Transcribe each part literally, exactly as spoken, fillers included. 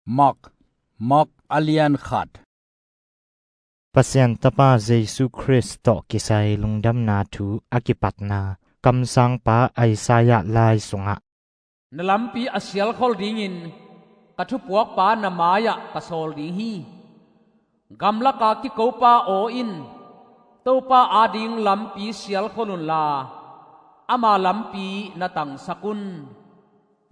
Mark, Mark a lian khat. Pasian Tapa Jesu Khrist tawh kisai lungdamna thu a kipatna kamsangpa Isaiah lai sungah, "Na lampi a sialkhol dingin ka thupuakpa na mai-ah ka sawl ding hi. Gamlaka kikopa aw in Topa ading lampi sialkhol unla, ama lampi na tangsak un,"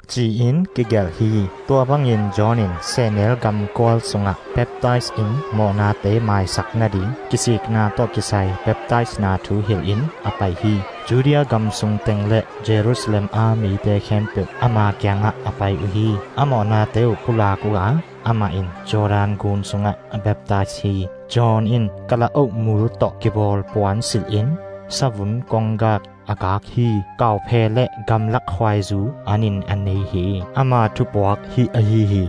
ci-in kigelh hi. Tua bangin John in sehnel gam kual sungah baptize in mawhnate maisak nading kisikna tawh kisai baptize na thu hilhin a pai hi. Judea gam sung teng le Jerusalem a mite khempeuh ama kiangah a pai uh hi. A mawhnate uh pulak uh a, amah in Jordan gun sungah a baptize hi. John in kalaoh mul tawh kibawl puan silhin savun konggak a kak hi. Kauphe le gamlak khuaizu an in a nei hi. Ama thupuak hih ahi hi: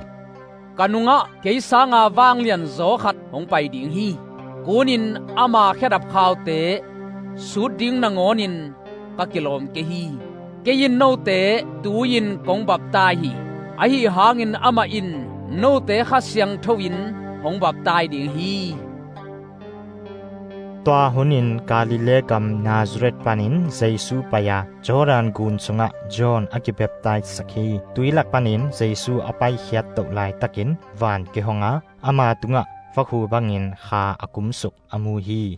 "Ka nungah kei sanga vanglian zaw khat hong pai ding hi. Kunin ama khedap khaute sut ding nangawnin ka kilawm kei hi. Kei in note tui-in kong baptize hi. Ahi hangin amah in note Kha Siangtho in hong baptize ding hi." Tua hunin Galilee gam Nazareth panin Jesu pai-a Jordan gun sungah John a kibaptizesak hi. Tuilak panin Jesu a paikhiat toh laitakin van kihong a, ama tungah vakhu bangin kha a kumsuk a mu hi.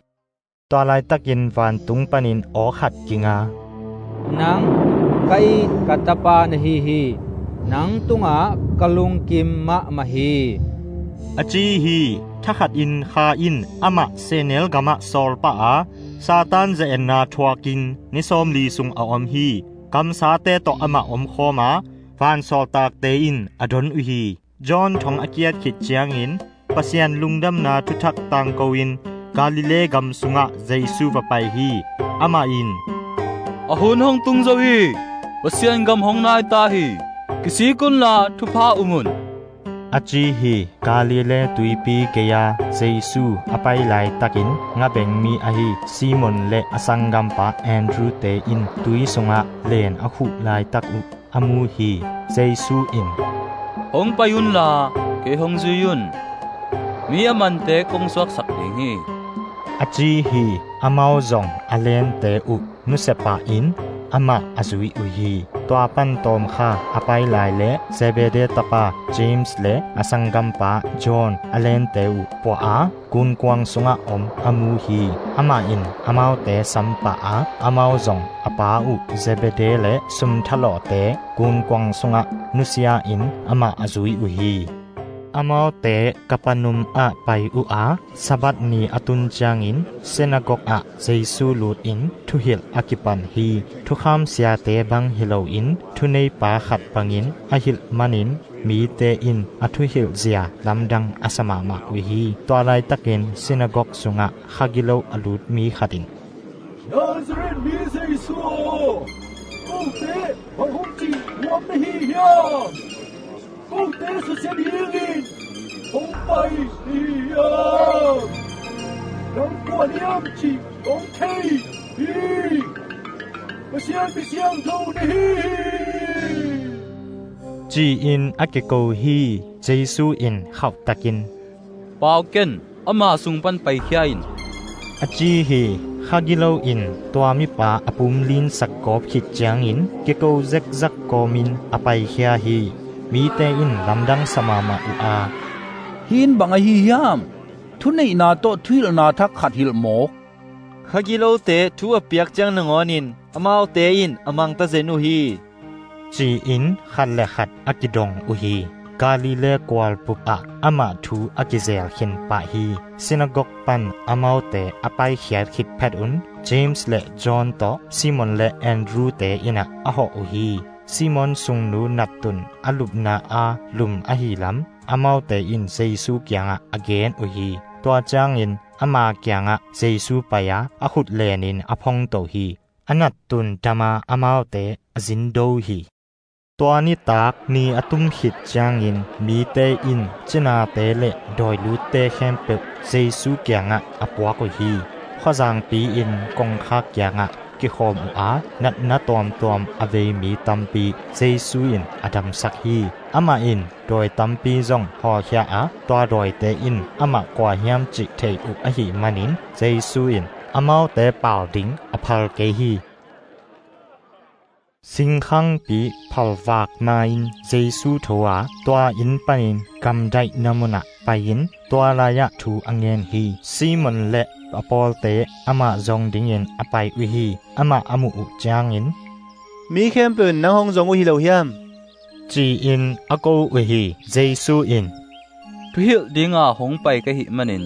Tua laitakin vantung panin aw khat kinga, "Nang ka it ka Tapa na hi hi. Nang tungah ka lungkim mahmah hi," a ci hi. Thakhatin kha in amah sehnel gamah sawl pah a, Satan ze-etna thuakin ni sawmli sung a om hi. Kamsate tawh amah omkhawm a, vansawltakte in a don uh hi. John thong a kiat khit ciangin Pasian lungdamna thuthak tangko-in Galilee gam sungah Jesu va pai hi. Amah in, "A hun hong tung zo hi. Pasian gam hong nai ta hi. Kisik unla thupha um un," a ci hi. Galilee tuipi gei-a Jesu a pai laitakin ngabengmi ahi Simon le a sanggampa Andrew-te in tui sungah len a khuh laitak uh a mu hi. Jesu in, "Hong pai unla kei hong zui un. Mi a mante kong suaksak ding hi," a ci hi. Amau zong a lente uh nusia pahin amah a zui uh hi. Tua pan tawmkha a pai lai le Zebedee tapa James le a sanggampa John a lente uh puah a, gunkuang sungah om a mu hi. Amah in amaute sam pah a, amau zong a pa uh Zebedee le sumthalawhte gunkuang sungah nusia-in amah a zui uh hi. Amaute Kapernaum ah pai uh a, Sabbath ni a tun ciangin sinagog ah Jesu lutin thuhilh a kipan hi. Thukham siate bang hi loin thuneipa khat bangin a hilh manin mite in a thuhilhzia lamdang a sa mahmah uh hi. Tua laitakin sinagog sungah kha gilo a lut mi khat in, "Nazareth mi Jesu aw, kote bang hong cih nuam na hi hiam? Kote susia dingin hong pai na hi hiam? Nang kua na hiam cih kong thei hi. Pasian mi siangtho na hi hi," ci-in a kiko hi. Jesu in khauhtakin, "Pau ken, ama sung pan paikhia in," a ci hi. Kha gilo in tua mipa a pum linsak gawp khit ciangin kiko zekzak kawmin a paikhia hi. Mite in lamdang sa mahmah uh a, "Hih in bang ahi hiam? Thuneihna tawh thuhilhna thak khat hilh mawk. Kha gilote thu a piak ciang nangawnin amaute in a mangta zen uh hi," ci-in khat le khat a kidong uh hi. Galilee kualpup ah amah thu a kizel khin pah hi. Sinagog pan amaute a paikhiat khit phetun James le John tawh Simon le Andrew-te innah a hawh uh hi. Simon sungnu nattun a lupna a lum ahi lam amaute in Jesu kiangah a gen uh hi. Tua ciangin ama kiangah Jesu pai-a a khut lenin a phongto hi. A nattun dama amaute a zindo hi. Tua nitak ni a tum khit ciangin mite in cinate le dawilutte khempeuh Jesu kiangah a puak uh hi. Khuazangpi in kongkhak kiangah kikhawm uh a, natna tuamtuam a vei mi tampi Jesu in a damsak hi. Amah in dawi tampi zong hawlkhia a, tua dawite in amah kua hiam cih thei uh ahih manin Jesu in amaute pal ding a phal kei hi. Singkhangpi phalvak ma-in Jesu tho a, tua inn panin gamdaihna munah pai-in tua lai-ah thu a ngen hi. Simon le a pawlte amah zong dingin a pai uh hi. Amah a muh uh ciangin, "Mi khempeuh in nang hong zong uh hi lo hiam?" ci-in a ko uh hi. Jesu in, "Thuhilh dinga hong pai ka hih manin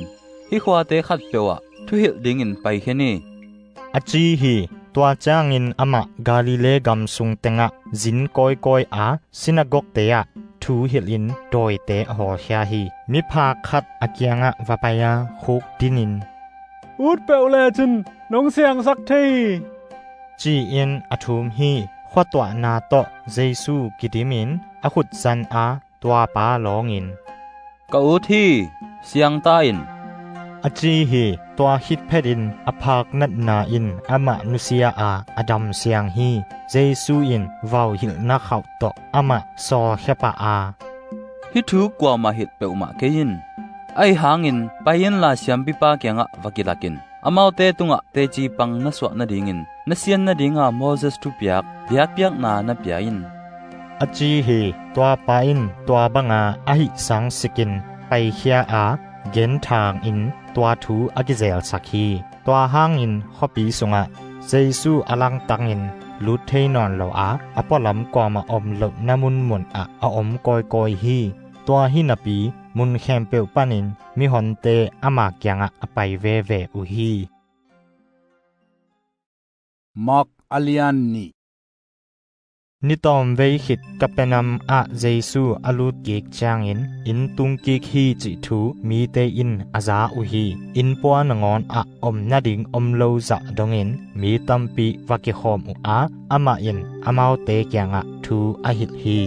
hih khuate khatpeuh ah thuhilh dingin paikhia ni," a ci hi. Tua ciangin amah Galilee gam sung tengah zin kawikawi a, sinagogte ah thu hilhin dawite a hawlkhia hi. Miphak khat a kiangah va pai a, khuk dinin, "Ut peuh lecin nong siangsak thei hi," ci-in a thum hi. Khuatuahna tawh Jesu kidimin a khut zan a, tuapa lawngin, "Ka ut hi, siang ta in," a ci hi. Tua khit phetin a phak natna in amah nusia a, a dam siang hi. Jesu in vauhilhna khauh tawh amah sawlkhia pah a, "Hih thu kuamah hilh peuhmah kei in. Ahi hangin pai inla siampipa kiangah va kilak in, amaute tungah teci pang na suah nadingin Nasian nadinga Moses thupiak biakpiakna na pia in," a ci hi. Tuapa in tua banga a hih sangsikin paikhia a, genthangin tua thu a kizelsak hi. Tua hangin khuapi sungah Jesu a langtangin lut thei nawn lo a, a pualam kuamah om lohna munmun ah a om kawikawi hi. Tua hi napi mun khempeuh panin mihonte ama kiangah a pai veve uh hi. Mark a lian nih. Ni tawmvei khit Kapernaum ah Jesu a lut kik ciangin inn tung kik hi cih thu mite in a za uh hi. Innpua nangawn ah om nading om lo zah dongin mi tampi va kikhawm uh a, amah in amaute kiangah thu a hilh hi.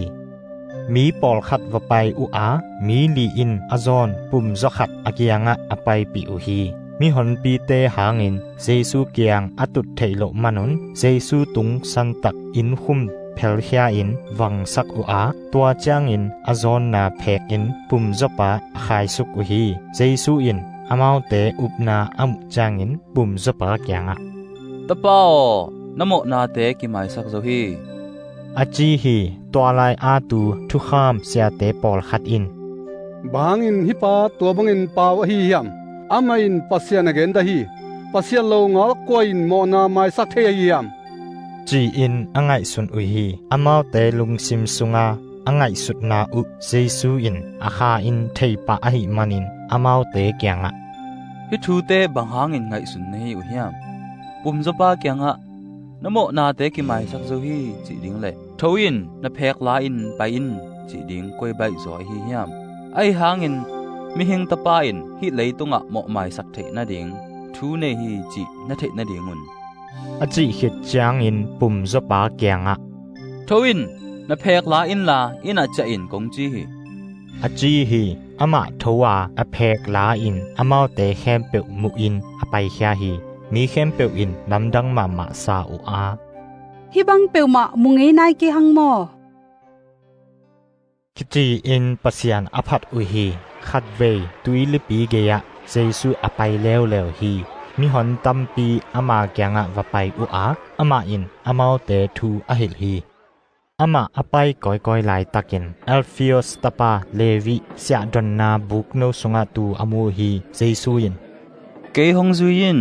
Mi pawlkhat va pai uh a, mi li in a zawn pumzaw khat a kiangah a paipih uh hi. Mihonpite hangin Jesu kiang a tut theih loh manun Jesu tung santak innkhum phelkhia-in vangsak uh a, tua ciangin a zawnna phekin pumzawpa a khaisuk uh hi. Jesu in amaute upna a muh ciangin pumzawpa kiangah, "Tapa aw, na mawhnate kimaisak zo hi," a ci hi. Tua lai-a tu thukham siate pawlkhat in, "Bang hangin hih pa tua bangin pau ahi hiam? Amah in Pasian a gen dah hi. Pasian lo ngal kua in mawhna maisak thei ahi hiam?" ci-in a ngaihsun uh hi. Amaute lungsim sunga a ngaihsutna uh Jesu in a kha in theipah ahih manin amaute kiangah, "Hih thute bang hangin ngaihsun na hi uh hiam? Pumzawpa kiangah, 'Na mawhnate kimaisak zo hi,' cih ding le, 'Tho in, na phek la in pai in,' cih ding koi baih zaw ahi hiam? Ahi hangin Mihing Tapa in hih leitungah mawhmaisak theih nading thu nei hi cih na theih nadingun," a cih khit ciangin pumzawpa kiangah, "Tho in, na phek la inla, inn ah ciah in kong ci hi," a ci hi. Amah tho a, a phek la in amaute khempeuh muhin a paikhia hi. Mi khempeuh in lamdang mahmah sa uh a, "Hih bang peuhmah mu ngei nai kei hang maw?" kici-in Pasian a phat uh hi. Khatvei tuilipi gei-ah Jesu a pai leuleu hi. Mihon tampi ama kiangah va pai uh a, amah in amaute thu a hilh hi. Amah a pai kawikawi laitakin Alpheus tapa Levi siahdonna bukno sungah tu a mu uh hi. Jesu in, "Kei hong zui in,"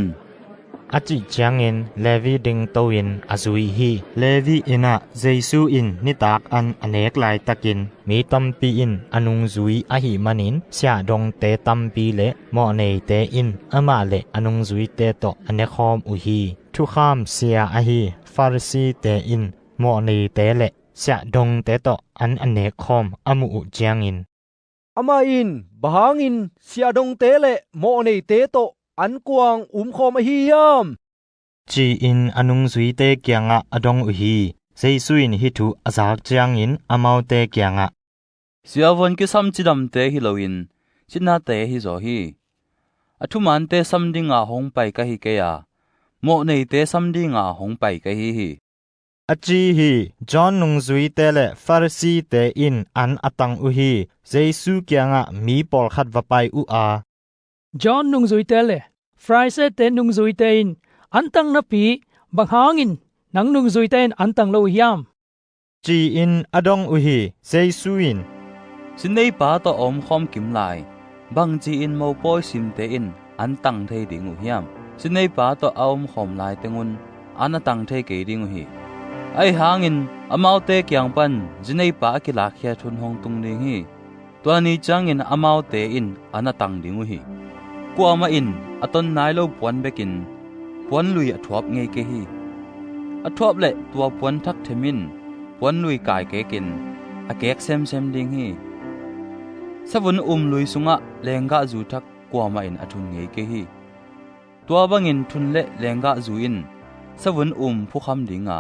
a cih ciangin Levi dingto-in a zui hi. Levi innah Jesu in nitak an a nek laitakin mi tampi in a nungzui ahih manin siahdongte tampi le mawhneite in amah le a nungzuite tawh a nekhawm uh hi. Thukham sia ahi Pharisee-te in mawhneite le siahdongte tawh an a nekkhawm a muh uh ciangin, "Amah in bang hangin siahdongte le mawhneite tawh an kuang umkhawm ahi hiam?" ci-in a nungzuite kiangah a dong uh hi. Jesu in hih thu a zak ciangin amaute kiangah, "Siavuan kisam cidamte hi loin cinate hi zaw hi. A thumante sam dinga hong pai ka hi kei a, mawhneite sam dinga hong pai ka hi hi," a ci hi. John nungzuite le Pharisee-te in an a tang uh hi. Jesu kiangah mi pawlkhat va pai uh a, "John nungzuite le Pharisee-te nungzuite in an tang napi, bang hangin nang nungzuite in an tang lo uh hiam?" ci-in a dong uh hi. Jesu in, "Sineipa tawh a omkhawm kim lai, bangci-in mopawi simte in an tang thei ding uh hiam? Sineipa tawh a omkhawm lai tengun an a tang thei kei ding uh hi. Ahi hangin amaute kiang pan zineipa a kilakkhiat hun hong tung ding hi. Tua ni ciangin amaute in an a tang ding uh hi. Kuamah in a ton nai lo puan bekin puanlui a thuap ngei kei hi. A thuap leh tua puan thak them in puanlui kaikekin a kek semsem ding hi. Savun um lui sungah lenggahzu thak kuamah in a thun ngei kei hi. Tua bangin thun le lenggahzu in savun um phukham dinga,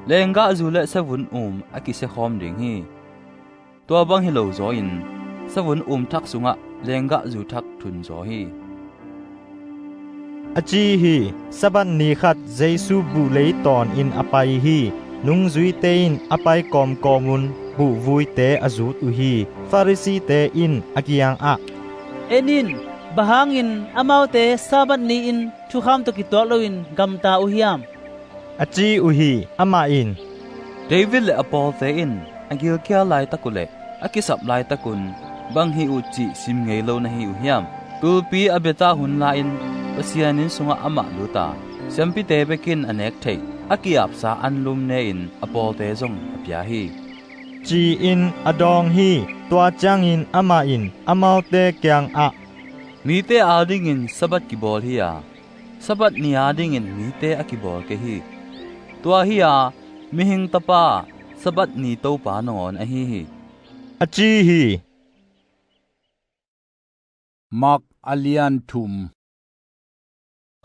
lenggahzu le savun um a kisiakhawm ding hi. Tua bang hi lo zaw in savun um thak sungah lenggahzu thak thun zaw hi," a ci hi. Sabbath ni khat Jesu buh lei tawnin a pai hi. Nungzuite in a pai kawmkawmun buhvuite a zut uh hi. Pharisee-te in a kiangah, "En in, bang hangin amaute Sabbath ni-in thukham tawh kituak loin gamta uh hiam?" a ci uh hi. Amah in, "David le a pawlte in a gilkial laitak uh le a kisap laitakun bang hi uh cih sim ngei lo na hi uh hiam? Tulpi a biata hun lai-in Pasian inn sungah amah luta siampite bekin a nek theih a ki-apsa anlum ne-in a pawlte zong a pia hi," ci-in a dawng hi. Tua ciangin amah in amaute kiangah, "Mite adingin Sabbath kibawl hi-a, Sabbath ni adingin mite a kibawl kei hi. Tua hi-a, Mihing Tapa Sabbath ni Topa nangawn ahi hi," a ci hi. Mark a lian thum.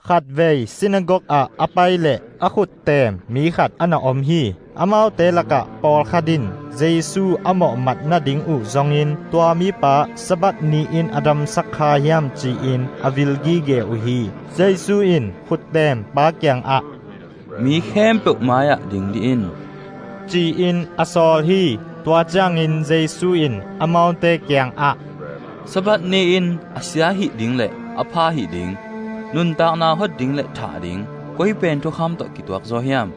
Khatvei sinagog ah a pai leh a khutteem mi khat a na om hi. Amaute lakah pawlkhat in Jesu a mawhmat nading uh zongin tua mipa Sabbath ni-in a damsak kha hiam ci-in a vil gige uh hi. Jesu in khutteempa kiangah, "Mi khempeuh mai-ah ding dih in," ci-in a sawl hi. Tua ciangin Jesu in amaute kiangah, "Sabbath ni-in a sia hih ding le a pha hih ding, nuntakna hot ding le thah ding koi pen thukham tawh kituak zaw hiam?"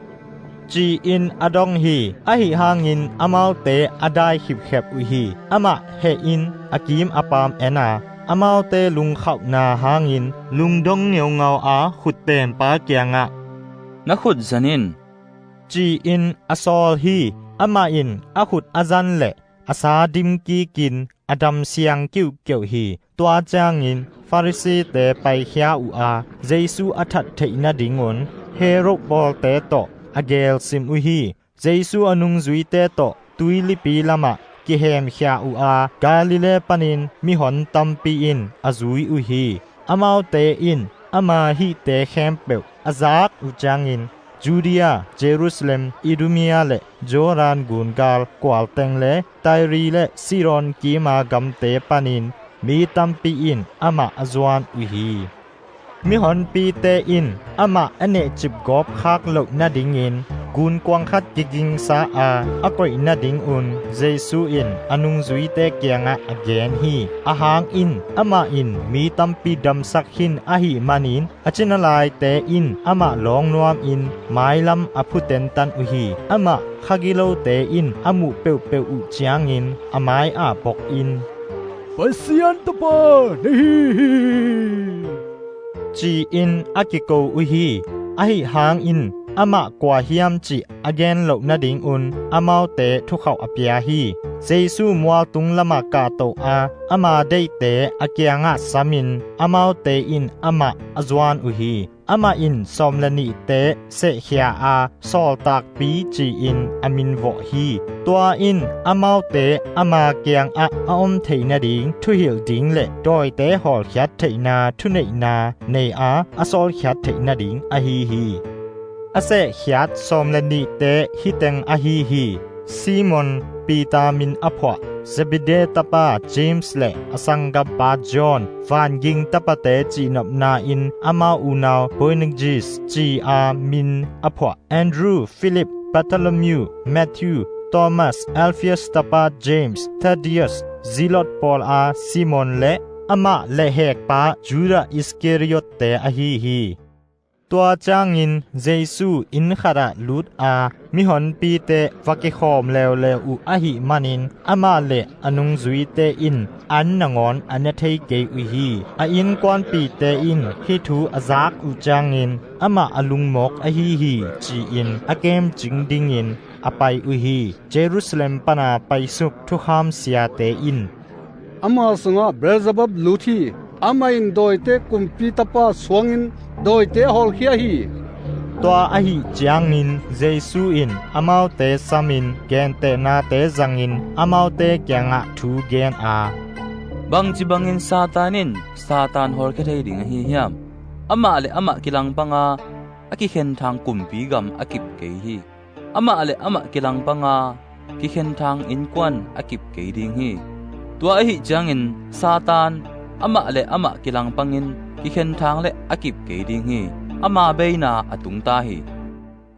ci-in a dong hi. Ahi hangin amaute a dai khipkhep uh hi. Amah heh in a kim a paam en a, amaute lungkhauhna hangin lungdong ngeungau a khutteempa kiangah, "Na khut zan in," ci-in a sawl hi. Amah in a khut a zan leh a sa dim kikin a dam siang kiuhkeuh hi. Tua ciangin Pharisee-te paikhia uh a, Jesu a that theih nadingun Herod pawlte tawh a gelsim uh hi. Jesu a nungzuite tawh tuilipi lamah kihemkhia uh a, Galilee panin mihon tampi in a zui uh hi. Amaute in ama hihte khempeuh a zak uh ciangin Judea, Jerusalem, Idumea le Jordan gun gal kualteng le Tyre le Sidon kima gamte panin mi tampi in amah a zuan uh hi. Mihonpite in amah a nehcip gawp khak loh nadingin gunkuang khat kigingsa a, a koih nadingun Jesu in a nungzuite kiangah a gen hi. Ahang in amah in mi tampi damsak khin ahih manin a cina laite in amah lawng nuamin mailam a phutentan uh hi. Amah kha gilote in a muh peuhpeuh uh ciangin a mai-ah bokin, "Pasian Tapa na hi hi," ci-in a kiko uh hi. Ahi hangin amah kua hiam cih a gen loh nadingun amaute thukhauh a pia hi. Jesu mualtung lamah kahto a, ama deihte a kiangah samin amaute in amah a zuan uh hi. Amah in sawm le nihte sehkhia a, sawltakpi ci-in a minvawh hi. Tua in amaute ama kiangah a om theih nading thuhilh ding le dawite hawlkhiat theihna thuneihna nei a, a sawlkhiat theih nading ahi hi. A sehkhiat sawm le nihte hih teng ahi hi: Simon Peter min a phuah, Zebedee tapa James le a sanggampa John, vanging tapate cihnopna-in amau unau Boanerges ci-a min a phuah Andrew, Philip, Bartholomew, Matthew, Thomas, Alphaeus tapa James, Thaddeus, Zealot pawl-a Simon le amah lehhekpa Judah Iscariot-te ahi hi. Tua ciangin Jesu inn khatah lut a, mihonpite va kikhawm leuleu uh ahih manin amah le a nungzuite in an nangawn a ne thei kei uh hi. A innkuanpihte in hih thu a zak uh ciangin amah a lungmawk ahi hi, ci-in a kemcing dingin a pai uh hi. Jerusalem pana paisuk thukham siate in, "Ama sungah Beelzebub lut hi. Amah in dawite kumpi tapa suangin dawite a hawlkhia hi." Tua ahih ciangin Jesu in amaute samin gentehnate zangin amaute kiangah thu gen a, "Bangci bangin Satan in Satan hawlkhia thei ding ahi hiam? Amah le amah kilangpanga a kikhenthang kumpi gam a kip kei hi. Amah le amah kilangpanga kikhenthang innkuan a kip kei ding hi. Tua ahih ciangin Satan amah le amah kilangpangin kikhenthang le a kip kei ding hi. Ama beina a tungta hi.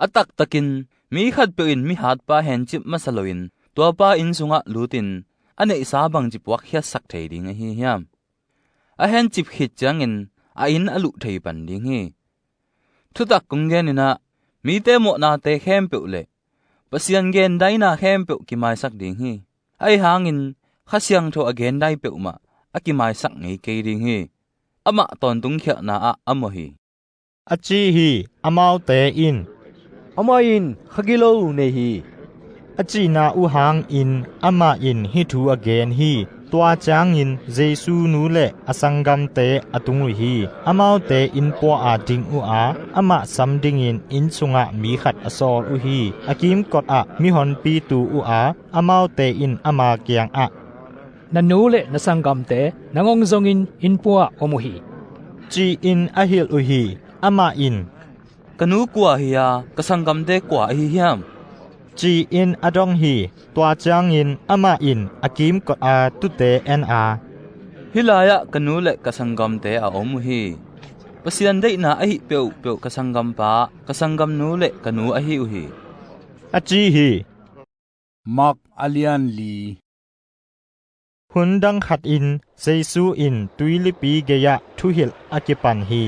A taktakin mi khatpeuh in mihatpa hencip masa loin tuapa inn sungah lutin a neihsa bangci puakkhiatsak thei ding ahi hiam? A hencip khit ciangin a inn a luh thei pan ding hi. Thutak kong genin ah, mite mawhnate khempeuh le Pasian gendaina khempeuh kimaisak ding hi. Ahi hangin Kha Siangtho a gendai peuhmah a kimaisak ngei kei ding hi. Amah tawntung khialhna ah a mawh hi," a ci hi. Amaute in, "Amah in kha gilo nei hi," a cihna uh hangin amah in hih thu a gen hi. Tua ciangin Jesu nu le a sanggamte a tung uh hi. Amaute innpua-a ding uh a, amah sam dingin inn sungah mi khat a sawl uh hi. A kimkotah mihonpi tu uh a, amaute in ama kiangah, "Na nu le na sanggamte nang hong zongin innpua-ah om uh hi," ci-in a hilh uh hi. Amah in, "Ka nu kua hi a, ka sanggamte kua ahi hiam?" ci-in a dong hi. Tua ciangin amah in a kimkot a tute en a, "Hih lai-ah ka nu le ka sanggamte a om uh hi. Pasian deihna ahi peuhpeuh ka sanggampa, ka sanggamnu le ka nu ahi uh hi," a ci hi. Mark a lian li. Hun dang khatin Jesu in tuilipi gei-ah thuhilh a kipan hi.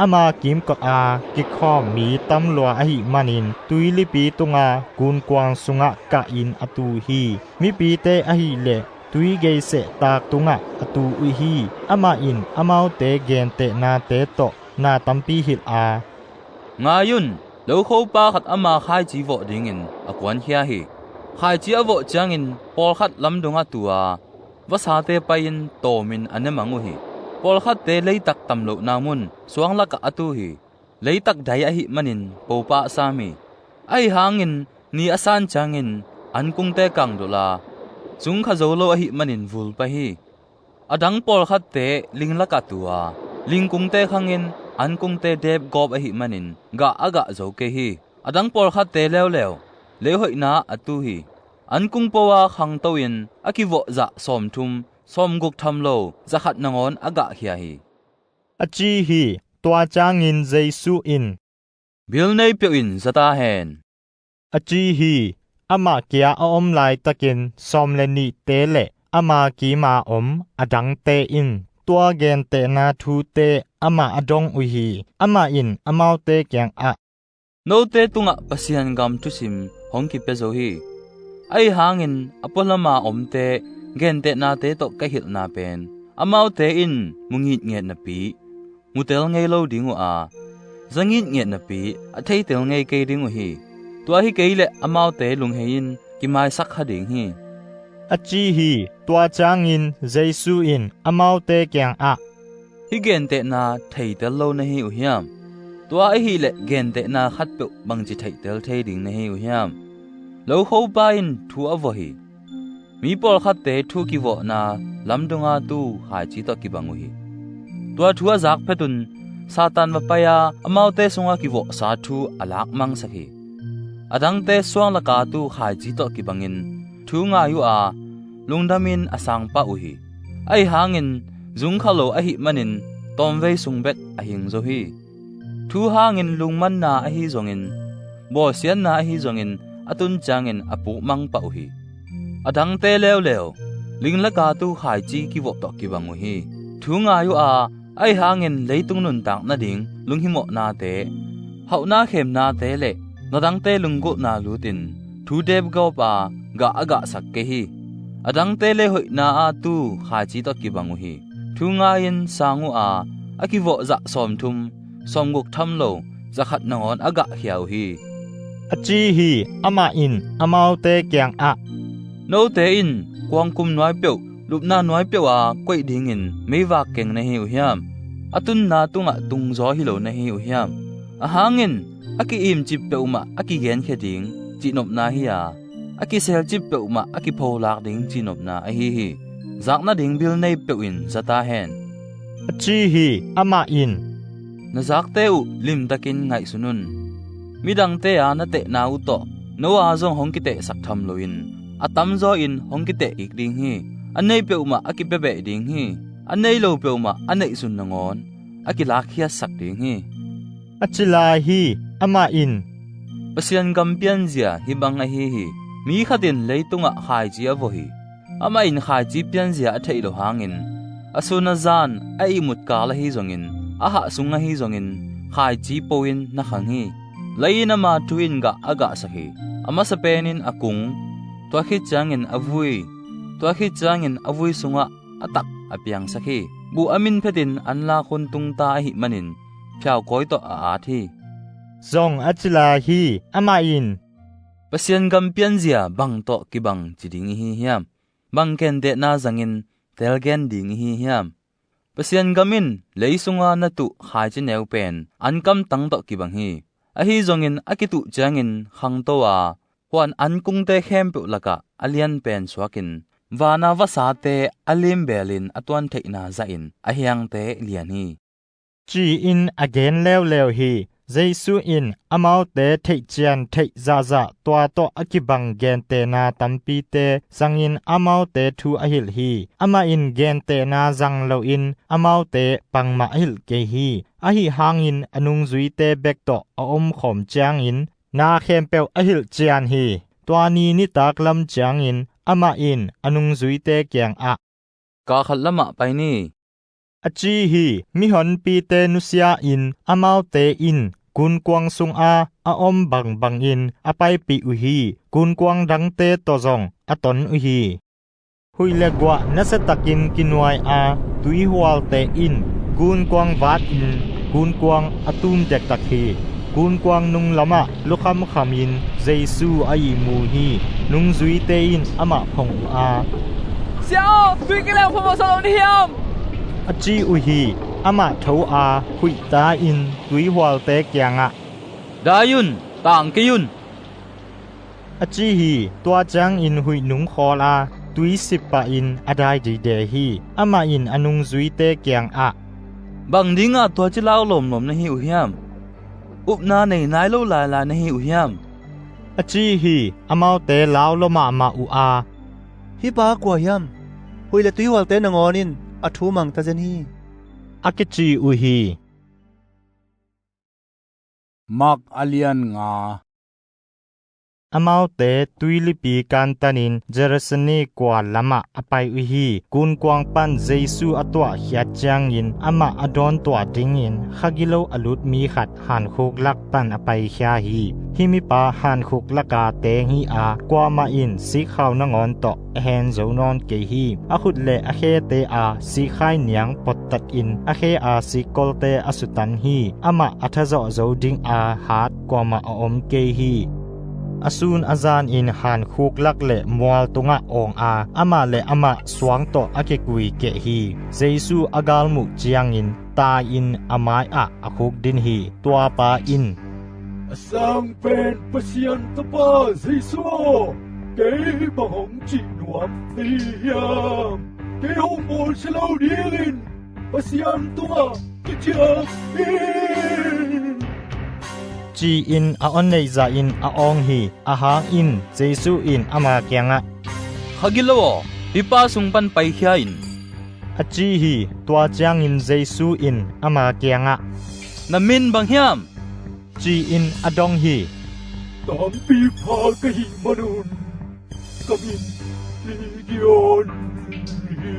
Ama kimkot a kikhawm mi tam lua ahih manin tuilipi tunga gunkuang sungah kahin a tu hi. Mipite ahileh tui gei sehtak tungah a tu uh hi. Amah in amaute gentehnate tawh na tampi hilh a, "Ngai un, lokhopa khat ama khaici vawh dingin a kuankhia hi. Khaici a vawh ciangin pawlkhat lamdungah tu a, vasate pai-in tawmin a ne mang uh hi. Pawlkhatte leitak tam lohna mun suang lakah a tu hi. Leitak dai ahih manin popa a sam hi. Ahi hangin ni a san ciangin ankungte kangdolh a, zungkha zo lo ahih manin vul pah hi. A dang pawlkhatte ling lakah tu a, lingkungte khangin ankungte dep gawp ahih manin gah a gah zo kei hi. A dang pawlkhatte leuleu leihoihna ah a tu hi. Ankung po-a khangto-in a kivawh zah sawmthum, sawmguk tham lo zah khat nangawn a gahkhia hi," a ci hi. Tua ciangin Jesu in, "Bil nei peuh in za ta hen," a ci hi. Amah kia a om laitakin sawm le nihte le ama kima om a dangte in tua gentehna thute amah a dong uh hi. Amah in amaute kiangah, "Note tungah Pasian gam thusim hong kipia zo hi. Ahi hangin a pualama omte gentehnate tawh ka hilhna pen amaute in mu ngitnget napi, mu tel ngei lo ding uh a, za ngitnget napi a thei tel ngei kei ding uh hi. Tua hi kei leh amaute lunghei in kimaisak kha ding hi," a ci hi. Tua ciangin Jesu in amaute kiangah, "Hih gentehna theitel lo na hi uh hiam? Tua ahileh gentehna khatpeuh bangci theihtel thei ding na hi uh hiam? Lokhopa in thu a vawh hi. Mi pawlkhatte thu kivawhna lamdunga tu khaici tawh kibang uh hi. Tua thu a zak phetun Satan va pai-a amaute sunga kivawhsa thu a lakmangsak hi. A dangte suang laka tu khaici tawh kibangin thu ngai uh a, lungdamin a sang pah uh hi. Ahi hangin zungkha lo ahih manin tawmvei sung bek a hing zo hi. Thu hangin lungmanna ahi zongin, bawlsiatna ahi zongin a tun ciangin a pukmang pah uh hi. A dangte leuleu linglaka tu khaici kivawh tawh kibang uh hi. Thu ngai uh a, ahi hangin leitung nuntak nading lunghimawhnate, hauhna khemnate le na dangte lunggulhna lutin thute gawpa gah a gahsak kei hi. A dangte le hoihna a tu khaici tawh kibang uh hi. Thu ngai-in sang uh a, a kivawh zah sawmthum sawmguk tham lo zakhat nangawn a gahkhia uh hi. A ci hi. Amah in amaute kiangah, note in kuangkum nuai peuh, lupna nuai peuh a koih dingin meivak keng na hi uh hiam? A tunna tungah tungzaw hi lo na hi uh hiam? A hangin a ki-imcip peuhmah a kigenkhia ding cihnopna hi a, a kiselcip peuhmah a kipholak ding cihnopna ahi hi. Zak nading bil nei peuh in za ta hen, a ci hi. Amah in, na zakte uh limtakin ngaihsun un. Midangte a na tehna uh tawh no a zong hong kitehsak tham loin a tamzaw in hong kiteh kik ding hi. A nei peuhmah a kipiabeh ding hi. A nei lo peuhmah a neihsun nangawn a kilakkhiatsak ding hi, a ci lai hi. Amah in, Pasian gam pianzia hih bang ahi hi. Mi khat in leitungah khaici a vawh hi. Amah in khaici pianzia a theih loh hangin a sun a zan, a ihmut kal ahi zongin, a hah sung ahi zongin khaici po-in na khang hi. Lei in ama thu in gah a gahsak hi. A masa penin a kung, tua khit ciangin a vui, tua khit ciangin a vui sungah a tak a piangsak hi. Buh a min phetin anlak hun tungta ahih manin phiaukawi tawh a at hi, zong a ci lai hi. Amah in, Pasian gam pianzia bang tawh kibang ci ding ihi hiam? Bang gentehna zangin telgen ding ihi hiam? Pasian gam in lei sunga na tuh khaici neu pen ankamtang tawh kibang hi. Ahi zongin a kituh ciangin khangto a, huan ankungte khempeuh lakah a lian pen suakin, vana vasate a limbelin a tuantheihna zahin a hiangte lian hi, ci-in a gen leuleu hi. Jesu in amaute theihcian theih zahzah tua tawh a kibang gentehna tampite zangin amaute thu a hilh hi. Amah in gentehna zang loin amaute bangmah a hilh kei hi. Ahi hangin a nungzuite bek tawh a omkhawm ciangin na khempeuh a hilh cian hi. Tua ni nitak lam ciangin amah in a nungzuite kiangah, kal khat lamah pai ni, a ci hi. Mihonpite nusia-in amaute in gunkuang sunga a om bangbangin a paipih uh hi. Gunkuang dangte tawh zong a ton uh hi. Huih le guah nasiatakin kinuai a, tuihualte in gunkuang vatin gunkuang a tum dektak hi. Gunkuang nung lamah lukhamkhamin Jesu a ihmu hi. Nungzuite in amah phong uh a, Sia aw, tui kileng phamawh sak lo na hiam? a ci uh hi. Amah tho a, huih ta-in tuihualte kiangah, dai un, tang kei un, a ci hi. Tua ciangin huih nung khawl a, tui sippahin a dai deidei hi. Amah in a nungzuite kiangah, bang dinga tua ci lau lawmlawm na hi uh hiam? Upna nei nai lo lailai na hi uh hiam? a ci hi. Amaute lau lua mahmah uh a, hih pa kua hiam? Huih le tuihualte nangawn in a thu mang tazen hi, a kici uh hi. Mark a lian nga. Amaute tuilipi kantanin Genesareta kua lamah a pai uh hi. Gunkuang pan Jesu a tuahkhiat ciangin amah a dawntuah dingin kha gilo a lut mi khat hankhuk lak pan a paikhia hi. Hih mipa hankhuk laka teng hi a, kuamah in sikkhau nangawn tawh a hen zo nawn kei hi. A khut le a khete a sikkhai niang pottatin a khe a sikkolte a sutan hi. Amah a thazawh zo dinga hat kuamah a om kei hi. A sun a zanin hankhuk lak le mual tungah awng a, amah le amah suang tawh a kikui keh hi. Jesu a galmuh ciangin tai-in a mai-ah a khukdin hi. Tuapa in, a sang pen Pasian Tapa Jesu aw, kei bang hong cih nuam na hi hiam? Kei hong bawlsia lo dingin Pasian tungah kiciam in, ci-in a onneih zahin a awng hi. Ahang in Jesu in ama kiangah, kha gilo aw, hih pa sung pan paikhia in," a ci hi. Tua ciangin Jesu in ama kiangah, "Na min bang hiam?" ci-in a dong hi. "Tampi pha ka hih manun ka min Legion hi,"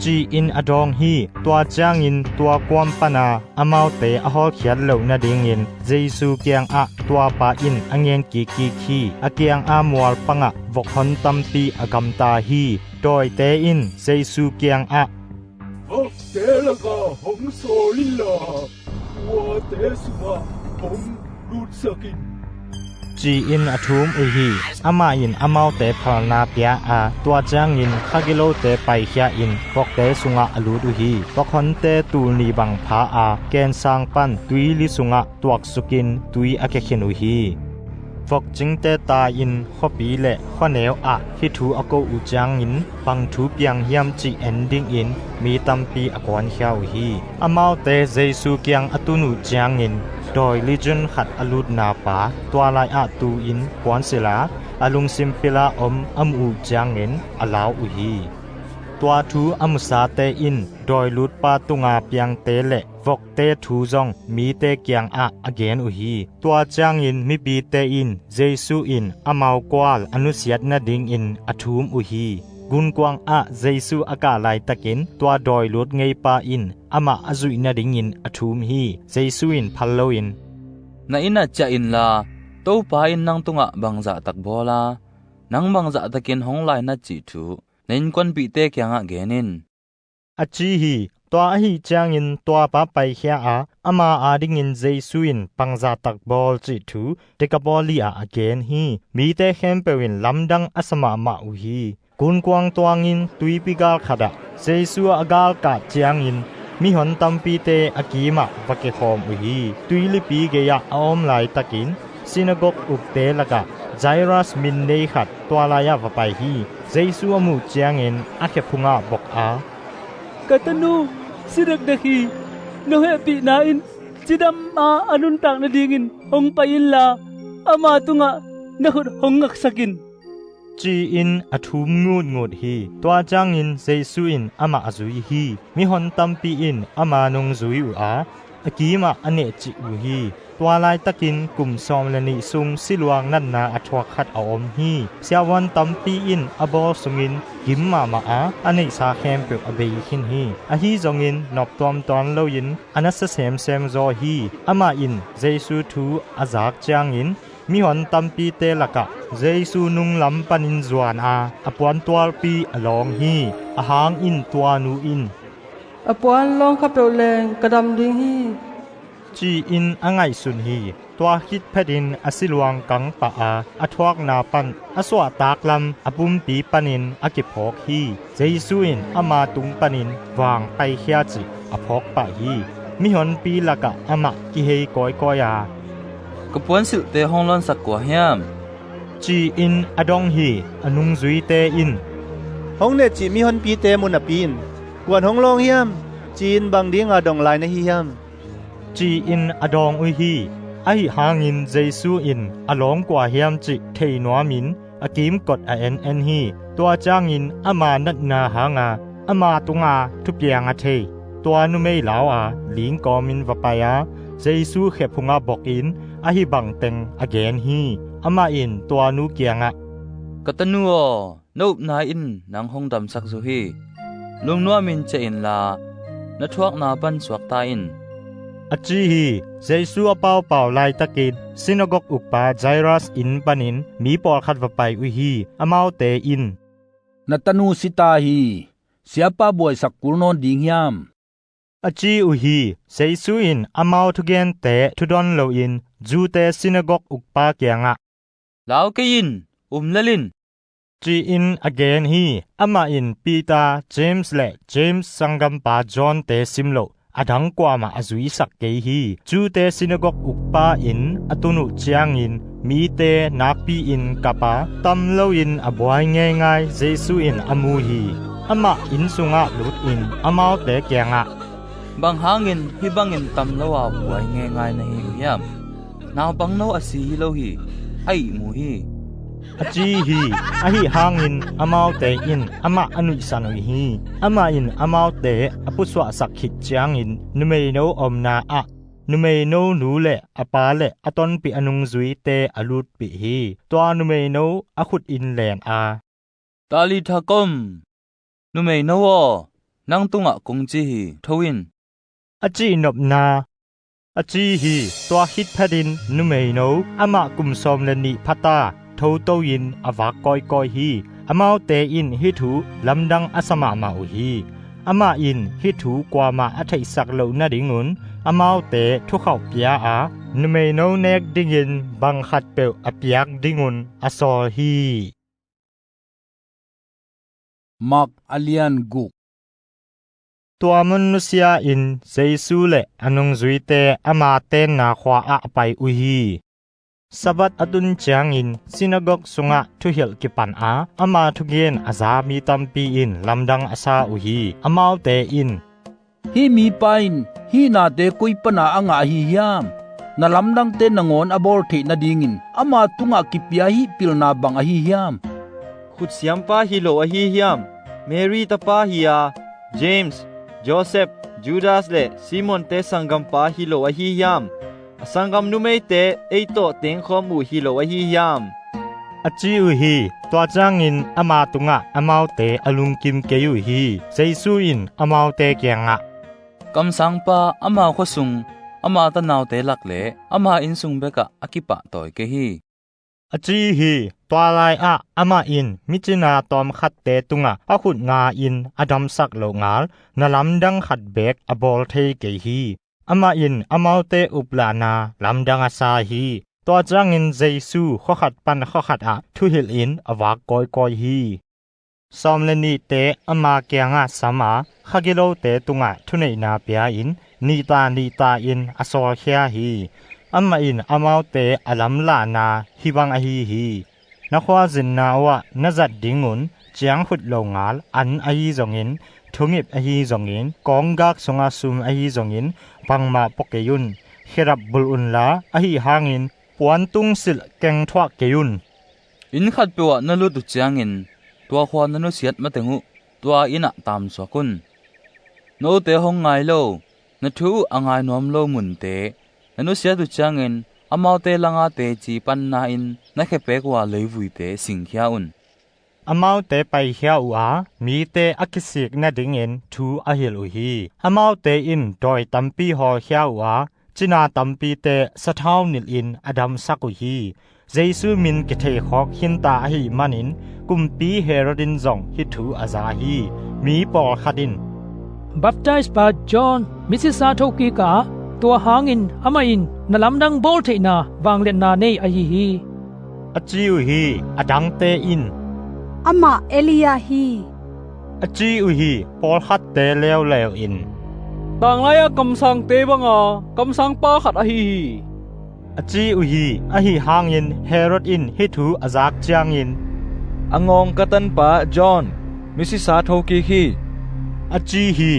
ci-in a dawng hi. Tua ciangin tua kuam pana amaute a hawlkhiat loh nadingin Jesu kiangah tua pa in a ngen kikkik hi. A kianga mual pangah vok hon tampi a gamta hi. Dawite in Jesu kiangah, "Vokte lakah hong sawl inla, tuate sungah hong lutsak in," ci-in a thum uh hi. Amah in amaute phalna pia a, tua ciangin kha gilote paikhia in vokte sungah a lut uh hi. Vok honte tul nih bang pha a, kensang pan tuili sungah tuaksukin tui a kia khin uh hi. Vok cingte tai-in khuapi le khuaneu ah hih thu a ko uh ciangin bang thu piang hiam cih en dingin mi tampi a kuankhia uh hi. Amaute Jesu kiang a tun uh ciangin dawi legion khat a lutna pa tua lai-ah tu-in puansilh a, a lungsim pila om a muh uh ciangin a lau uh hi. Tua thu a musate in dawi lutpa tunga piangte le vokte thu zong mite kiangah a gen uh hi. Tua ciangin mipite in Jesu in amau kual a nusiat nadingin a thum uh hi. Gunkuang ah Jesu a kah laitakin tua dawi lut ngeipa in amah a zuih nadingin a thum hi. Jesu in phal loin, "Na inn ah ciah inla, Topa in nang tungah bangzahtak bawl a, nang bangzahtakin hong lainat cih thu na innkuanpihte kiangah gen in," a ci hi. Tua ahih ciangin tua pa paikhia a, ama adingin Jesu in bangzahtak bawl cih thu Dekapoli ah a gen hi. Mite khempeuh in lamdang a sa mahmah uh hi. Gunkuang tuangin tuipi gal khatah Jesu a galkah ciangin mihon tampite a kimah va kikhawm uh hi. Tuilipi gei-ah a om laitakin sinagog ukte lakah Jairus min nei khat tua lai-ah va pai hi. Jesu a muh ciangin a khe phungah bok a, "Ka tanu si dekdek hi. No hehpihna in cidam a a nuntak nadingin hong pai inla, ama tungah na khut hong ngaksak in," ci-in a thum ngutngut hi. Tua ciangin Jesu in amah a zui hi. Mihon tampi in ama nung zui uh a, a kimah a nehcih uh hi. Tua laitakin kum sawm le nih sung siluang natna a thuak khat a om hi. Siavuan tampi in a bawl sungin gim mahmah a, a neihsa khempeuh a bei khin hi. Ahi zongin nop tuamtuam loin a nasa semsem zaw hi. Amah in Jesu thu a zak ciangin mihon tampite lakah Jesu nunglam panin zuan a, a puantualpi a lawng hi. A hangin tua nu in, "A puan lawng kha peuh leng ka dam ding hi," ci-in a ngaihsun hi. Tua khit phetin a siluang kang pah a, a thuakna pan a suahtaklam a pumpi panin a kiphawk hi. Jesu in ama tung panin vang paikhia cih a phawk pah hi. Mihonpi lakah amah kihei kawikawi a, "Ka puansilhte hong lawnsak kua hiam?" ci-in a dong hi. A nungzuite in, "Hong nehcih mihonpite mu napi-in, 'Kuan hong lawng hiam?' ci-in bang dinga dong lai na hi hiam?" ci-in a dawng uh hi. Ahi hangin Jesu in a lawng kua hiam cih thei nuamin a kimkot a en en hi. Tua ciangin ama natna hanga ama tunga thupiang a thei tua numei lau a, ling kawmin va pai a, Jesu khe phungah bokin ahi bangteng a gen hi. Amah in tua nu kiangah, "Ka tanu aw, na upna in nang hong damsak zo hi. Lungnuamin ciah inla, na thuakna pan suakta in," a ci hi. Jesu a paupau laitakin sinagog ukpa Jairus inn panin mi pawlkhat va pai uh hi. Amaute in, "Na tanu si ta hi. Siapa buaisak kul nawn ding hiam?" a ci uh hi. Jesu in amau thugente thudon loin Jew-te sinagog ukpa kiangah, "Lau kei in, um lel in," ci-in a gen hi. Amah in Peter, James le James sanggampa John-te simloh a dang kuamah a zuisak kei hi. Jew-te sinagog ukpa in a tun uh ciangin mite nakpi-in kap a, tam loin a buai ngeingai Jesu in a mu hi. Amah inn sungah lutin amaute kiangah, "Bang hangin hih bangin tam lo a buai ngeingai na hi uh hiam? Naupangno a si hi lo hi, a ihmu hi," a ci hi. Ahi hangin amaute in amah a nuihsan uh hi. Amah in amaute a pusuahsak khit ciangin numeino omna ah numeino nu le a pa le a tonpih a nungzuite a lutpih hi. Tua numeino a khut in len a, "Talitha kum, numeino aw, nang tungah kong ci hi, tho in," a cihnopna a ci hi. Tua khit phetin numeino amah kum sawm le nih phata thoto in a vak kawikawi hi. Amaute in hih thu lamdang a sa mahmah uh hi. Amah in hih thu kuamah a theihsak loh nadingun amaute thukhauh pia a, numeino nek dingin bang khatpeuh a piak dingun a sawl hi. Mark a lian guk. Tua mun nusia-in Jesu le a nungzuite ama tenna khua ah a pai uh hi. Sabbath a tun ciangin sinagog sungah thuhilh kipan a, ama thugen a za mi tampi in lamdang a sa uh hi. Amaute in, "Hih mipa in hih nate koi pana a ngah ahi hiam? Na lamdangte nangawn a bawl theih nadingin ama tungah kipia hih pilna bang ahi hiam? Khutsiampa hi lo ahi hiam? Mary tapa hi a, James, Joseph, Judas le Simonte sanggampa hi lo ahi hiam? A sanggam numeite ei tawh tengkhawm uh hi lo ahi hiam?" a ci uh hi. Tua ciangin ama tungah amaute a lungkim kei uh hi. Jesu in amaute kiangah, "Kamsangpa ama khuasung, ama tanaute lak le ama innsung bekah a kipahtawi kei hi," a ci hi. Tua lai-ah amah in mi cina tawmkhatte tungah a khut nga-in a damsak loh ngal na lamdang khat beek a bawl thei kei hi. Amah in amaute uplahna lamdang a sa hi. Tua ciangin Jesu khuakhat pan khuakhat ah thuhilh in a vak kawikawi hi. Sawm le nihte ama kiangah sam a, kha gilote tungah thuneihna pia-in nihta nihta in a sawlkhia hi. Amah in amaute a lamlahna hih bang ahi hi. Na khuazinna uhah na zat dingun ciangkhut lo ngal an ahi zongin, thungip ahi zongin, kawnggak sunga sum ahi zongin, bangmah pua kei un. Khedap bulh unla, ahi hangin puantung silh keng thuah kei un. Inn khatpeuh ah na lut uh ciangin tua khua na nusiat mateng uh tua inn ah taamsuak un. Note hong ngai lo, na thu uh a ngai nuam lo munte na nusiat uh ciangin amaute langa teci panna in na khepek uh a leivuite singkhia un. Amaute paikhia uh a, mite a kisik nadingin thu a hilh uh hi. Amaute in dawi tampi hawlkhia uh a, cina tampite sathau nilhin a damsak uh hi. Jesu min kitheikhawk khinta ahih manin kumpi Herod in zong hih thu a za hi. Mi pawlkhat in, "Baptizpa John misisa thokik a, tua hangin amah in na lamdang bawl theihna vangliatna nei ahi hi," a ci uh hi. A dangte in, "Amah Elijah hi," a ci uh hi. Pawlkhatte leuleu in, "Tanglai-a kamsangte banga kamsangpa khat ahi hi," a ci uh hi. Ahi hangin Herod in hih thu a zak ciangin, "A ngawng ka tanpa John misisa thokik hi," a ci hi.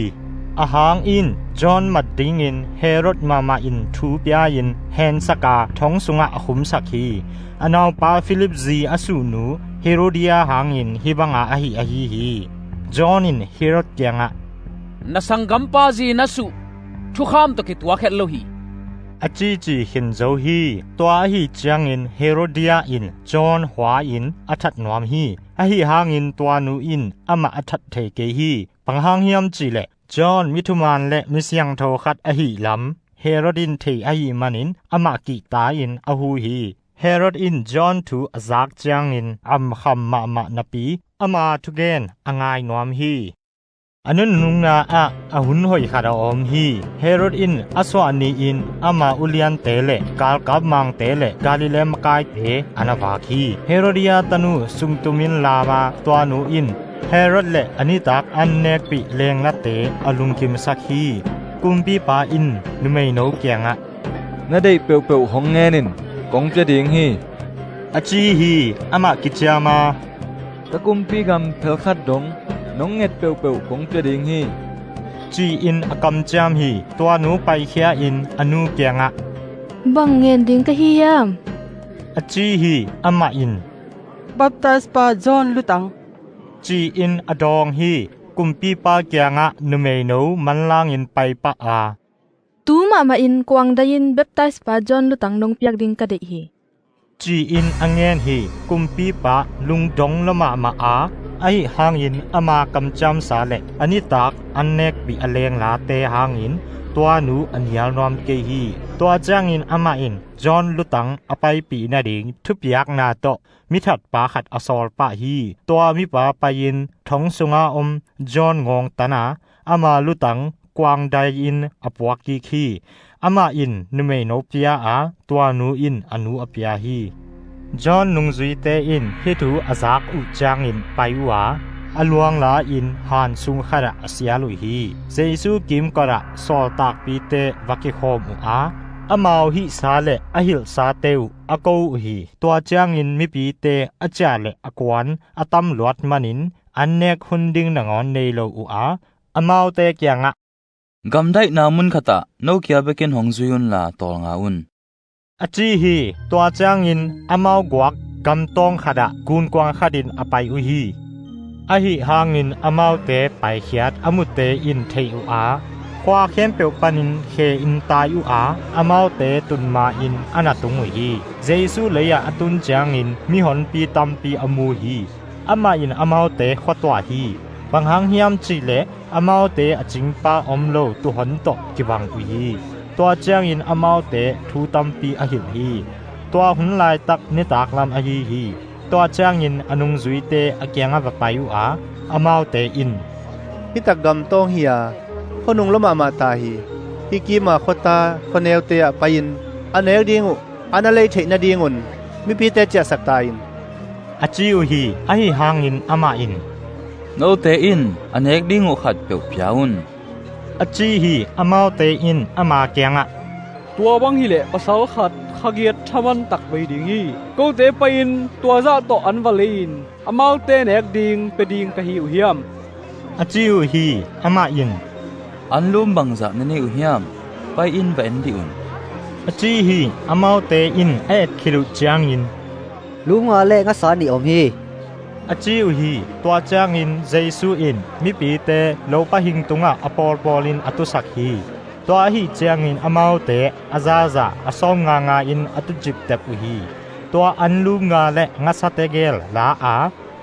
A hangin John mat dingin Herod mahmah in thu pia-in hensak a, thong sungah a khumsak hi. A naupa Philip zi a suhnu Herodia hangin hih banga ahi ahi hi. John in Herod kiangah, "Na sanggampa zi na suh thukham tawh kituak het lo hi," a cici khin zo hi. Tua ahi ciangin Herodia in John hua-in a that nuam hi. Ahi hangin tua nu in amah a that thei kei hi. Bang hang hiam cihleh John mi thuman le mi siangtho khat ahih lam Herod in thei ahih manin amah kihta-in a hu hi. Herod in John thu a zak ciangin amkham mahmah napi ama thugen a ngai nuam hi. A nunungna ah a hun hoih khat a om hi. Herod in a suah ni-in ama uliante le galkap mangte le Galilee makaite a na vak hi. Herodia tanu sungtumin lama tua nu in Herod le a nitak an nekpih lenglate a lungkimsak hi. Kumpipa in numeino kiangah, "Na deih peuhpeuh hong ngen in, kong pia ding hi," a ci hi. Amah kiciam a, "Ka kumpi gam phelkhat dong nong nget peuhpeuh kong pia ding hi," ci-in a kamciam hi. Tua nu paikhia-in a nu kiangah, "Bang ngen ding ka hi hiam?" a ci hi. Amah in, Baptizpa John lutang, ci-in a dawng hi. Kumpipa kiangah numeino manlangin paipah a, Tu mahmahin kuangdai-in baptizpa John lutang nong piak ding ka deih hi, ci-in a ngen hi. Kumpipa lungdong lua mahmah a, ahi hangin ama kamciamsa le a nitak an nekpih a lenglate hangin tua nu a nial nuam kei hi. Tua ciangin amah in John lutang a paipih nading thupiakna tawh mithatpa khat a sawlpah hi. Tua mipa pai-in thong sunga om John ngawngtan a, ama lutang kuangdai-in a puak kik hi. Amah in numeino pia a, tua nu in a nu a pia hi. John nungzuite in hih thu a zak uh ciangin pai uh a, a luang la-in han sung khatah a sial uh hi. Jesu kimkotah sawltakpite va kikhawm uh a, amau hihsa le a hilhsate uh a ko uh hi. Tua ciangin mipite a ciah le a kuan a tam luat manin an nek hun ding nangawn nei lo uh a, amaute kiangah, Gamdaihna mun khatah no kia bekin hong zui unla tawlnga un, a ci hi. Tua ciangin amau guak gamtawng khatah gunkuang khatin a pai uh hi. Ahi hangin amaute paikhiat a mute in theih uh a, khua khempeuh panin khe-in tai uh a, amaute tun ma-in a na tung uh hi. Jesu lei-ah a tun ciangin mihonpi tampi a mu hi. Amah in amaute khuatuah hi. Bang hang hiam cihleh amaute a cingpa om lo tuuhon tawh kibang uh hi. Tua ciangin amaute thu tampi a hilh hi. Tua hun laitak nitaklam ahi hi. Tua ciangin a nungzuite a kiangah va pai uh a, amaute in, Hitak gamtawng hi-a khuanung lua mahmah ta hi. Hih kima khuata khuaneute ah pai-in a nek ding uh an a lei theih nadingun mipite ciahsak ta in, a ci uh hi. Ahi hangin amah in, Note in a nek ding uh khatpeuh pia un, a ci hi. Amaute in ama kiangah, Tua bang hileh pasal khat khagiat thaman tak bei ding hi. Kote pai-in tua zah tawh an va lei-in amaute nek ding pia ding ka hi uh hiam? a ci uh hi. Amah in, Anlum bangzah na nei uh hiam? Pai-in va en dih un, a ci hi. Amaute in a etkhit uh ciangin, Lum nga le ngasa nih om hi, a ci uh hi. Tua ciangin Jesu in mipite lopa hing tungah a pawlpawlin a tusak hi. Tua ahi ciangin amaute a zaza a sawm nga nga-in a tucip tep uh hi. Tua anlum nga le ngasa tegel la a,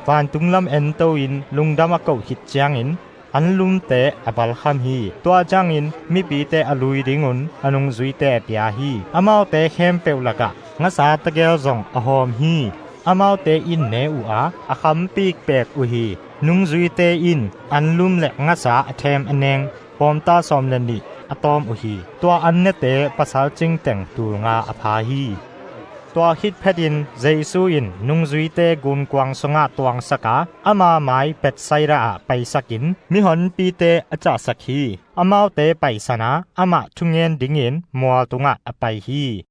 vantung lam ento-in lungdam a koh khit ciangin anlumte a balkham hi. Tua ciangin mipite a lui dingun a nungzuite a pia hi. Amaute khempeuh lakah ngasa tegel zong a hawm hi. Amaute in ne uh a, a khampik pek uh hi. Nungzuite in anlum le ngasa a them a neng pawmta sawm le nih a tawm uh hi. Tua an nete pasal cingteng tul nga a pha hi. Tua khit phetin Jesu in nungzuite gunkuang sungah tuangsak a, ama mai Bethsaida ah paisakin mihonpite a ciahsak hi. Amaute paisan a, amah thungen dingin mual tungah a pai hi.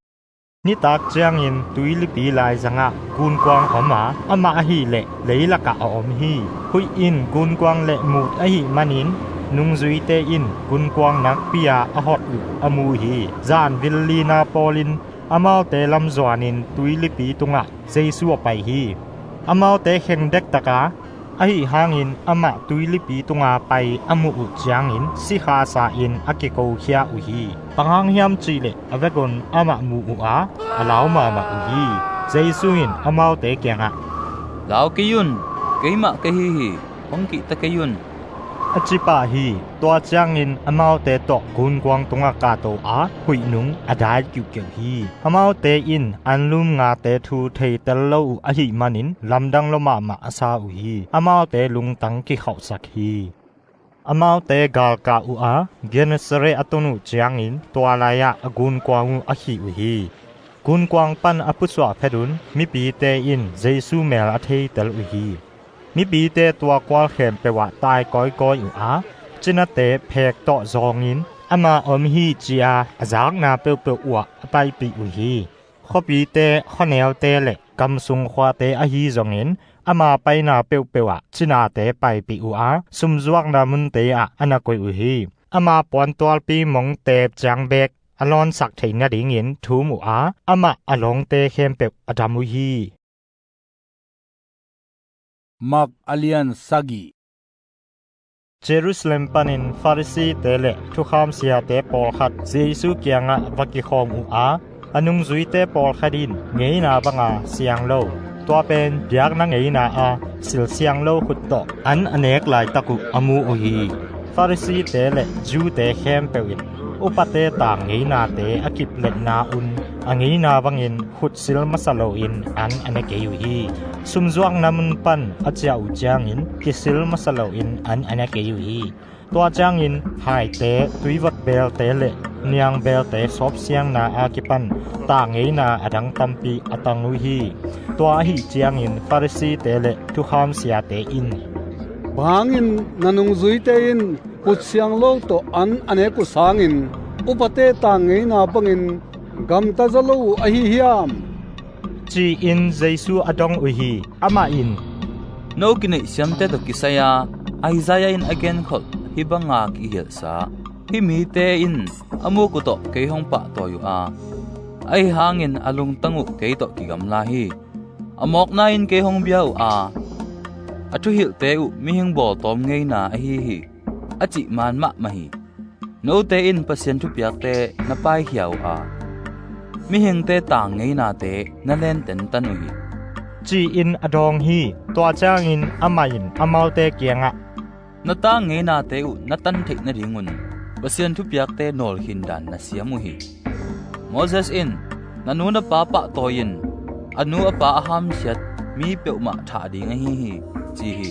Nitak ciangin tuilipi laizangah gunkuang om a, amah ahileh leilakah a om hi. Huih in gunkuang le mut ahih manin nungzuite in gunkuang nakpi-a a hot uh a mu hi. Zan villina pawlin amaute lamzuanin tuilipi tungah Jesu a pai hi. Amaute kheng dektak a, ahi hangin amah tuilipi tunga pai a muh uh ciangin sikha sa-in a kikokhia uh hi. Bang hang hiam cihleh a vekun amah mu uh a, a lau mahmah uh hi. Jesu in amaute kiangah, Lau kei un, keimah ka hi hi, hong kihta kei un, a ci pah hi. Tua ciangin amaute tawh gunkuang tungah kahto a, huih nung a dai kiuhkeuh hi. Amaute in anlum ngate thu theitel lo uh ahih manin lamdang lua mahmah a sa uh hi. Amaute lungtang kikhauhsak hi. Amaute galkah uh a, Gennesaret a tun uh ciangin tua lai-ah a gunkuang uh a khih uh hi. Gunkuang pan a pusuah phetun mipite in Jesu mel a theitel uh hi. Mipite tua kual khempeuh ah tai kawikawi uh a, cinate phek tawh zawngin ama om hi ci-a a zakna peuhpeuh uhah a paipih uh hi. Khuapite, khuaneute le gamsung khuate ahi zongin ama paina peuhpeuh ah cinate paipih uh a, sumzuakna munte ah a na koih uh hi. Ama puantualpi mong teep ciang beek a lawnsak theih nadingin thum uh a, amah a lawngte khempeuh a dam uh hi. Mark a lian sagih. Jerusalem panin Pharisee-te le thukham siate pawlkhat Jesu kiangah va kikhawm uh a, a nungzuite pawlkhat in ngeina banga siang lo, tua pen biakna ngeina a sil siang lo khut tawh an a nek laitak uh a mu uh hi. Pharisee-te le Jew-te khempeuh in upate tang ngeinate a kipletna un a ngeina bangin khut sil masa loin an a ne kei uh hi. Sumzuakna mun pan a ciah uh ciangin kisil masa loin an a ne kei uh hi. Tua ciangin haite, tuivot belte le niang belte sawpsiangna a kipan tang ngeina a dang tampi a tang uh hi. Tua ahih ciangin Pharisee-te le thukham siate in, "Bang hangin na nungzuite in khut siang lo tawh an a nek uh sangin upate tang ngeina bangin gamta zaw lo uh ahi hiam?" ci-in Jesu a dong uh hi. Amah in, "No kineih siamte tawh kisai-a Isaiah in a genkholh hih banga kihilhsa: Hih mite in a muk uh tawh kei hong pahtawi uh a, ahi hangin a lungtang uh kei tawh kigamla hi. A mawkna in kei hong bia uh a, a thuhilhte uh mihing bawltawm ngeina ahi hi, a cih man mahmah hi. Note in Pasian thupiakte na paikhia uh a, mihingte tang ngeinate na lententan uh hi," ci-in a dawng hi. Tua ciangin amah in amaute kiangah, "Na tang ngeinate uh na tan theih nadingun Pasian thupiakte nawlkhin dan na siam uh hi. Moses in, 'Na nu na pa pahtawi in, a nu a pa a hamsiat mi peuhmah thah ding ahi hi,' ci hi.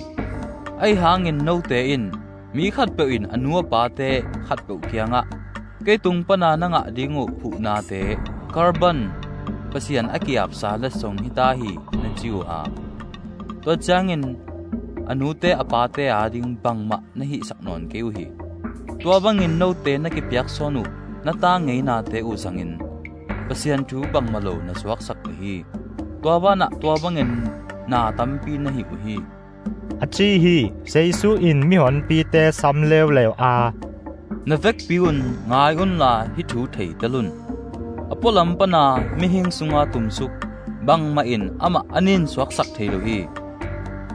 Ahi hangin note in, 'Mi khatpeuh in a nu a pate khatpeuh kiangah, kei tung pana na ngah ding uh huhnate, carbon, Pasian a ki-apsa letsong hita hi,' na ci uh a, tua ciangin a nute a pate ading bangmah na hihsak nawn kei uh hi. Tua bangin note na kipiaksawn uh na tang ngeinate uh zangin Pasian thu bangmah lo na suaksak uh hi. Tua banah tua bangin na tampi na hih uh hi," a ci hi. Jesu in mihonpite sam leuleu a, "Na vekpi un, ngai unla hih thu theitel un: A pualam pana mihing sunga tumsuk bangmah in amah a nin suaksak thei lo hi.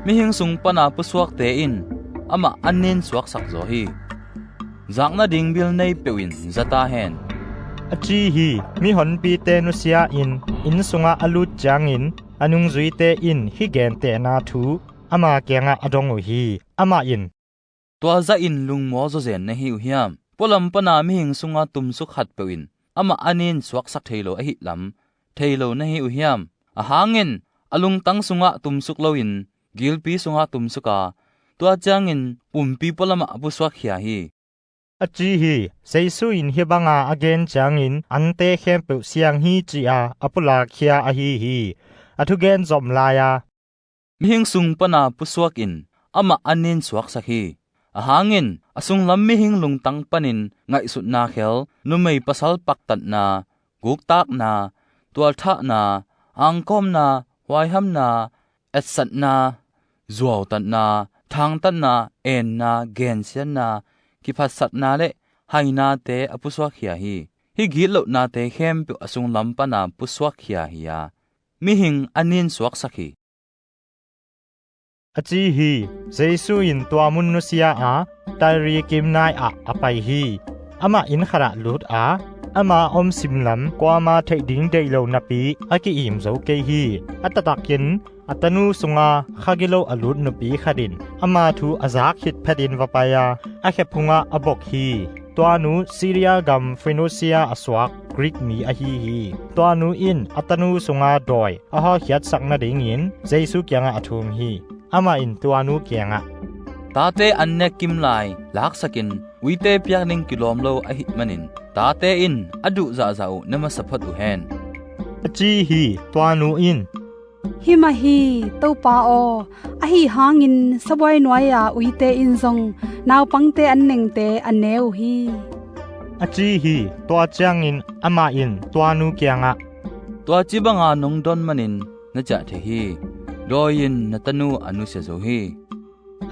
Mihing sung pana pusuakte in amah an nin suaksak zaw hi. Zak nading bil nei peuh in za ta hen," a ci hi. Mihonpite nusia-in inn sungah a lut ciangin a nungzuite in hih gentehna thu ama kiangah a dong uh hi. Amah in, "Tua zahin lungmuang zawzen na hi uh hiam? Pualam pana mihing sunga tumsuk khatpeuh in amah a nin suaksak thei lo ahih lam thei lo na hi uh hiam? Ahang in a lungtang sungah tumsuk loin gilpi sungah tumsuk a, tua ciangin pumpi pualamah a pusuakkhia hi," a ci hi. Jesu in hih banga a gen ciangin ante khempeuh siang hi, ci-a a pulakkhia ahi hi. A thugen zom lai-a, "Mihing sung pana pusuak in amah a nin suaksak hi. Ahang in a sunglam mihing lungtang panin ngaihsutna khel, numei pasal paktatna, guktakna, tualthahna, angkawmna, huaihamna, etsatna, zuautatna, thangtatna, enna, gensiatna, kiphatsakna le hainate a pusuakkhia hi. Hih gitlohnate khempeuh a sunglam pana pusuakkhia hi-a, mihing a nin suaksak hi," a ci hi. Jesu in tua mun nusia a, Tyre kimnai ah a pai hi. Amah inn khatah lut a, ama om simlam kuama theih ding deih lo napi a ki-im zo kei hi. A taktakin a tanu sunga kha gilo a lut nupi khat in ama thu a zak khit phetin va pai a, a khe phungah a bok hi. Tua nu Syria gam Phoenicia a suak Greek mi ahi hi. Tua nu in a tanu sunga dawi a hawlkhiatsak nadingin Jesu kiangah a thum hi. Amah in tua nu kiangah, "Tate an nek kim lai laksakin uite piak ding kilawm lo ahih manin tate in a duh zahzah uh ne masa phot uh hen," a ci hi. Tua nu in, "Hi mah hi, Topa aw, ahi hangin sabuai nuai-a uite in zong naupangte an nengte a ne uh hi," a ci hi. Tua ciangin amah in tua nu kiangah, "Tua ci banga nong don manin na ciah thei hi. Dawi in na tanu a nusia zo hi,"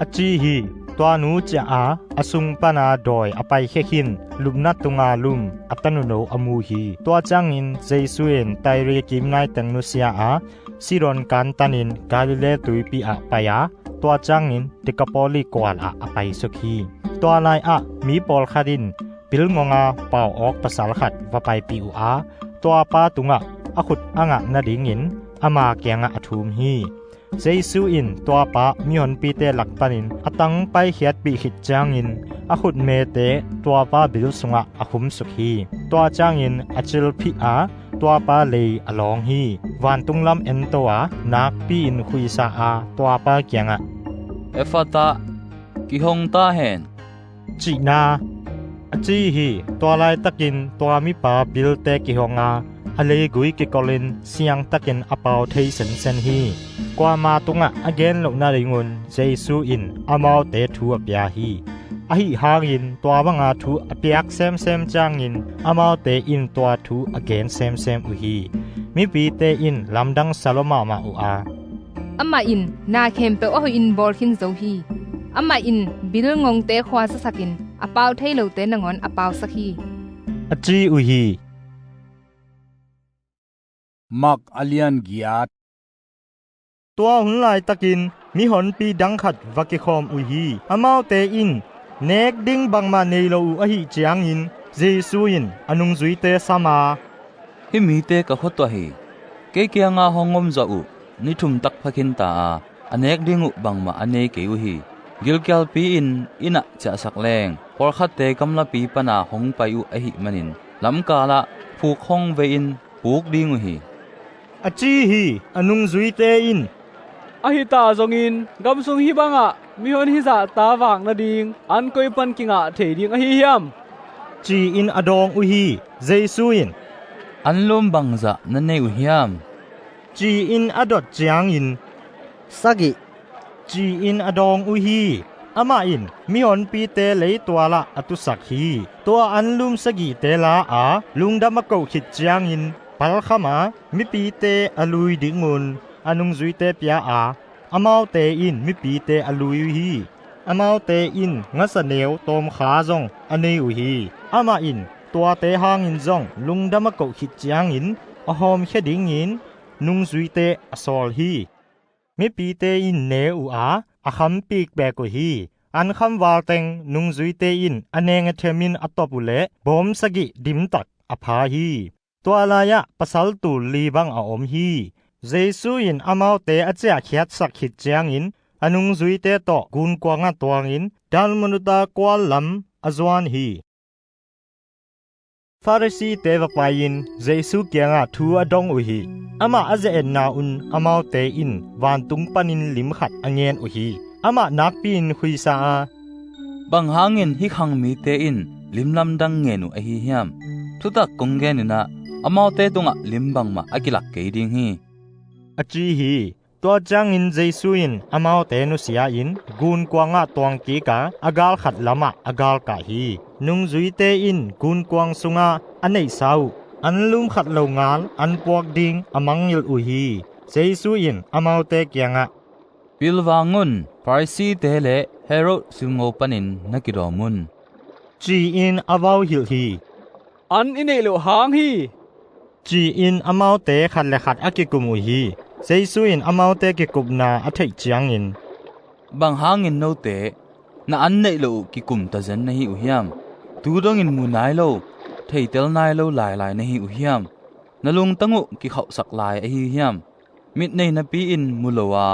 a ci hi. Tua nu ciah a, a sung pana dawi a paikhia khin lupna tunga lum a tanuno a mu hi. Tua ciangin Jesu in Tyre kimnai teng nusia a, Sidon kantanin Galilee tuipi ah pai a, Tua ciangin Dekapoli kual ah a paisuk hi. Tua lai-ah mi pawlkhat in bilngonga pau awk pasal khat va paipih uh a, tuapa tungah a khut a ngah nadingin ama kiangah a thum hi. Jesu in tuapa mihonpite lak panin a tang paikhiatpih khit ciangin a khutmete tuapa bil sungah a khumsuk hi. Tua ciangin a cilphih a, tuapa lei a lawng hi. Vantung lam ento a, nakpi-in khuisa a, tuapa kiangah, "Efata, kihong ta hen," cihna a ci hi. Tua laitakin tua mipa bilte kihong a, a leigui kikolin siangtakin a pau thei sensen hi. Kuama tungah a gen loh nadingun Jesu in amaute thu a pia hi. Ahi hangin tua banga thu a piak semsem ciangin amaute in tua thu a gen semsem uh hi. Mipite in lamdang sa lua mahmah uh a, "Amah in na khempeuh a hoihin bawl khin zo hi. Amah in bilngongte khuazasakin a pau thei lote nangawn a pausak hi," a ci uh hi. Mak a lian giat. Tua hun laitakin mihonpi dang khat va kikhawm uh hi. Amaute in nek ding bangmah nei lo uh ahih ciangin Jesu in a nungzuite sam a, "Hih mite ka khuatuah hi. Kei kianga hong om zawh uh. Ni thum tak pha khin ta a, a nek ding uh bangmah a nei kei uh hi. Gilkialpi-in innah ciahsak leng, pawlkhatte gamlapi pana hong pai uh ahih manin lamkalah phuk hong vei-in puk ding uh hi," a ci hi. A nungzuite in, "Ahi ta zongin gam sung hih bangah mihon hizah ta vak nading an koi pan kingah thei ding ahi hiam?" ci-in a dawng uh hi. Jesu in, "Anlum bangzah na nei uh hiam?" ci-in a dot ciangin, "Sagih," ci-in a dawng uh hi. Amah in mihonpite leitualah a tusak hi. Tua anlum sagihte la a, lungdam a koh khit ciangin palkham a, mipite a lui dingun a nungzuite pia a, amaute in mipite a lui uh hi. Amaute in ngasa neu tawmkha zong a nei uh hi. Amah in tuate hangin zong lungdam a koh khit ciangin a hawmkhia dingin nungzuite a sawl hi. Mipite in ne uh a, a kham pikpek uh hi. An kham valteng nungzuite in a neng a themin a top uh leh bawm sagih dimtak a pha hi. Tua lai-ah pasal tul li bang a om hi. Jesu in amaute a ciahkhiatsak khit ciangin a nungzuite tawh gunkuangah tuangin Dalmanuta kual lam a zuan hi. Pharisee-te va pai-in Jesu kiangah thu a dong uh hi. Amah a ze-etna un amaute in vantung panin lim khat a ngen uh hi. Amah nakpi-in khuisa a, "Bang hangin hih khang mite in lim lamdang ngen uh ahi hiam? Thutak kong gen in ah, amaute tungah lim bangmah a kilak kei ding hi," a ci hi. Tua ciangin Jesu in amaute nusia-in gunkuangah tuang kik a, a gal khat lamah a galkah hi. Nungzuite in gunkuang sungah a neihsa uh anlum khat lo ngal an puak ding a mangngilh uh hi. Jesu in amaute kiangah, "Pilvang un, Pharisee-te le Herod simngo panin na kidawm un," ci-in a vauhilh hi. "An i neih loh hang hi," ci-in amaute khat le khat a kikum uh hi. Jesu in amaute kikupna a theih ciangin, "Bang hangin note na an neih loh uh kikum tazen na hi uh hiam? Tu dongin mu nai lo, theitel nai lo lailai na hi uh hiam? Na lungtang uh kikhauhsak lai ahi hiam? Mit nei napi-in mu lo a,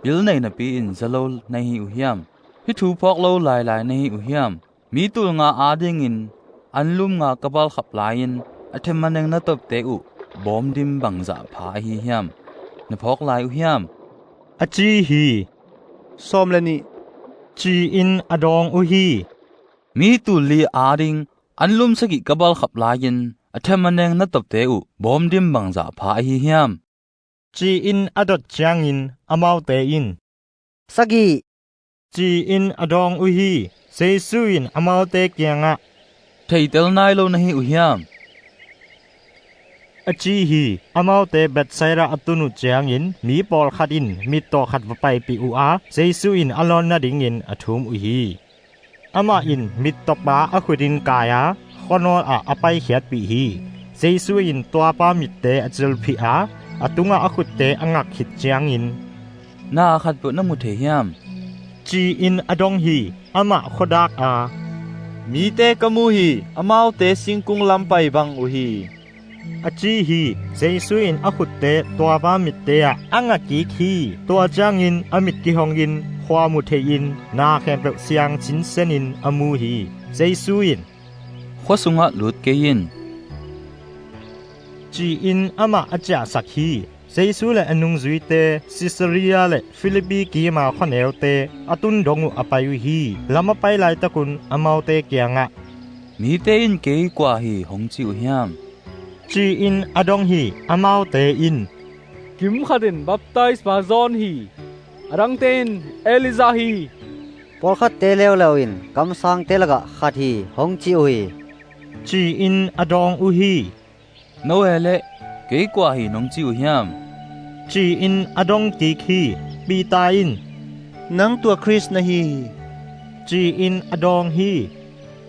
bil nei napi-in za lo na hi uh hiam? Hih thu phawk lo lailai na hi uh hiam? Mi tul nga adingin anlum nga ka balkhap lai-in a themmaneng na topte uh bawmdim bangzah pha ahi hiam? Na phawk lai uh hiam?" a ci hi. "Sawm le nih," ci-in a dawng uh hi. "Mi tul li ading anlum sagih ka balkhap lai-in a themmaneng na topte uh bawmdim bangzah pha ahi hiam?" ci-in a dot ciangin amaute in, "Sagih," ci-in a dawng uh hi. Jesu in amaute kiangah, "Theitel nai lo na hi uh hiam?" a ci hi. Amaute Bethsaida a tun uh ciangin mi pawlkhat in mittaw khat va paipih uh a, Jesu in a lawn nadingin a thum uh hi. Amah in mittawpa a khutin kai a, khuanawl ah a paikhiatpih hi. Jesu in tuapa mitte a cilphih a, a tungah a khutte a ngak khit ciangin, "Na khatpeuh na mu thei hiam? ci-in a dong hi. Amah khuadak a, "Mite ka mu hi, amaute singkung lam pai bang uh hi," a ci hi. Jesu in a khutte tua pa mitte ah a nga kik hi. Tua ciangin a mit kihongin khua mu thei-in na khempeuh siang cinsenin a mu hi. Jesu in, "Khua sungah lut kei in," ci-in amah a ciahsak hi. Jesu le a nungzuite Caesarea le Philippi kima khuaneute a tun dong uh a pai uh hi. Lam a pai laitakun amaute kiangah, "Mite in kei kua hi hong ci uh hiam?" ci-in a dong hi. Amaute in, "Kim khat in baptisma John hi, a dangte in Elijah hi, pawlkhatte leuleu in kamsangte lakah khat hi hong ci uh hi," ci-in a dawng uh hi. "Note leh kei kua hi nong ci uh hiam?" ci-in a dong kik hi. Peter in, "Nang tua Khrist na hi hi," ci-in a dawng hi.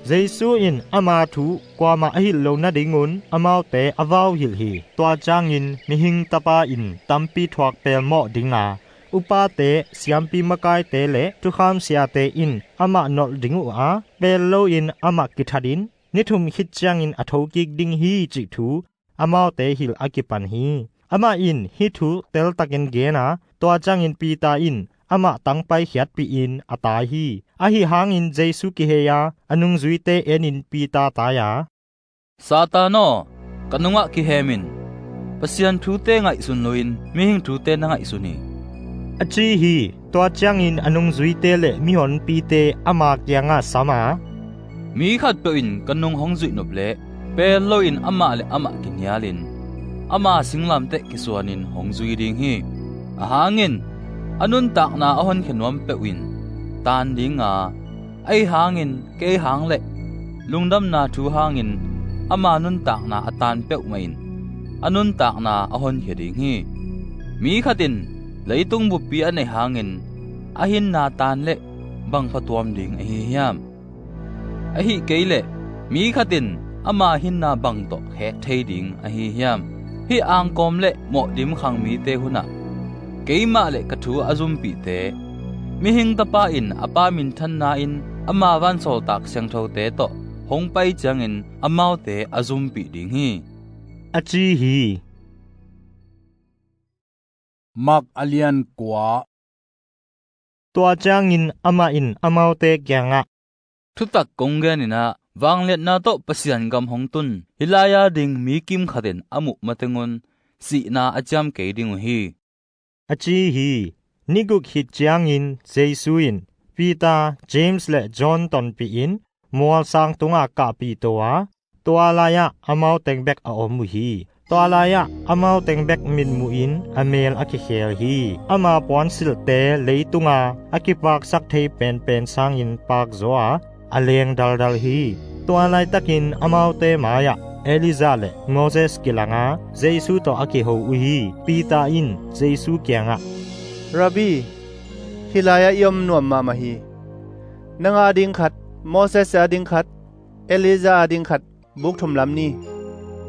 Jesu in ama thu kuamah a hilh lo nadingun amaute a vauhilh hi. Tua ciangin Mihing Tapa in tampi thuak pelmawh dinga, upate, siampi makaite le thukham siate in amah nolh ding uh a, pel loin amah kithatin ni thum khit ciangin a thokik ding hi cih thu amaute hilh a kipan hi. Amah in hih thu teltakin gen a, tua ciangin Peter in amah tangpai khiatpihin a tai hi. Ahi hangin Jesu kihei a, a nungzuite enin Peter tai a, "Satan aw, ka nungah kihem in. Pasian thute ngaihsun loin mihing thute na ngaihsun hi," a ci hi. Tua ciangin a nungzuite le mihonpite ama kiangah sam a, "Mi khatpeuh in ka nung hong zuih nop leh pel loin amah le amah kinialin ama singlamteh kisuanin hong zui ding hi. Ahang in a nuntakna a honkhia nuam peuh in taan dinga, ahi hangin kei hang le lungdamna thu hangin ama nuntakna a taan peuhmah in a nuntakna a honkhia ding hi. Mi khat in leitung buppi a neih hangin a hinna taan le bang phatuam ding ahi hiam? Ahi kei leh mi khat in ama hinna bang tawh khek thei ding ahi hiam? Hih angkawm le mawhdim khang mite hunah keimah le ka thu a zumpihte, Mihing Tapa in a Pa minthanna in ama vansawltak siangthote tawh hong pai ciangin amaute a zumpih ding hi," a ci hi. Mark a lian kua. Tua ciangin amah in amaute kiangah, "Thutak kong gen in ah, vangliatna tawh Pasian gam hong tun hih lai-a ding mi kim khat in a muh matengun sihna a ciam kei ding uh hi," a ci hi. Ni guk khit ciangin Jesu in Peter, James le John tonpihin mualsang tungah kahpih to a, tua lai-ah amau teng bek a om uh hi. Tua lai-ah amau teng bek mitmuhin a meel a kikhel hi. Ama puansilhte leitunga a kipaksak thei penpen sangin pakzaw a, a leng daldal hi. Tua laitakin amaute mai-ah Elijah le Moses kilanga Jesu tawh a kiho uh hi. Peter in Jesu kiangah, "Rabbi, hih lai-ah i om nuam mahmah hi. Nang a ding khat, Moses a ding khat, Elijah a ding khat, buk thum lam ni,"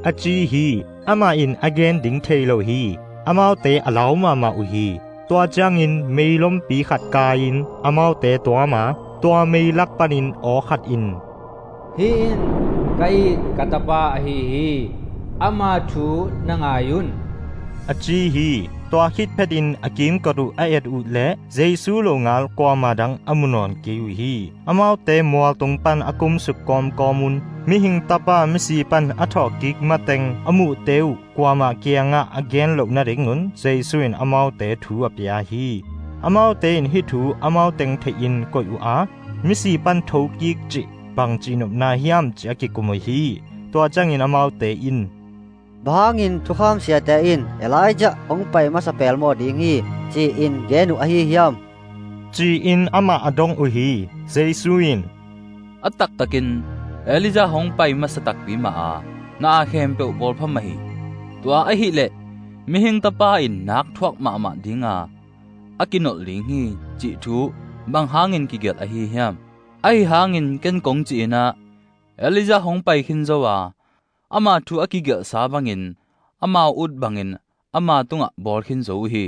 a ci hi. Amah in a gen ding thei lo hi. Amaute a lau mahmah uh hi. Tua ciangin meilompi khat kai-in amaute tuam a, tua mei lak panin aw khat in, "Hih in ka it ka tapa ahi hi. Ama thu na ngai un," a ci hi. Tua khit phetin a kimkot uh a et uh leh Jesu longal kuamah dang a mu nawn kei uh hi. Amaute mualtung pan a kumsuk kawmkawm un Mihing Tapa misi pan a thawhkik mateng a muhte uh kuamah kiangah a gen loh nadingun Jesu in amaute thu a pia hi. Amaute in hih thu amau teng theihin koih uh a, misi pan thokik cih bang cihnopna hiam cih a kikum uh hi. Tua ciangin amaute in, "Bang hangin thukham siate in Elijah hong pai masa pelmawh ding hi ci-in gen uh ahi hiam?" ci-in amah a dong uh hi. Jesu in, "A taktakin Elijah hong pai masa takpi mah a, na a khempeuh bawlpha mah hi. Tua ahileh Mihing Tapa in nak thuak mahmah dinga a kinolh ding hi cih thu bang hangin kigelh ahi hiam? Ahi hangin ken kong cih in ah, Elijah hong pai khin zo a, ama thu a kigelhsa bangin amau ut bangin ama tungah bawl khin zo uh hi."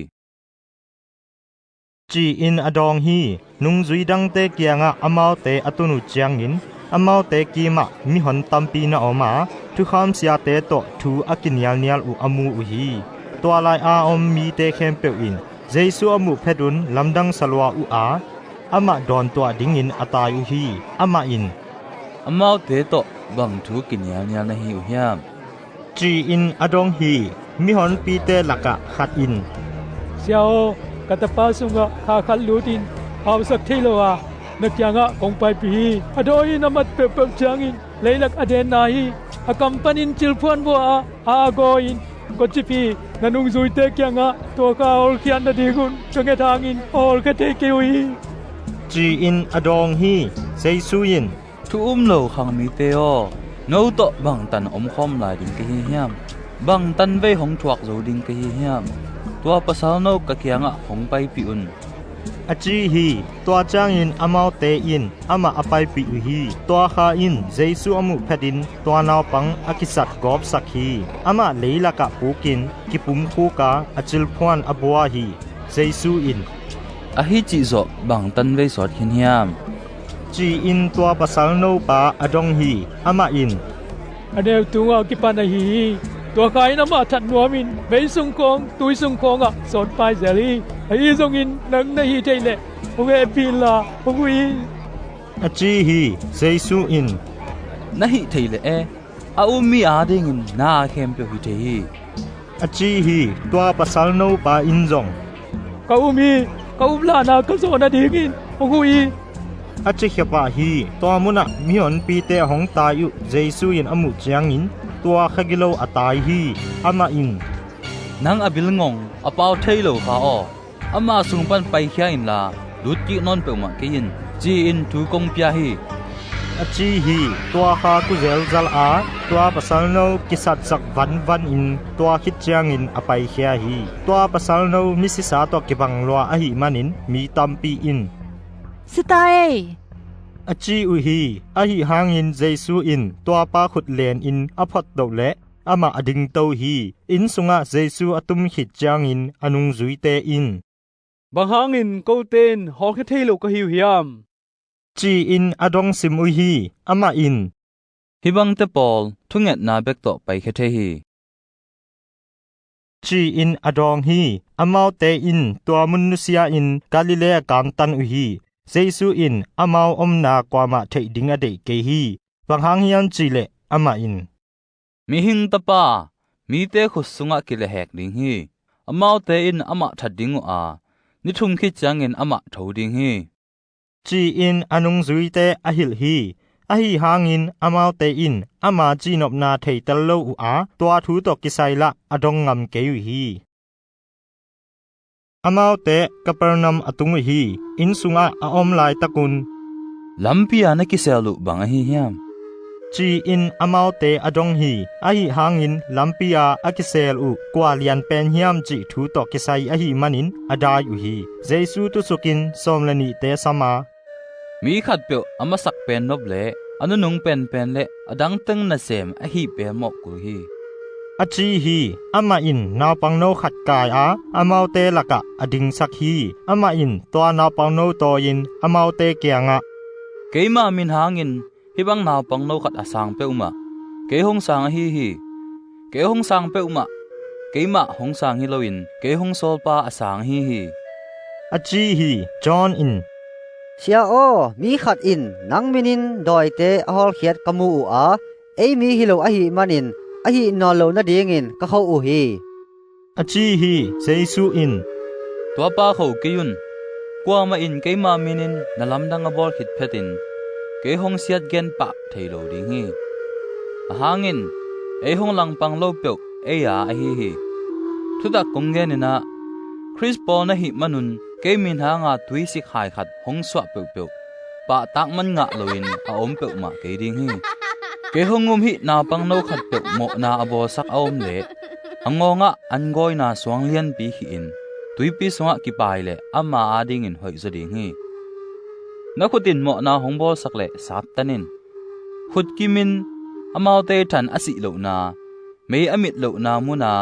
ci-in a dawng hi. Nungzui dangte kiangah amaute a tun uh ciangin amaute kimah mihon tampi na om a, thukham siate tawh thu a kinialnial uh a mu uh hi. Tua lai-a om mite khempeuh in Jesu a muh phetun lamdang salua uh a, amah dawntuah dingin a tai uh hi. Amah in, "Amaute tawh bang thu kinialnial na hi uh hiam?" ci-in a dong hi. Mihonpite lakah khat in, "Sia aw, ka tapa sungah kha khat lutin hausak thei lo a, na kiangah kong paipih hi. A dawi in a mat peuhpeuh ciangin leilak a denna hi. A kam panin cilphuan bua a, a agaw in, kawcip hi. Na nungzuite kiangah tua kha a hawlkhiat nadingun ka nget hangin a hawlkhia thei kei uh hi," ci-in a dawng hi. Jesu in, "Thu um lo khang mite aw, no tawh bangtan omkhawm lai ding ka hi hiam? Bangtan vei hong thuak zo ding ka hi hiam? Tua pasal no ka kiangah hong paipih un," a ci hi. Tua ciangin amaute in amah a paipih uh hi. Tua kha in Jesu a muh phetin tua naupang a kisat gawpsak hi. Amah leilakah pukin kipumkhuk a, a cilphuan a bua hi. Jesu in, "Ahi cihzawh bangtan vei sawt khin hiam?" ci-in tua pasal nopa a dong hi. Amah in, "A neu tungah kipan ahi hi. Tua kha in amah that nuamin vei sung khawng, tui sung khawngah sawt pai zel hi. Ahi zongin nang na hih theih leh hong hehpih inla hong huh in," a ci hi. Jesu in, "Na hih theih leh e, a um mi adingin na a khempeuh hi thei hi," a ci hi. Tua pasal nopa in zong, "Ka um hi. Ka uplah na ka zawh nadingin hong huh in," a ci khia pah hi. Tua munah mihonpite a hong tai uh Jesu in a muh ciangin tua kha gilo a tai hi. Amah in, "Nang a bilngong, a pau thei lo kha aw, ama sung pan paikhia inla, lutkik nawn peuhmah kei in," ci-in thu kong pia hi, a ci hi. Tua kha kuzel zal a, tua pasal no kisatsak vanvan in tua khit ciangin a paikhia hi. Tua pasal no misisa tawh kibang lua ahih manin mi tampi in, "Si ta ei," a ci uh hi. Ahi hangin Jesu in tuapa khut lenin a photdoh leh amah a dingto hi. Inn sungah Jesu a tum khit ciangin a nungzuite in, "Bang hangin kote in hawlkhia thei lo ka hi uh hiam?" ci-in a dong sim uh hi. Amah in, "Hih bangte pawl thungetna bek tawh paikhia thei hi," ci-in a dawng hi. Amaute in tua mun nusia-in Galilee a kantan uh hi. Jesu in amau omna kuamah theih ding a deih kei hi. Bang hang hiam cihleh amah in, "Mihing Tapa mite khut sungah kilehhek ding hi. Amaute in amah that ding uh a, ni thum khit ciangin amah tho ding hi," ci-in a nungzuite a hilh hi. Ahi hangin amaute in ama cihnopna theitel lo uh a, tua thu tawh kisai lah a dong ngam kei uh hi. Amaute Capernaum a tung uh hi. Inn sungah a om laitakun, "Lampi-a na kisel uh bang ahi hiam?" ci-in amaute a dong hi. Ahi hangin lampi-a a kisel uh kua lian pen hiam cih thu tawh kisai ahih manin a dai uh hi. Jesu tusukin sawm le nihte sam a, "Mi khatpeuh a masak pen nop le a nunung penpen le a dangteng nasem ahi pen mawh kul hi," a ci hi. Amah in naupangno khat kai a, amaute lakah a dingsak hi. Amah in tua naupangno tawi-in amaute kiangah, "Keima min hangin hih bang naupangno khat a sang peuhmah kei hong sang ahi hi. Kei hong sang peuhmah keimah hong sang hi loin kei hong sawlpa a sang ahi hi," a ci hi. John in, "Sia aw, mi khat in nang minin dawite a hawlkhiat ka mu uh a, ei mi hi lo ahih manin a hih nawn lo nadingin ka kho uh hi," a ci hi. Jesu in, "Tuapa kho kei un. Kuamah in keima minin na lamdang a bawl khit phetin kei hong siat gen pah thei lo ding hi. Ahang in ei hong langpang lo peuh ei a ahi hi. Thutak kong genin ah, Khrist pawl na hih manun kei min hanga tuisik hai khat hong suah peuhpeuh pahtakman ngah loin a om peuhmah kei ding hi. Kei hong um hih naupangno khatpeuh mawhna a bawlsak a om leh a ngawngah an gawina suang lianpi khih in tuipi sungah kipai leh ama adingin hoihzaw ding hi. Na khut in mawhna hong bawlsak leh saptan in. Khut kimin amaute than a sih lohna, mei a mit lohna muna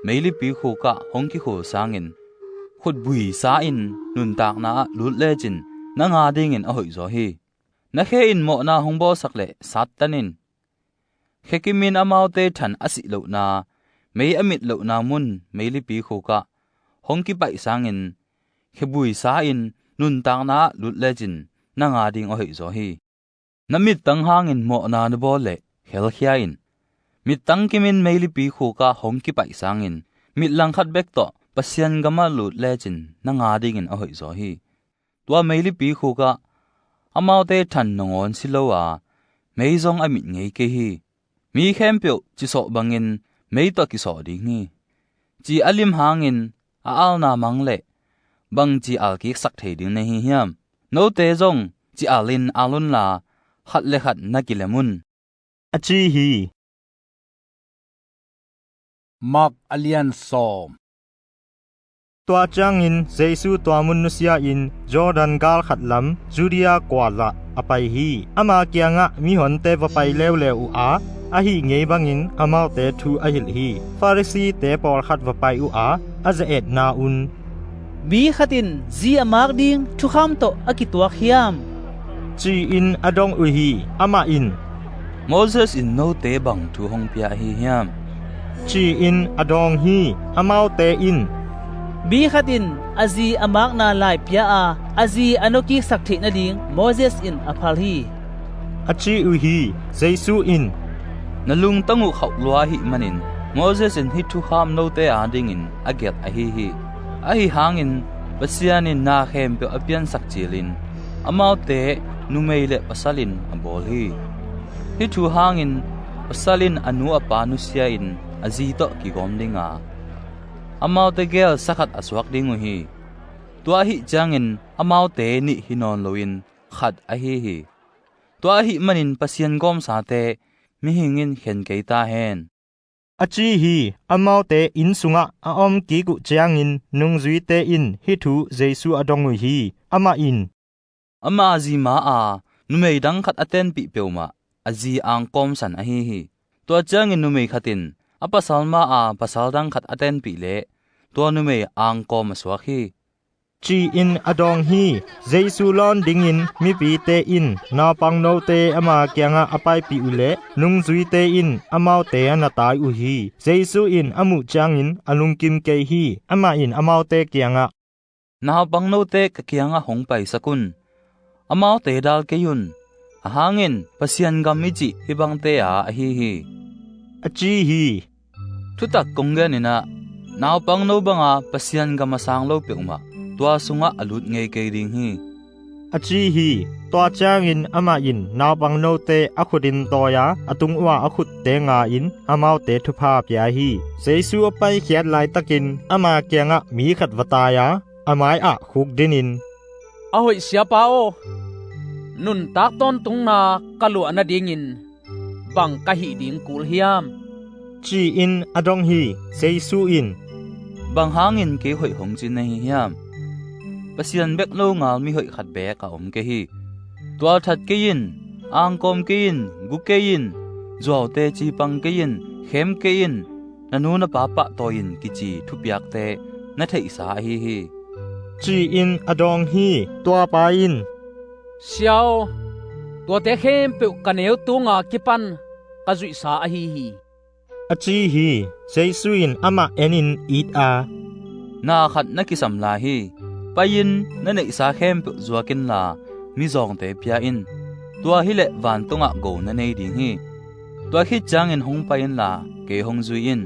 meilipi khukah hong kikhul sangin khutbui sa-in nuntakna ah lut lecin nang adingin a hoihzaw hi. Na khe in mawhna hong bawlsak leh sattan in. Khe kimin amaute than a sih lohna, mei a mit lohna mun meilipi khukah hong kipaih sangin khebui sa-in nuntakna ah lut lecin nang ading a hoihzaw hi. Na mittang hangin mawhna na bawl leh khelkhia in. Mittang kimin meilipi khukah hong kipaih sangin mit langkhat bek tawh Pasian gamah lut lecin nang adingin a hoihzaw hi. Tua meilipi khukah amaute than nangawn si lo a, mei zong a mit ngei kei hi. Mi khempeuh cisawh bangin mei tawh kisawh ding hi. Ci a lim hangin a alna mang leh bangci alkiksak thei ding na hi hiam? Note zong ci alin al unla, khat le khat na kilem un, a ci hi. Mark a lian sawm. Tua ciangin Jesu tua mun nusia-in Jordan gal khat lam Judea kualah a pai hi. Ama kiangah mihonte va pai leuleu uh a, ahi ngei bangin amaute thu a hilh hi. Pharisee-te pawlkhat va pai uh a, a ze-etna un, "Mi khat in zi a mak ding thukham tawh a kituak hiam?" ci-in a dong uh hi. Amah in, "Moses in note bang thu hong pia ahi hiam?" ci-in a dawng hi. Amaute in, "Mi khat in a zi a makna lai pia a, a zi a nawkiksak theih nading Moses in a phal hi," a ci uh hi. Jesu in, "Na lungtang uh khauh lua ahih manin Moses in hih thukham note adingin a gelh ahi hi. Ahi hangin Pasian in na khempeuh a piansak cilin amaute numei le pasal in a bawl hi. Hih thu hangin pasal in a nu a pa nusia-in a zi tawh kigawm dinga, amaute gel sa khat a suak ding uh hi. Tua ahih ciangin amaute nih hi nawn loin khat ahi hi. Tua ahih manin Pasian gawmsate mihing in khen kei ta hen," a ci hi. Amaute inn sungah a om kik uh ciangin nungzuite in hih thu Jesu a dong uh hi. Amah in, "Ama zi ma a numei dang khat a tenpih peuhmah a zi angkawmsan ahi hi. Tua ciangin numei khat in a pasal ma a pasal dang khat a tenpih leh tua numei angkawm a suak hi," ci-in a dawng hi. Jesu lawn dingin mipite in naupang note ama kiangah a paipih uh leh nungzuite in amaute a na tai uh hi. Jesu in a muh ciangin a lungkim kei hi. Amah in amaute kiangah, "Naupang note ka kiangah hong paisak un. Amaute dal kei un. Ahang in Pasian gam i cih hih bangte a ahi hi," a ci hi. "Thutak kong gen in ah, naupang no banga Pasian gam a sang lo peuhmah tua sungah a lut ngei kei ding hi," a ci hi. Tua ciangin amah in naupang note a khut in tawi a, a tung uh a a khutte nga-in amaute thupha pia hi. Jesu a paikhiat laitakin ama kiangah mi khat va tai a, a mai-ah khukdinin, "A hoih Siapa aw, nuntak tawntungna ka luah nadingin bang ka hih ding kul hiam?" ci-in a dong hi. Jesu in, "Bang hangin kei hoih hong ci na hi hiam? Pasian bek nongal mihoih khat beek a om kei hi. Tualthat kei in, angkawm kei in, gu kei in, zuaute cipang kei in, khem kei in, na nu na pa pahtawi in kici thupiakte na theihsa ahi hi," ci-in a dawng hi. Tuapa in, "Sia aw, tuate khempeuh ka neu tunga kipan ka zuihsa ahi hi," a ci hi. Jesu in amah enin it a, "Na khat na kisam lai hi. Pai-in na neihsa khempeuh zuak inla mizawngte pia in. Tua hileh vantungah go na nei ding hi. Tua khit ciangin hong pai inla kei hong zui in,"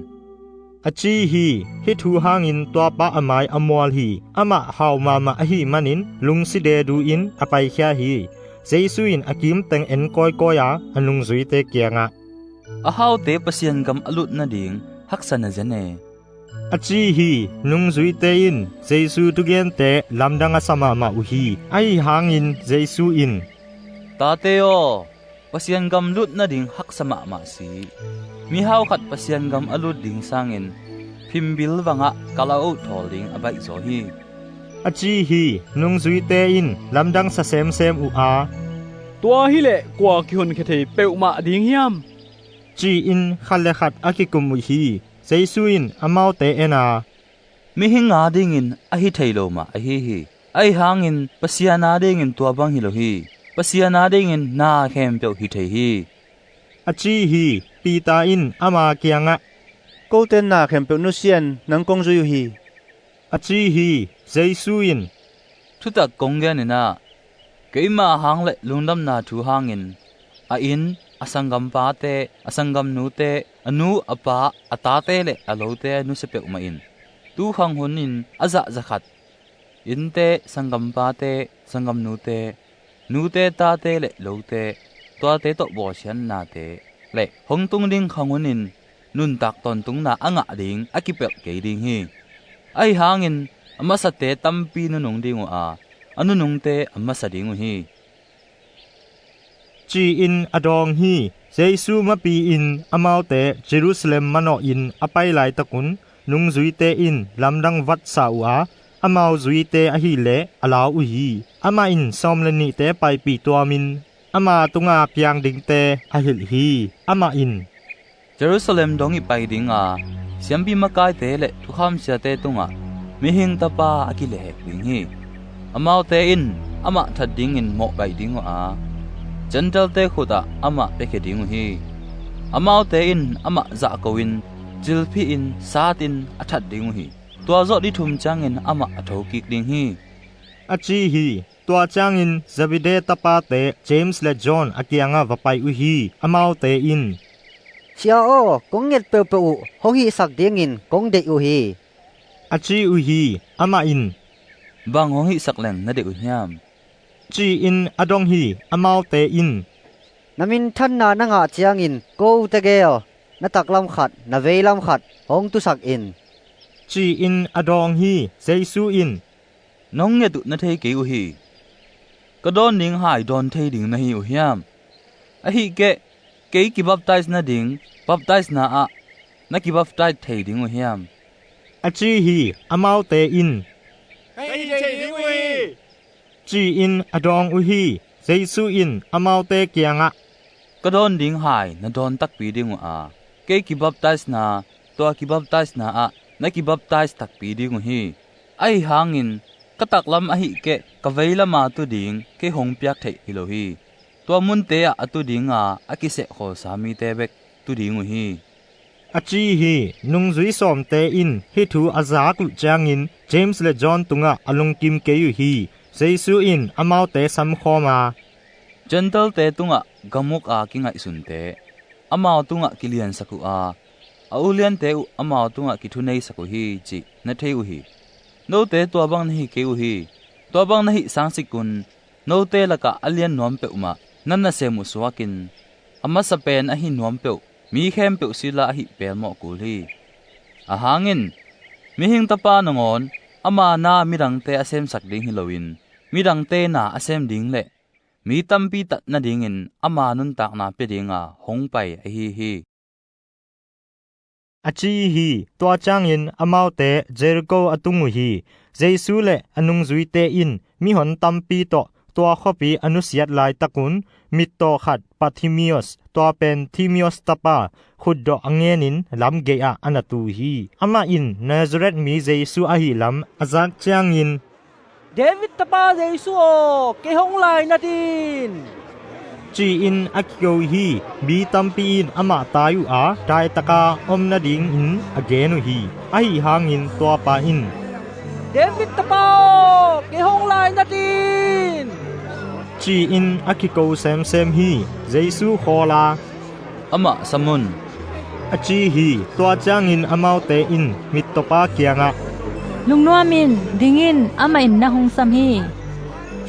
a ci hi. Hih thu hangin tuapa a mai a mual hi. Amah hau mahmah ahih manin lungsi dedu-in a paikhia hi. Jesu in a kimteng en kawikawi a, a nungzuite kiangah, "A haute Pasian gam a lut nading haksa na zen e," a ci hi. Nungzuite in Jesu thugente lamdang a sa mahmah uh hi. Ahi hangin Jesu in, "Tate aw, Pasian gam lut nading haksa mahmah si. Mihau khat Pasian gam a lut ding sangin phimbil vangah kal a ohthawl ding a baihzaw hi," a ci hi. Nungzuite in lamdang sa semsem uh a, "Tua hileh kua kihonkhia thei peuhmah ding hiam?" ci-in khat le khat a kikum uh hi. Jesu in amaute en a, Mihing a dingin a hi thei lo mah ahi hi. Ahi hangin Pasian a dingin tua bang hi lo hi. Pasian a dingin na khempeuh hi thei hi, a ci hi. Peter in ama kiangah, "Kote in na khempeuh nusia-in nang kong zui uh hi," a ci hi. Jesu in, "Thutak kong gen in ah, keima hang le lungdamna thu hangin a inn, a sanggampate, a sanggamnute, a nu, a pa, a tate le a lote nusia peuhmah in, tu khang hunin a zah za khat innte, sanggampate, sanggamnute, nute, tate le lote, tuate tawh bawlsiatnate le hong tung ding khang hunin nuntak tawntungna a ngah ding a kipelh kei ding hi. Ahi hangin a masate tampi nunung ding uh a, a nunungte a masa ding uh hi," ci-in a dawng hi. Jesu mapi-in amaute Jerusalem manawhin a pai laitakun nungzuite in lamdang vatsa uh a, amau zuite ahileh a lau uh hi. Amah in sawm le nihte paipih tuamin ama tunga piang dingte a hilh hi. Amah in, "Jerusalem dong i pai ding a, siampi makaite le thukham siate tungah Mihing Tapa a kilehhek ding hi. Amaute in amah that dingin mawhbaih ding uh a, Gentailte khutah amah piakhia ding uh hi. Amaute in amah zahko-in, cilphihin, satin a that ding uh hi. Tua zawh ni thum ciangin amah a thokik ding hi," a ci hi. Tua ciangin Zebedee tapate James le John a kiangah va pai uh hi. Amaute in, "Sia aw, kong nget peuhpeuh uh hong hihsak dingin kong deih uh hi," a ci uh hi. Amah in, "Bang hong hihsak leng na deih uh hiam?" ci-in a dong hi. Amaute in, "Na minthanna na ngah ciangin ko tegel na taklam khat, na veilam khat hong tusak in," ci-in a dawng hi. Jesu in, "Nong nget uh na thei kei uh hi. Ka dawn ding hai dawn thei ding na hi uh hiam? Ahih keh kei kibaptais nading baptaisna ah na kibaptais thei ding uh hiam?" a ci hi. Amaute in, "Ka hi thei ding uh hi," ci-in a dawng uh hi. Jesu in amaute kiangah, "Ka dawn ding hai na dawn takpi ding uh a, kei kibaptaisna, tua kibaptaisna ah na kibaptais takpi ding uh hi. Ahi hangin ka taklam ahih keh ka veilam a tu ding kei hong piak theih hi lo hi. Tua munte ah a tu dinga a kisehkhawlsa mite bek tu ding uh hi," a ci hi. Nungzui sawmte in hih thu a zak uh ciangin James le John tungah a lungkim kei uh hi. Jesu in amaute samkhawm a, "Gentailte tungah gam uk a kingaihsunte amau tungah kiliansak uh a, a uliante uh amau tungah kithuneisak uh hi, cih na thei uh hi. Note tua bang na hi kei uh hi. Tua bang na hih sangsikun note lakah a lian nuam peuhmah na nasem uh suakin, a masa pen ahi nuam peuh mi khempeuh sila ahi pelmawh kul hi. Ahang in Mihing Tapa nangawn ama na midangte a semsak ding hi loin, midangte na a sem ding le mi tampi tat nadingin ama nuntakna pia dinga hong pai ahi hi," a ci hi. Tua ciangin amaute Jericho a tung uh hi. Jesu le a nungzuite in mihon tampi tawh tua khuapi a nusiat laitakun, mittaw khat Bartimaeus, tua pen Timaeus tapa, khutdawh a ngenin lamgei ah a na tu hi. Amah in Nazareth mi Jesu ahih lam a zak ciangin, "David tapa Jesu aw, kei hong lainat in," ci-in a kiko hi. Mi tampi in amah tai uh a, daitaka om nadingin a gen uh hi. Ahi hangin tuapa in, "David tapa aw, kei hong lainat in," ci-in a kiko semsem hi. Jesu khawl a, "Amah sam un," a ci hi. Tua ciangin amaute in mittawpa kiangah, "Lungnuam in, ding in, amah in nang hong sam hi,"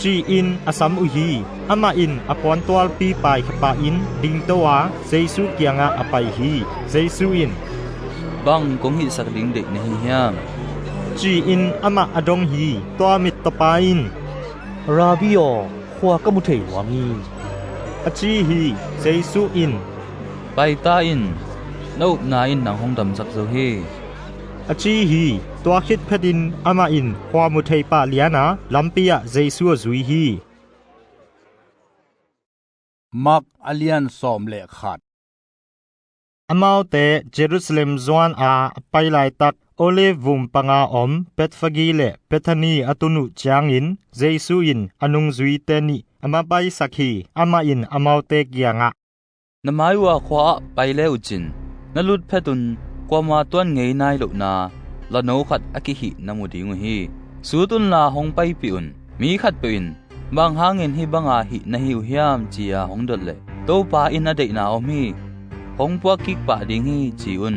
ci-in a sam uh hi. Amah in a puantualpi paikhia pah in dingto a Jesu kiangah a pai hi. Jesu in, "Bang kong hihsak ding deih na hi hiam?" ci-in amah a dong hi. Tua mittawpa in, "Rabbi aw, khua ka mu thei nuam hi," a ci hi. Jesu in, "Pai ta in, na upna in nang hong damsak zo hi," a ci hi. Tua khit phetin amah in khua mu thei pah liana lampi ah Jesu a zui hi. Mark a lian sawm le khat. Amaute Jerusalem zuan a a pai laitak, Olive vum panga om Bethphage le Bethany a tun uh ciangin Jesu in a nungzuite nih a mapaisak hi. Amah in amaute kiangah, "Na mai uh a khua ah pai le uh cin, na lut phetun kuama tuan ngei nai lohna lano khat a kihih na mu ding uh hi. Sut unla hong paipih un. Mi khatpeuh in, 'Bang hangin hih banga hih na hi uh hiam?' ci-a hong dot leh, 'Topa in a deihna om hi, hong puak kik pah ding hi,' ci un,"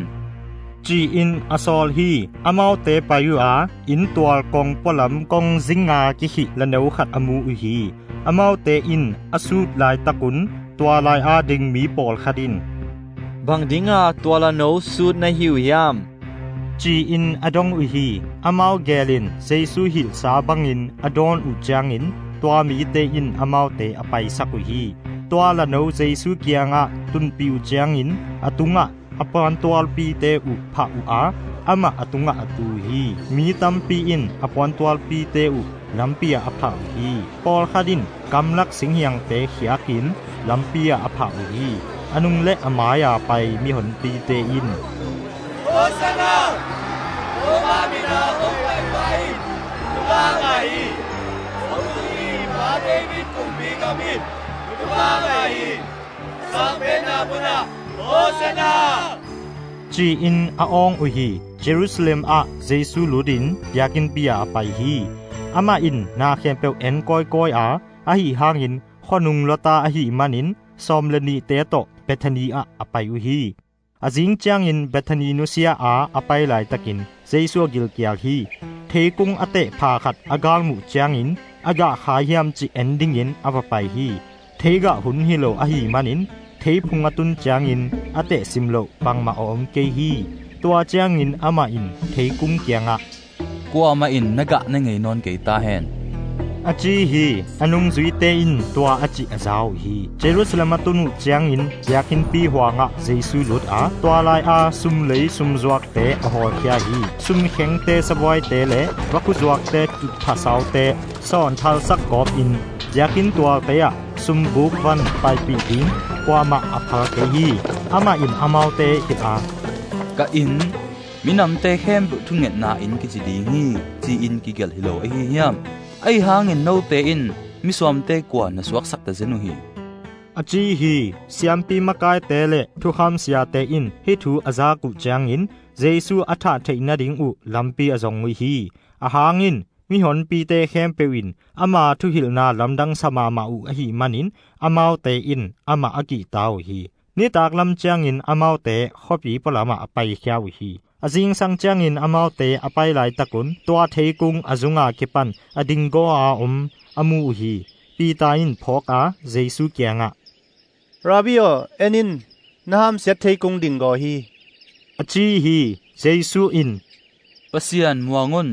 ci-in a sawl hi. Amaute pai uh a, inn tual kong pualam kong zinga kihih lano khat a mu uh hi. Amaute in a sut laitakun tua lai-a ding mi pawlkhat in, "Bang dinga tua lano sut na hi uh hiam?" ci-in a dong uh hi. Amau gelin Jesu hilhsa bangin a dawn uh ciangin tua mite in amaute a paisak uh hi. Tua lano Jesu kiangah tunpih uh ciangin a tungah a puantualpite uh phah uh a, amah a tungah a tu uh hi. Mi tampi in a puantualpite uh lampi ah a phah uh hi. Pawlkhat in gamlak singhiangte khiakin lampi ah a phah uh hi. A nung le a mai-a pai mihonpite in, "Hosanna! Topa mina hong pai pa in thupha ngah hi. Hong tung hi Pa David kumpi gam in thupha ngah hi. Sangpenna munah Hosanna!" ci-in a awng uh hi. Jerusalem ah Jesu lutin biakinnpi ah a pai hi. Amah in na khempeuh en kawikawi a, ahi hangin khuanung luata ahih manin sawm le nihte tawh Bethany ah a pai uh hi. A zing ciangin Bethany nusia a a pai laitakin Jesu a gilkial hi. Theikung a tehpha khat a galmuh ciangin a gah kha hiam cih en dingin a va pai hi. Theigah hun hi lo ahih manin theiphung a tun ciangin a tehsim loh bangmah a om kei hi. Tua ciangin amah in theikung kiangah, "Kuamah in na gah na ngei nawn kei ta hen," a ci hi. A nungzuite in tua a cih a za uh hi. Jerusalem a tun uh ciangin biakinnpi huangah Jesu lut a, tua lai-a sumlei sumzuakte a hawlkhia hi. Sumkhengte sabuaite le vakhuzuakte tutphasaute sawnthalsak gawpin biakinn tualte ah sumbuk van paipih ding kuamah a phal kei hi. Amah in amaute hilh a, "Ka inn minamte khempeuh thungetna inn kici ding hi, ci-in kigelh hi lo ahi hiam? Ahi hangin note in misuamte kua na suaksak ta zen uh hi?" a ci hi. Siampi makaite le thukham siate in hih thu a zak uh ciangin Jesu a thah theih nading uh lampi a zong uh hi. A hangin mihonpite khempeuh in ama thuhilhna lamdang sa mahmah uh ahih manin amaute in amah a kihta uh hi. Nitak lam ciangin amaute khuapi pualamah a paikhia uh hi. A zingsang ciangin amaute a pai laitakun tua theikung a zunga kipan a dinggaw a om a mu uh hi. Peter in phawk a Jesu kiangah, "Rabbi aw, en in, na hamsiat theikung dinggaw hi," a ci hi. Jesu in, "Pasian muang un.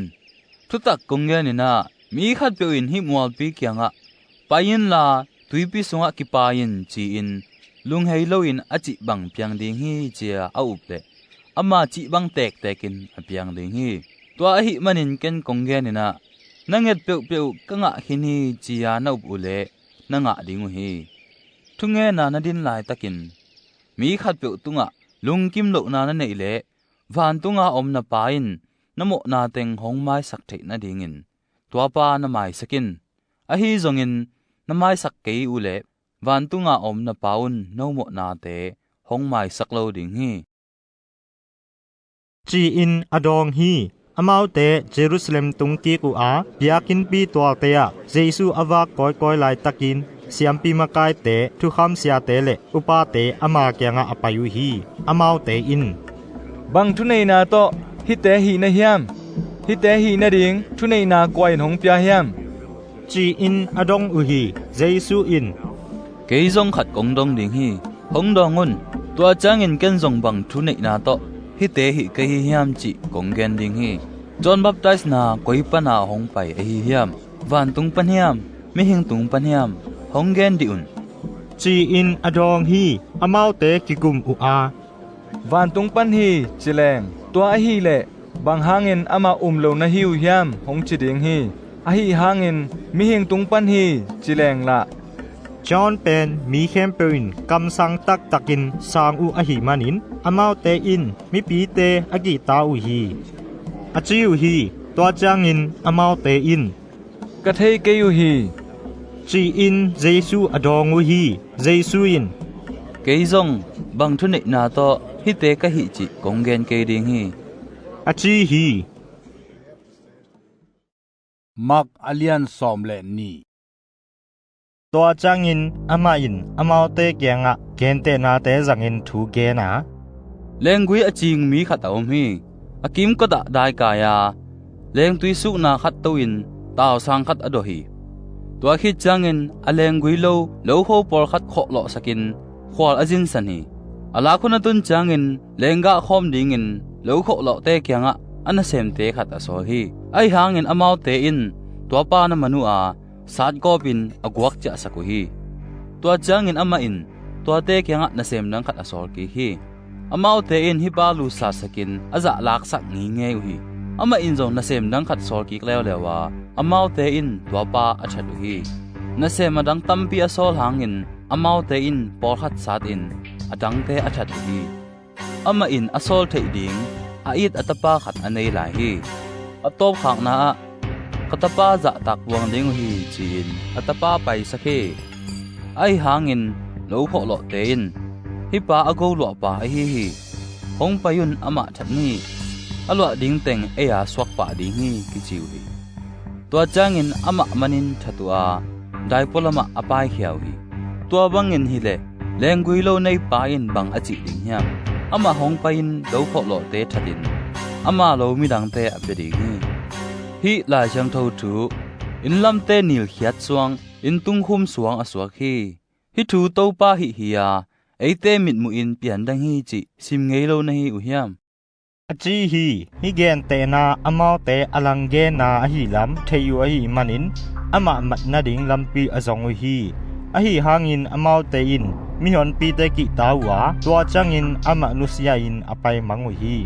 Thutak kong gen in ah, mi khatpeuh in hih mualpi kiangah, 'Pai inla tuipi sungah kipai in,' ci-in lunghei loin a cih bang piang ding hi," ci-a a up leh ama cih bang tektekin a piang ding hi. Tua ahih manin ken kong gen in ah, na nget peuhpeuh ka ngah khin hi, ci-a na up uhleh na ngah ding uh hi. Thungenna na din laitakin mi khatpeuh tungah lungkim lohna na neih leh vantunga om na Pa in na mawhna teng hong maisak theih nadingin tuapa na maisak in. Ahi zongin na maisak kei uhleh vantunga om na Pa un no mawhnate hong maisak lo ding hi, ci-in a dawng hi. Amaute Jerusalem tung kik uh a, biakinnpi tualte ah Jesu a vak kawikawi laitakin siampi makaite, thukham siate le upate ama kiangah a pai uh hi. Amaute in, "Bang thuneihna tawh hihte hih na hiam? Hihte hih nading thuneihna kua in hong pia hiam?" ci-in a dong uh hi. Jesu in, "Kei zong khat kong dong ding hi. Hong dawng un. Tua ciangin ken zong bang thuneihna tawh hihte hih ka hi hiam cih kong gen ding hi. John baptisena koi pana hong pai ahi hiam? Vantung pan hiam, mihing tung pan hiam? Hong gen dih un," ci-in a dawng hi. Amaute kigum uh a, "Vantung pan hi," ci leng, "Tua ahih leh bang hangin amah um lo na hi uh hiam?" hong ci ding hi. "Ahi hangin mihing tung pan hi," ci leng lah, John pen mi khempeuh in kamsang taktakin sang uh ahih manin amaute in mipite a kihta uh hi. a ci uh hi. Tua ciangin amaute in, "Ka thei kei uh hi," ci-in Jesu a dawng uh hi. Jesu in, "Kei zong bang thuneihna tawh hihte ka hih cih kong gen kei ding hi," a ci hi. Mark a lian sawm le nih. Tua ciangin amah in amaute kiangah gentehnate zangin thu gen a, "Lenggui a cing mi khat a om hi. A kimkotah daikai a, lengtui sukna khat to-in tausang khat a dawh hi. Tua khit ciangin a lenggui lo lokho pawlkhat khawhlawhsakin khual a zinsan hi. A lak hun a tun ciangin lenggah khawm dingin lo khawhlawhte kiangah a nasemte khat a sawl hi. Ahi hangin amaute in tua pa na man uh a, satgawpin a guak ciahsak uh hi. Tua ciangin amah in tuate kiangah nasem dang khat a sawl kik hi. Amaute in hih pa lutsatsakin a zahlaksak ngeingei uh hi. Amah in zong nasem dang khat sawl kik leuleu a, amaute in tua pa a that uh hi. Nasem a dang tampi a sawl hangin amaute in pawlkhat satin a dangte a that uh hi. Amah in a sawl theih ding a it a tapa khat a nei lai hi. A tawpkhakna ah, 'Ka tapa zahtak buang ding uh hi,' ci-in a tapa paisak hi. Ahi hangin lo khawhlawhte in, 'Hih pa a go luahpa ahi hi. Hong pai un, amah that ni. A luah ding teng ei-a suak pah ding hi,' kici uh hi. Tua ciangin amah manin that uh a, daipua lamah a paikhia uh hi. Tua bangin hileh lenggui lo neipa in bang a cih ding hiam? Amah hong pai-in lo khawhlawhte thatin ama lo midangte a pia ding hi. Hih Lai Siangtho thu, inn lamte nilkhiat suang, inn tungkhum suang a suak hi. Hih thu Topa hih hi-a, eite mitmuhin pian dang hi cih sim ngei lo na hi uh hiam?" a ci hi. Hih gentehna amaute a lang genna ahi lam thei uh ahih manin amah mat nading lampi a zong uh hi. Ahi hangin amaute in mihonpite kihta uh a, tua ciangin amah nusia-in a paimang uh hi.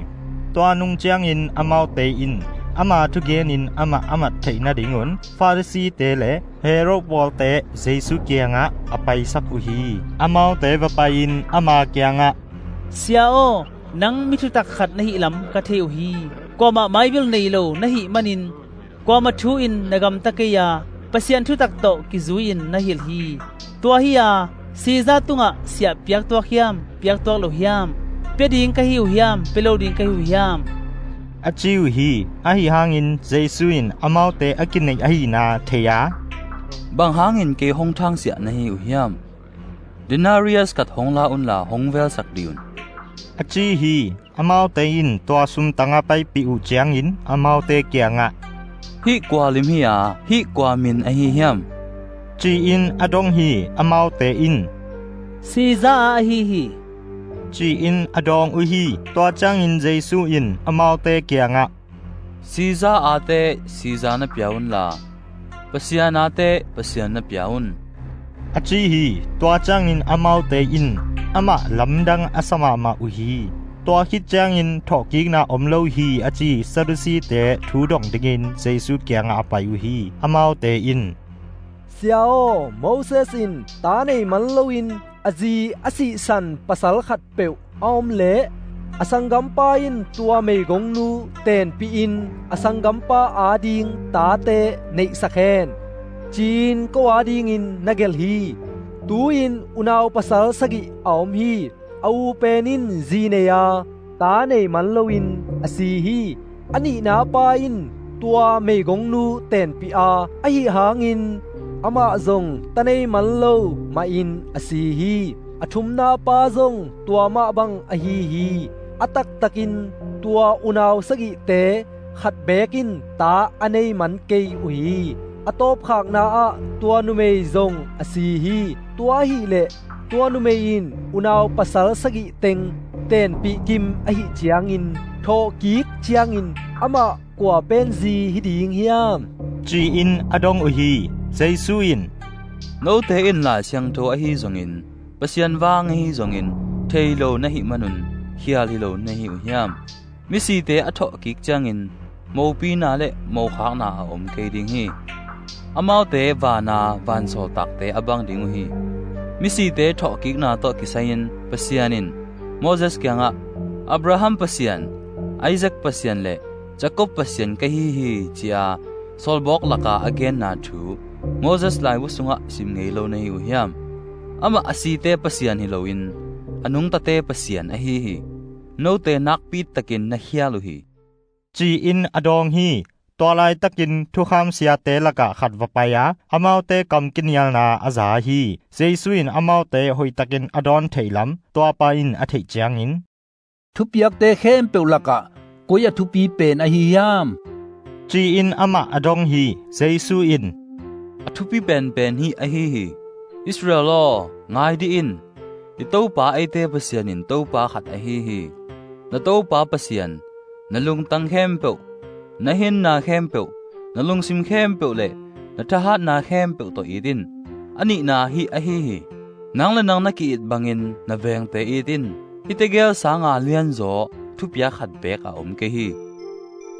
Tua nung ciangin amaute in ama thugenin amah a mat theih nadingun Pharisee-te le Herod pawlte Jesu kiangah a paisak uh hi. Amaute va pai-in ama kiangah, "Sia aw, nang mi thutak khat na hih lam ka thei uh hi. Kuamah maivil nei lo na hih manin kuama thu in na gamta kei a, Pasian thutak tawh kizui-in na hilh hi. Tua hi-a, Caesar tungah siah piaktuak hiam, piaktuak lo hiam? Pia ding ka hi uh hiam, pia lo ding ka hi uh hiam?" a ci uh hi. Ahi hangin Jesu in amaute a kineih ahihna thei a, "Bang hangin kei hong thangsiah na hi uh hiam? Denarius khat hong la unla hong velsak dih un," a ci hi. Amaute in tua sumtang a paipih uh ciangin amaute kiangah, "Hih kua lim hi-a, hih kua min ahi hiam?" ci-in a dong hi. Amaute in, "Caesar a ahi hi," ci-in a dawng uh hi. Tua ciangin Jesu in amaute kiangah, "Caesar aate Caesar na pia unla, Pasian aate Pasian na pia un," a ci hi. Tua ciangin amaute in amah lamdang a sa mahmah uh hi. Tua khit ciangin thawhkikna om lo hi a ci Sadducee-te thu dong dingin Jesu kiangah a pai uh hi. Amaute in, "Sia aw, Moses in ta nei man loin a zi a sihsan pasal khatpeuh a om leh a sanggampa in tua meigongnu tenpih in a sanggampa ading tate neihsak hen, ci-in ko adingin na gelh hi. Tu-in unau pasal sagih a om hi. A u pen in zi nei a, ta nei man loin a si hi. A nihna pa in tua meigongnu tenpih a, ahi hangin amah zong ta nei man lo mahin a si hi. A thumna pa zong tua mah bang ahi hi. A taktakin tua unau sagihte khat bek in ta a nei man kei uh hi. A tawpkhakna ah tua numei zong a si hi. Tua ahih leh tua numei in unau pasal sagih teng tenpih kim ahih ciangin, thawhkik ciangin amah kua pen zi hi ding hiam?" ci-in a dong uh hi. Jesu in, "Note in Lai Siangtho ahi zongin, Pasian vang ahi zongin thei lo na hih manun khial hi lo na hi uh hiam? Misite a thawhkik ciangin mopina le mokhakna a om kei ding hi. Amaute vana vansawltakte a bang ding uh hi. Misite thawhkikna tawh kisai-in Pasian in Moses kiangah, 'Abraham Pasian, Isaac Pasian le Jacob Pasian ka hi hi, ci-a sawlbawk laka a genna thu Moses laibu sungah sim ngei lo na hi uh hiam? Amah a site Pasian hi loin a nungtate Pasian ahi hi. Note nakpi takin na khial uh hi, ci-in a dawng hi. Tua laitakin thukham siate lakah khat va pai a, amaute kam kinialna a za hi. Jesu in amaute hoihtakin a dawn theih lam tuapa in a theih ciangin, thupiakte khempeuh lakah koi a thupi pen ahi hiam? Ci-in amah a dong hi. Jesu in, a thupi penpen hih ahi hi: Israel aw, ngai dih in. I Topa eite Pasian in Topa khat ahi hi. Na Topa Pasian na lungtang khempeuh, na hinna khempeuh, na lungsim khempeuh le na thahatna khempeuh tawh it in. A nihna hih ahi hi: Nang le nang na ki-it bangin na vengte it in. Hihte gel sanga lianzaw thupiak khat beek a om kei hi,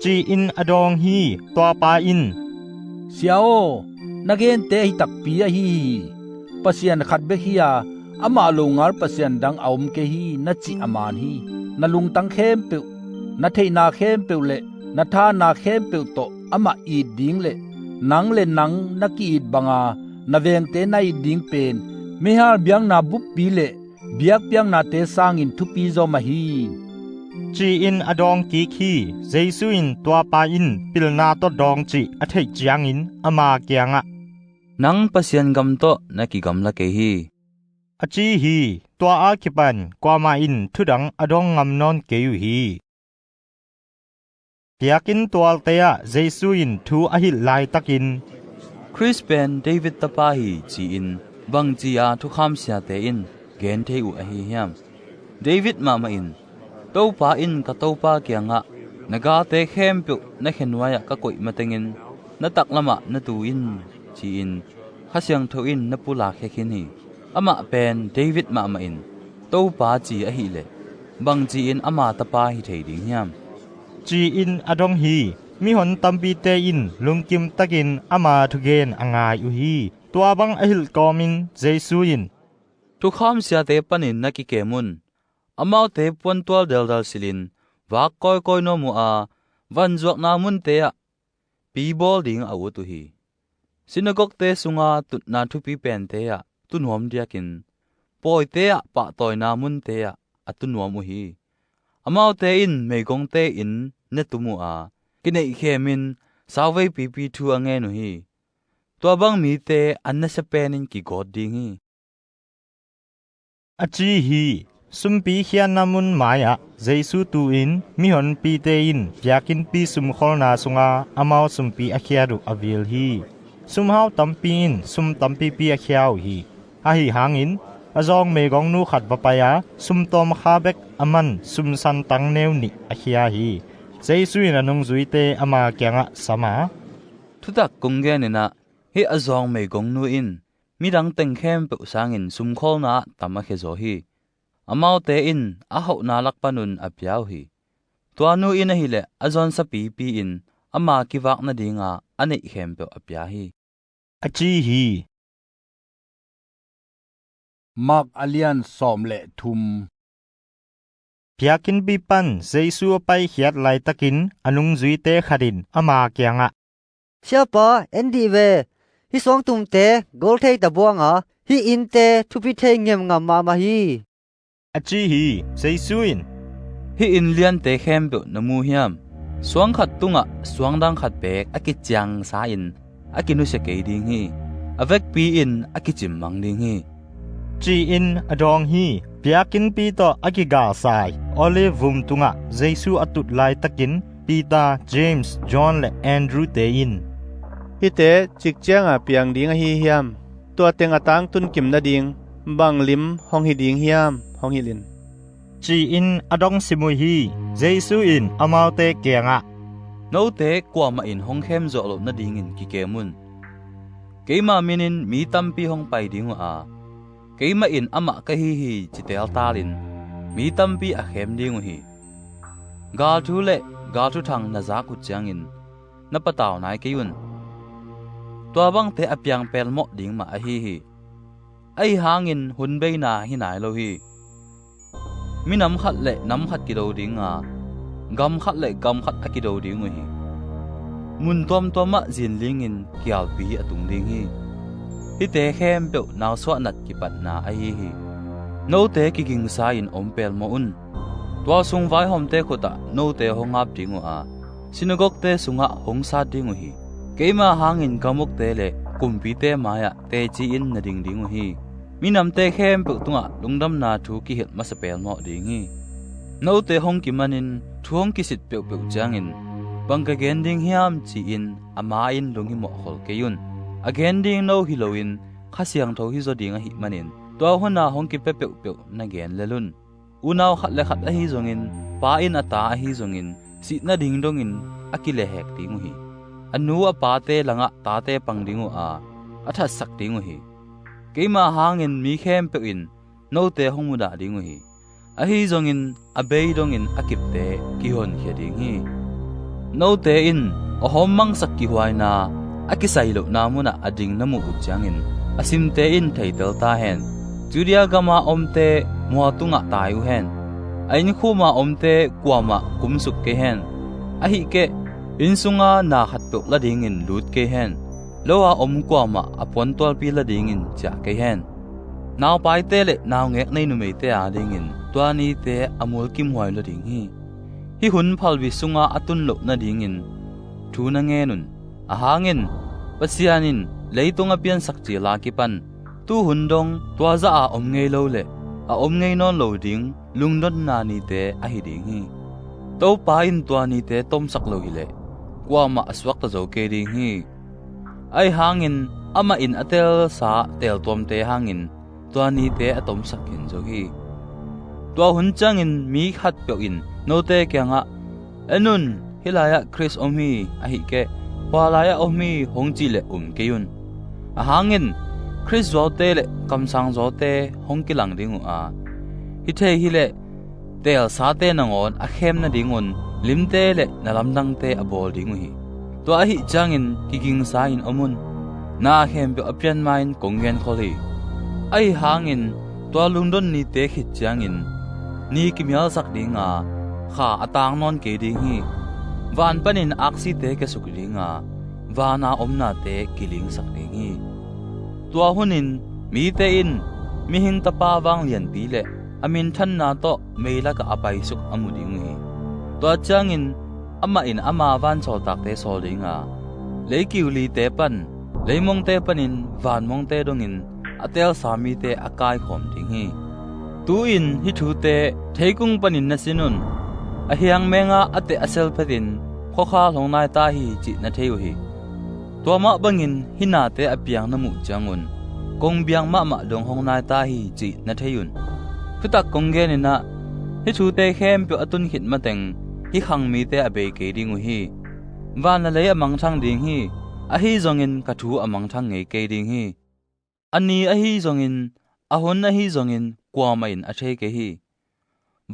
ci-in a dawng hi. Tuapa in, Sia aw, na gente ahi takpi ahi hi. Pasian khat bek hi-a amah longal Pasian dang a om kei hi, na cih a man hi. Na lungtang khempeuh, na theihna khempeuh le na thahatna khempeuh tawh amah it ding le nang le nang na ki-it banga na vengte na it ding pen meihal biakna buppi le biakpiaknate sangin thupi zaw mah hi, ci-in a dawng kik hi. Jesu in tuapa in pilna tawh dawng cih a theih ciangin ama kiangah, nang Pasian gam tawh na kigamla kei hi, a ci hi. Tua a kipan kuamah in thudang a dong ngam nawn kei uh hi. Biakinn tualte ah Jesu in thu a hilh laitakin, Khrist pen David tapa hi, ci-in bangci-a thukham siate in gen thei uh ahi hiam? David mahmah in, Topa in ka Topa kiangah, na galte khempeuh na khe nuai-ah ka koih matengin na taklamah na tu in, ci-in Kha Siangtho in na pulakkhia khin hi. Amah pen David mahmah in Topa ci ahileh bangci-in ama tapa hi thei ding hiam? Ci-in a dong hi. Mihon tampite in lungkim takin ama thugen a ngai uh hi. Tua bang a hilh kawmin Jesu in, thukham siate panin na kikem un. Amaute puantual deldal silhin vak kawikawi nuam uh a, vanzuakna munte ah pi bawl ding a ut uh hi. Sinagogte sunga tutna thupi pente ah tu nuam diakin pawite ah pahtawina munte ah a tu nuam uh hi. Amaute in meigongte inn ne tum uh a, kineihkhemin sauvei pipi thu a ngen uh hi. Tua bang mite an nasia penin kigawt ding hi, a ci hi. Sumpi khiatna mun mai-ah Jesu tu-in mihonpite in biakinnpi sumkholna sunga amau sumpi a khiat uh a vil hi. Sumhau tampi in sum tampipi a khia uh hi. Ahi hangin a zawng meigongnu khat va pai a, sum tawmkha bek a man sumsan tang neu nih a khia hi. Jesu in a nungzuite ama kiangah sam a, thutak kong gen in ah, hih a zawng meigongnu in midang teng khempeuh sangin sumkholna ah tam a khia zaw hi. Amaute in a hauhna lak panun a pia uh hi. Tua nu in ahileh a zawnsa pipi in ama kivak nadinga a neih khempeuh a pia hi, a ci hi. Mark a lian sawm le thum. Biakinnpi pan Jesu a paikhiat laitakin a nungzuite khat in ama kiangah, Siapa, en dih ve. Hih suangtumte gol thei ta buanga hih innte thupi thei ngemngam mahmah hi, a ci hi. Jesu in, hih inn liante khempeuh na mu hiam? Suang khat tungah suang dang khat beek a kiciangsa in a kinusia kei ding hi. A vekpi in a kicimmang ding hi, ci-in a dawng hi. Biakinnpi tawh a kigalsai Olive vum tungah Jesu a tut laitakin Peter, James, John le Andrew-te in, hihte cikcianga piang ding ahi hiam? Tua teng a tangtun kim nading bang lim hong hi ding hiam? Hong hilh in, ci-in a dong sim uh hi. Jesu in amaute kiangah, note kuamah in hong khemzawh loh nadingin kikem un. Keima minin mi tampi hong pai ding uh a, keimah in amah ka hi hi ci teeltalin mi tampi a khem ding uh hi. Galthu le galthuthang na zak uh ciangin na patau nai kei un. Tua bangte a piang pelmawh ding mah ahi hi. Ahi hangin hun beina hi nai lo hi. Minam khat le nam khat kido dinga gam khat le gam khat a kido ding uh hi. Mun tuamtuam ah zinlingin kialpi a tung ding hi. Hihte khempeuh nausuahnat kipatna ahi hi. Note kigingsa-in om pelmawh un. Tualsung vaihawmte khutah note hong ap ding uh a, sinagogte sungah hong sat ding uh hi. Keima hangin gam ukte le kumpite mai-ah teci-in na ding ding uh hi. Minamte khempeuh tungah lungdamna thu kihilh masa pelmawh ding hi. Note hong kimanin thu hong kisit peuhpeuh ciangin, bang ka gen ding hiam ci-in a ma-in lunghimawh khol kei un. A gen ding no hi loin Kha Siangtho hizaw ding ahih manin, tua huna hong kipia peuhpeuh na gen lel un. Unau khat le khat ahi zongin, pa in a ta ahi zongin, sih nading dongin a kilehhek ding uh hi. A nu a pate langah tate pang ding uh a, a thatsak ding uh hi. Keima hangin mi khempeuh in note hong mudah ding uh hi. Ahi zongin a bei dongin a kipte kihonkhia ding hi. Note in a hawm mangsak kihuaina a kisai lohna munah a ding na muh uh ciangin, a simte in theitel ta hen. Judea gama omte mual tungah tai uh hen. A innkhuma omte kuamah kumsuk kei hen. Ahih keh, inn sunga na khatpeuh la dingin lut kei hen. Lo a om kuamah a puantualpi la dingin ciah kei hen. Naupaite le naungek nei numeite a dingin tua nite a mulkimhuai lua ding hi. Hih hun phalbi sunga a tun loh nadingin thu na ngen un. Ahang in, Pasian in leitung a piansak cil a kipan tuhun dong tua zah a om ngei lo le a om ngei nawn lo ding lungdonna nite ahi ding hi. Topa in tua nite tomsak lo hileh kuamah a suakta zo kei ding hi. Ahi hangin amah in a telsa teltuamte hangin tua nite a tomsak khin zo hi. Tua hun ciangin mi khatpeuh in note kiangah, "En un, hih lai-ah Khrist om hi," ahih keh, "Hua lai-ah om hi," hong cih leh um kei un. Ahang in Khrist zuaute le kamsang zuaute hong kilang ding uh a, hi thei hileh teelsate nangawn a khem nadingun limte le na lamdangte a bawl ding uh hi. Tua ahih ciangin kigingsa-in om un. Na khempeuh a pian ma-in kong genkhol hi. Ahi hangin tua lungdon nite khit ciangin ni kimialsak dinga kha a tang nawn kei ding hi. Van panin aksite kiasuk dinga vana om nate kilingsak ding hi. Tua hunin mite in mihing tapa vanglianpi le a minthanna tawh meilakah a paisuk a mu ding uh hi. Tua ciangin amah in ama vansawltakte sawl dinga, leikiulite pan, leimongte panin vanmongte dongin a teelsa mite a kaikhawm ding hi. Tu-in hih thute theikung panin na sin un. A hiang menga a teh a sel phetin khuakhal hong nai ta hi cih na thei uh hi. Tua mah bangin hih nate a piang na muh ciangun kong biang mahmah dong hong nai ta hi cih na thei un. Thutak kong genin ah, hih thute khempeuh a tun khit mateng hih khang mite a bei kei ding uh hi. Van le lei a mangthang ding hi. Ahi zongin ka thu a mangthang ngei kei ding hi. A ni ahi zongin, a hun ahi zongin kuamah in a thei kei hi.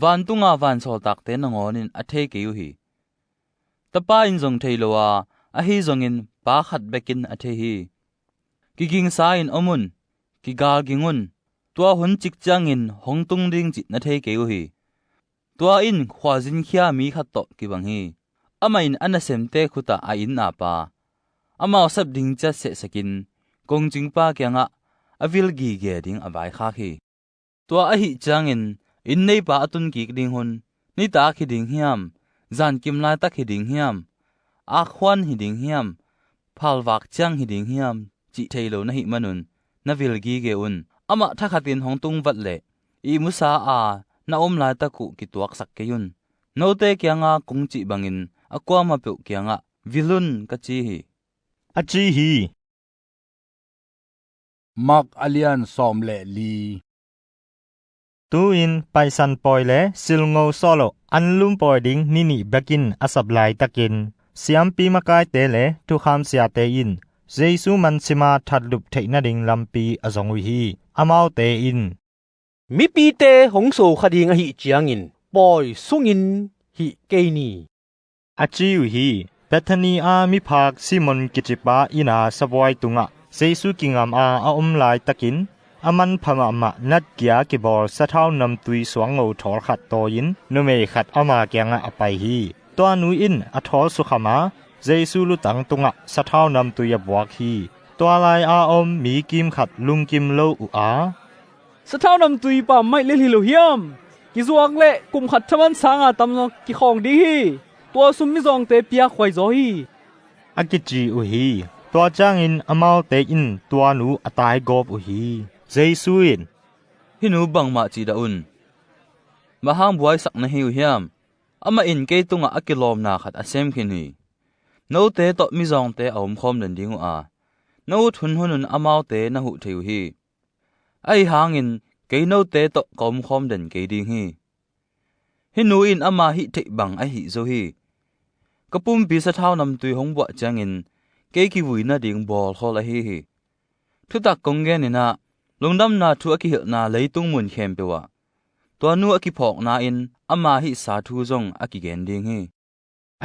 Vantunga vansawltakte nangawnin a thei kei uh hi. Tapa in zong thei lo a, ahi zongin Pa khat bekin a thei hi. Kigingsa-in om un, kigalging un. Tua hun cik ciangin hong tung ding cih na thei kei uh hi. Tua in khuazinkhia mi khat tawh kibang hi. Amah in a nasemte khutah a inn ap a, amau sep ding ciat sehsakin kongcingpa kiangah a vil gige ding a vaikhak hi. Tua ahih ciangin inn neipa a tunkik ding hun, nitak hi ding hiam, zankim laitak hi ding hiam, akhuan hi ding hiam, phalvak ciang hi ding hiam cih thei lo na hih manun na vil gige un. Amah thakhatin hong tung vat leh ihmusa a na om laitak uh kituaksak kei un. Note kianga kong cih bangin a kuamah peuh kiangah vil un ka ci hi, a ci hi. Mak a lian sawm le li. Tu-in Paisan pawi le silngo sawloh anlum pawi ding ni nih bekin a sap laitakin siampi makaite le thukham siate in Jesu mansima thatlup theih nading lampi a zong uh hi. Amaute in, "Mipite hong sokha ding ahih ciangin pawi sungin hih kei ni," a ci uh hi. Bethany a miphak Simon kicipa inn a sabuai tungah Jesu kingam a a om laitakin a manpha mahmah natkia kibawl sathau namtui suangngo thawl khat tawi-in numei khat ama kiangah a pai hi. Tua nu in a thawl sukham a, Jesu lutang tungah sathau namtui a buak hi. Tua lai-a om mi kim khat lungkim lo uh a, "Sathau namtui pammaih lel hi lo hiam? Kizuak leh kum khat thaman sanga tamzaw kikhawng ding hi. Tua sum mizawngte piakhuai zaw hi," a kici uh hi. Tua ciangin amaute in tua nu a taigawp uh hi. Jesu in, "Hih nu bangmah cihdah un. Bang hang buaisak na hi uh hiam? Amah in kei tungah a kilawmna khat a sem khin hi. Note tawh mizawngte a omkhawm den ding uh a, na ut hunhun un amaute na huh thei uh hi. Ahi hangin kei note tawh ka omkhawm den kei ding hi. Hih nu in ama hih theih bang a hih zo hi. Ka pumpi sathau namtui hong buah ciangin kei kivui nading bawlkhawl ahi hi. Thutak kong genin ah, lungdamna thu a kihilhna leitung mun khempeuh ah tua nu a kiphawkna in ama hihsa thu zong a kigen ding hi,"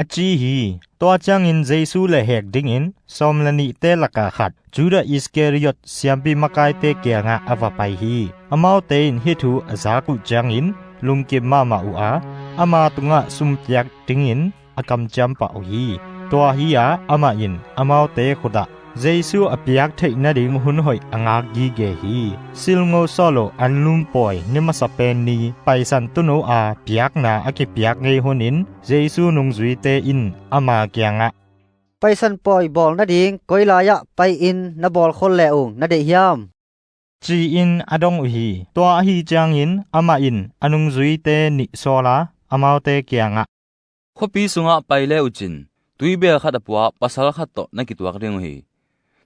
a ci hi. Tua ciangin Jesu lehhek dingin sawm le nihte lakah khat, Judah Iskariot, siampi makaite kiangah a va pai hi. Amaute in hih thu a zak uh ciangin lungkim mahmah uh a, ama tungah sum piak dingin a kamciam pah uh hi. Tua hi-a amah in amaute khutah Jesu a piak theih nading hun hoih a ngak gige hi. Silngo sawhloh anlum pawi ni masa pen ni Paisan Tuuno a piakna a kipiak ngei hunin Jesu nungzuite in ama kiangah, "Paisan pawi bawl nading koi lai-ah pai-in na bawlkhol le ung na deih hiam?" ci-in a dong uh hi. Tua ahi ciangin amah in a nungzuite nih sawl a, amaute kiangah, "Khuapi sungah pai le uh cin, tuibel khat a puah pasal khat tawh na kituak ding uh hi.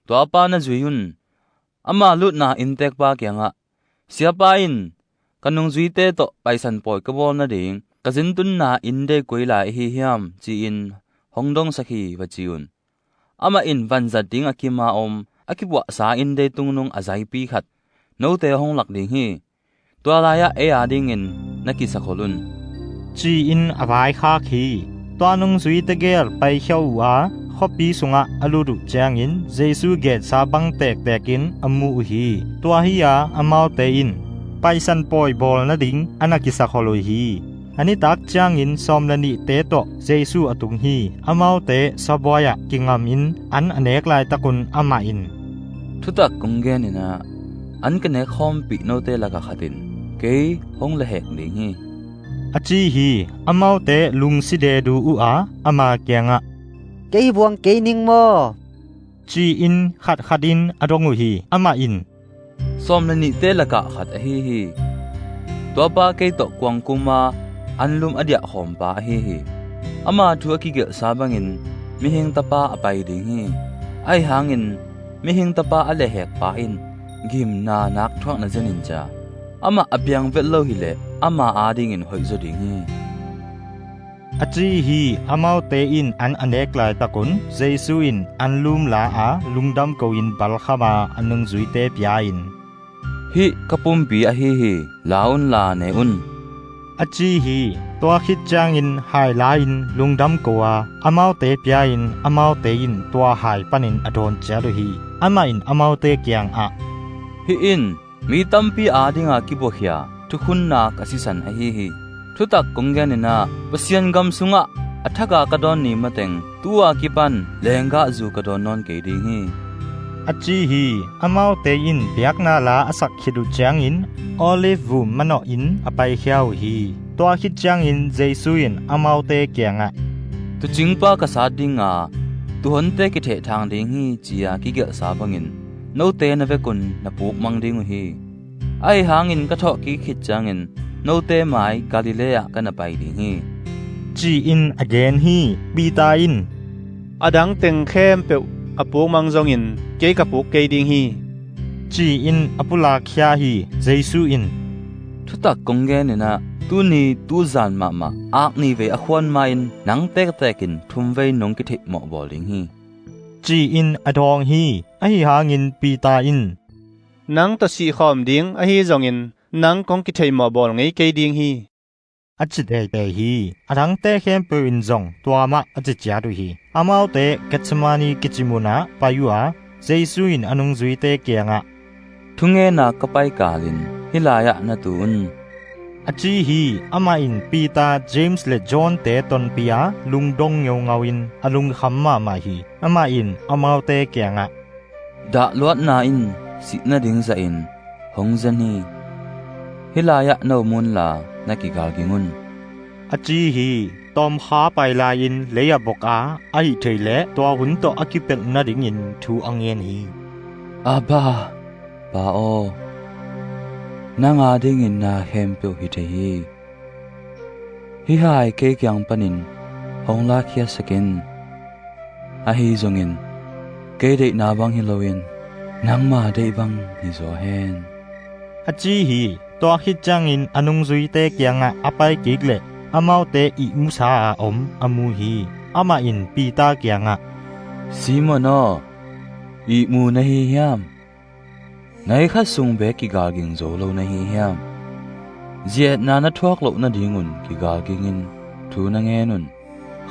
Tua pa na zui un. Ama lutna inntekpa kiangah, 'Siapa in ka nungzuite tawh Paisan pawi ka bawl nading ka zintunna inn dei koi lai ahi hiam?' ci-in hong dongsak hi," va ci un. "Amah in vanzat ding a kim a om a kipuahsa inn dei tungnung a zaipi khat note hong lak ding hi. Tua lai-ah ei adingin na kisakhol un," ci-in a vaikhak hi. Tua nungzuite gel paikhia uh a, khuapi sungah a lut uh ciangin Jesu gensa bang tektekin a mu uh hi. Tua hi-a amaute in Paisan pawi bawl nading a na kisakhol uh hi. A nitak ciangin sawm le nihte tawh Jesu a tung hi. Amaute sabuai-ah kingamin an a nek laitakun amah in, "Thutak kong genin ah, an ka nek khawmpih note lakah khat in kei hong lehhek ding hi," a ci hi. Amaute lungsi dedu uh a, ama kiangah, "Kei hi buang kei ning maw?" ci-in khatkhatin a dong uh hi. Amah in, "Sawm le nihte lakah khat ahi hi. Tuapa kei tawh kuangkuma anlum a diahkhawmpa ahi hi. Ama thu a kigelhsa bangin Mihing Tapa a pai ding hi. Ahi hangin Mihing Tapa a lehhekpa in gimna nak thuak na zenin cia, amah a piang vet lo hileh ama adingin hoihzaw ding hi," a ci hi. Amaute in an a nek laitakun Jesu in anlum la a, lungdam ko-in balkham a, a nungzuite pia-in, "Hih ka pumpi ahi hi. La unla ne un," a ci hi. Tua khit ciangin hai la-in lungdam ko a, amaute pia-in amaute in tua hai panin a dawn ciat uh hi. Amah in amaute kiangah, "Hih in mi tampi adinga kibuakhia thukhunnak a sisan ahi hi. Thutak kong genin ah, Pasian gam sungah a thak a ka dawn ni mateng tu-a kipan lenggahzu ka dawn nawn kei ding hi," a ci hi. Amaute in biakna la a sak khit uh ciangin Olive vum manawhin a paikhia uh hi. Tua khit ciangin Jesu in amaute kiangah, "Tuucingpa ka sat dinga tuuhonte kithehthang ding hi ci-a kigelhsa bangin note na vekun na pukmang ding uh hi. Ahi hangin ka thawhkik khit ciangin note mai Galilee ah ka na pai ding hi," ci-in a gen hi. Peter in, "A dang teng khempeuh a pukmang zongin kei ka puk kei ding hi," ci-in a pulakkhia hi. Jesu in, "Thutak kong genin ah, tuni tuzan mahmah akni vei a khuan ma-in nang tektekin thumvei nong kitheihmawh bawl ding hi," ci-in a dawng hi. Ahi hangin Peter in, "Nang tawh sihkhawm ding ahi zongin nang kong kitheihmawh bawl ngei kei ding hi," a ci teitei hi. A dangte khempeuh in zong tua mah a ci ciat uh hi. Amaute Gethsemane kici munah pai uh a, Jesu in a nungzuite kiangah, Thungenna ka pai kalin hih lai-ah na tu un," a ci hi. Amah in Peter, James le John-te tonpih a, lungdong ngeungau-in a lungkham mahmah hi. Amah in amaute kiangah, "Dahluatna in sih nading zahin hong zen hi. Hih lai-ah na om unla na kigal ging un," a ci hi. Tawmkha pai lai-in lei a bok a, ahih theih leh tua hun tawh a kipelh nadingin thu a ngen hi. "Abba, Pa aw, nang adingin na khempeuh hi thei hi. Hih hai kei kiang panin hong lakkhiatsak in. Ahi zongin kei deihna bang hi loin nangma deih bang hi zaw hen," a ci hi. Tua khit ciangin a nungzuite kiangah a pai kik leh amaute ihmusa a om a mu hi. Amah in Peter kiangah, "Simon aw, ihmu na hi hiam? Nai khat sung bek kigal ging zo lo na hi hiam? Ziatna na thuak loh nadingun kigal gingin thu na ngen un.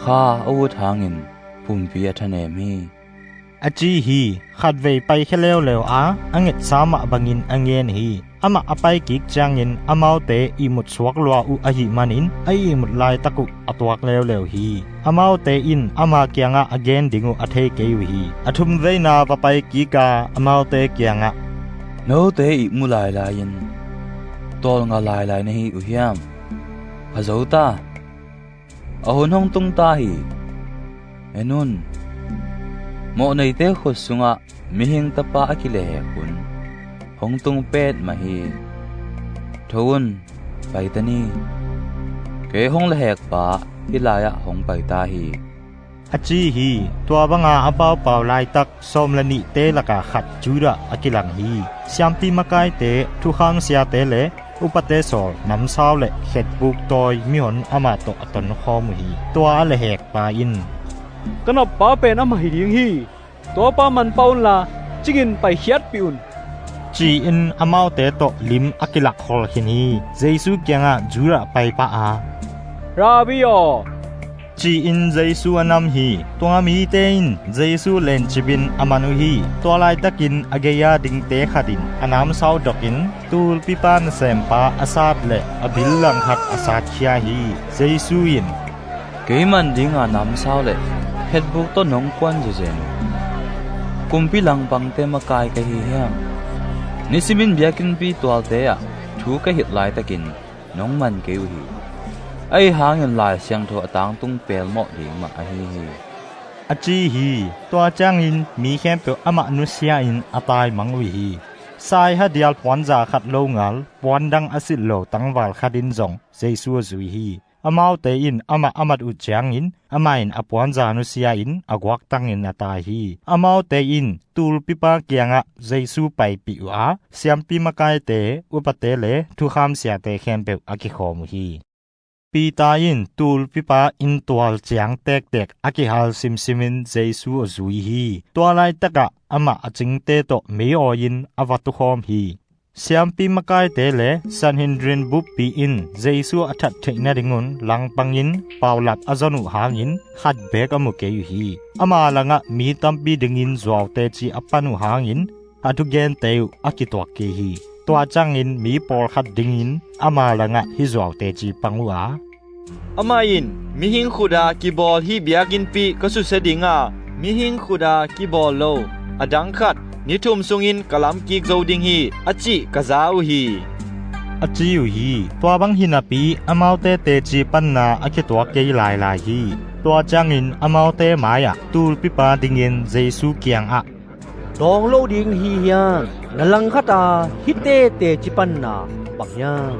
Kha a ut hangin pumpi a thanem hi," a ci hi. Khatvei paikhia leuleu a, a ngetsa mah bangin a ngen hi. Amah a pai kik ciangin amaute ihmut suak lua uh ahih manin a ihmut laitak uh a tuak leuleu hi. Amaute in ama kiangah a gen ding uh a thei kei uh hi. A thumveina va pai kik a, amaute kiangah, "Note ihmu lailai-in tawlnga lailai na hi uh hiam? Pha zo ta. A hun hong tung ta hi. En un, mawhneite khut sungah Mihing Tapa a kilehek hun hong tung petmah hi. Tho un, pai ta ni. Kei hong lehekpa hih lai-ah hong pai ta hi," a ci hi. Tua banga a paupau laitak sawm le nihte laka khat Judah a kilang hi. Siampi makaite, thukham siate le upate sawl namsau le khetbuk tawi mihon amah tawh a tonkhawm uh hi. Tua a lehekpa in, "Ka nappa pen amah hi ding hi. Tuapa manpah unla, cingin paikhiatpih un," ci-in amaute tawh lim a kilakkhol khin hi. Jesu kiangah Judah paipah a, "Rabbi aw," ci-in Jesu a nam hi. Tua mite in Jesu lencipin a man uh hi. Tua laitakin a gei-a dingte khatin a namsau dokin tulpipa nasempa a sat le a bil langkhat a satkhia hi. Jesu in, "Kei man dinga namsau le khetbuk tawh nong kuan zezen uh kumpi langpangte makai ka hi hiam? Nisimin biakinnpi tualte ah thu ka hilh laitakin nong man kei uh hi. Ahi hangin Lai Siangtho a tangtung pelmawh ding mah ahi hi," a ci hi. Tua ciangin mi khempeuh amah nusia-in a taimang uh hi. Saiha dial puanza khat longal, puandang a silh lo tangval khat in zong Jesu a zui hi. Amaute in amah a mat uh ciangin amah in a puanza nusia-in a guaktangin a tai hi. Amaute in tulpipa kiangah Jesu paipih uh a, siampi makaite, upate le thukham siate khempeuh a kikhawm uh hi. Peter in tulpipa inntual ciang tektek a kihal simsimin Jesu a zui hi. Tua laitakah amah a cingte tawh mei awi-in a va tukhawm hi. Siampi makaite le Sanhedrin buppi in Jesu a that theih nadingun langpangin paulap a zon uh hangin khat beek a mu kei uh hi. Ama langah mi tampi dingin zuauteci a pan uh hangin a thugente uh a kituak kei hi. Tua ciangin mi pawlkhat dingin ama langah hih zuauteci pang uh a, "Amah in mihing khuta kibawl hih biakinnpi ka susia dinga, mihing khuta kibawl lo a dang khat ni thum sungin ka lam kik zo ding hi, a cih ka za uh hi," a ci uh hi. Tua bang hi napi amaute teci panna a kituak kei lailai hi. Tua ciangin amaute mai-ah tulpipa dingin Jesu kiangah, "Dawng lo ding hi hiam? Na langkhata hihte teci panna bang hiam?"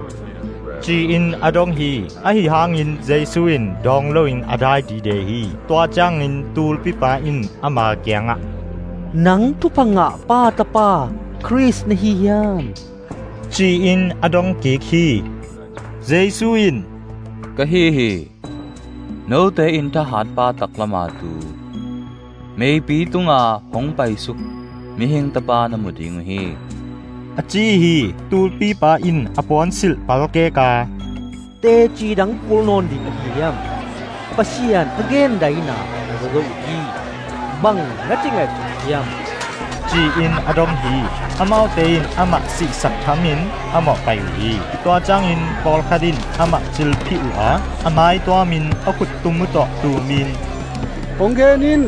ci-in a dong hi. Ahi hangin Jesu in dawng loin a dai dide hi. Tua ciangin tulpipa in ama kiangah, "Nang thupha ngahpa tapa Khrist na hi hiam?" ci-in a dong kik hi. Jesu in, "Ka hi hi. Note in thahatpa taklama tu meipi tunga hong paisuk Mihing Tapa na mu ding uh hi," a ci hi. Tulpipa in a puansilh palkeka, "Teci dang kul nawn ding ahi hiam? Pasian a gen daina na zo zo uh hi. Bang na ci ngaihsun hiam?" ci-in a dong hi. Amaute in amah sihsak thamin a mawhpaih uh hi. Tua ciangin pawlkhat in amah cilphih uh a, a mai tuamin a khuttum uh tawh tumin, "Hong gen in,"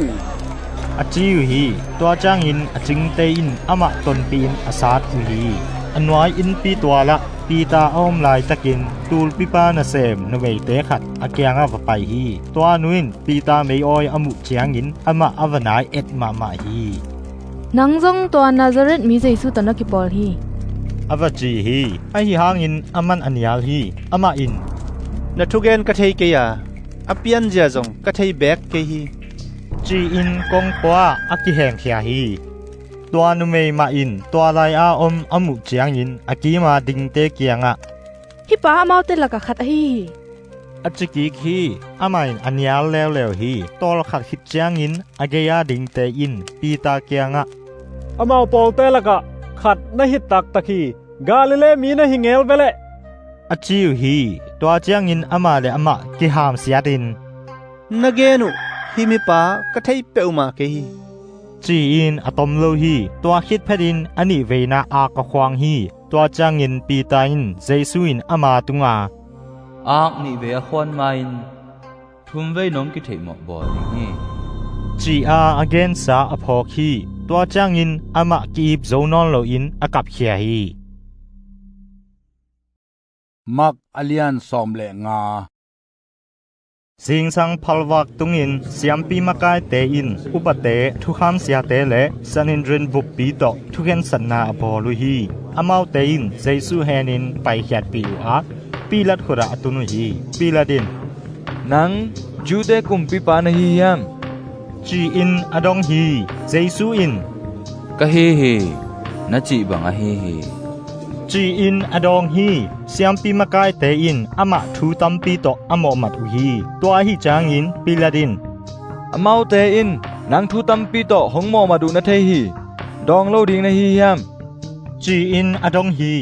a ci uh hi. Tua ciangin a cingte in amah tonpihin a sat uh hi. A nuai innpi tualah Peter a om laitakin tulpipa nasem numeite khat a kiangah va pai hi. Tua nu in Peter mei-awi a muh ciangin amah a va nai et mahmah hi. "Nang zong tua Nazareth mi Jesu tawh na kipawl hi," a va ci hi. Ahi hangin aman a nial hi. Amah in, "Na thugen ka thei kei a, a pianzia zong ka thei beek kei hi," ci-in kongpua ah a kihengkhia hi. Tua numei mah in tua lai-a om a muh ciangin a kima dingte kiangah, "Hih pa amaute lakah khat ahi hi," a ci kik hi. Amah in a nial leuleu hi. Tawlkhat khit ciangin a gei-a dingte in Peter kiangah, "Amau pawlte lakah khat na hih taktak hi. Galilee mi na hi ngel veleh," a ci uh hi. Tua ciangin amah le amah kihamsiatin, "Na gen uh, hih mipa ka thei peuhmah kei hi," ci-in a tom lo hi. Tua khit phetin a nih veina ak a khuang hi. Tua ciangin Peter in Jesu in ama tunga, "Ak nih vei a khuan ma-in thum vei nong kitheihmawh bawl ding hi," ci-a a gensa a phawk hi. Tua ciangin amah ki-ip zo nawn loin a kapkhia hi. Mark a lian sawm le nga. Zingsang phalvak tungin siampi makaite in upate, thukham siate le Sanhedrin buppi tawh thukhensatna a bawl uh hi. Amaute in Jesu henin paikhiatpih uh a, Pilat khutah a tun uh hi. Pilat in, "Nang Jew-te kumpipa na hi hiam?" ci-in a dong hi. Jesu in, "Ka hi hi, na cih bang ahi hi," ci-in a dawng hi. Siampi makaite in amah thu tampi tawh a mawhmat uh hi. Tua ahi ciangin Pilat in, "Amaute in nang thu tampi tawh hong mawhmat uh na thei hi. Dawng lo ding na hi hiam?" ci-in a dong hi.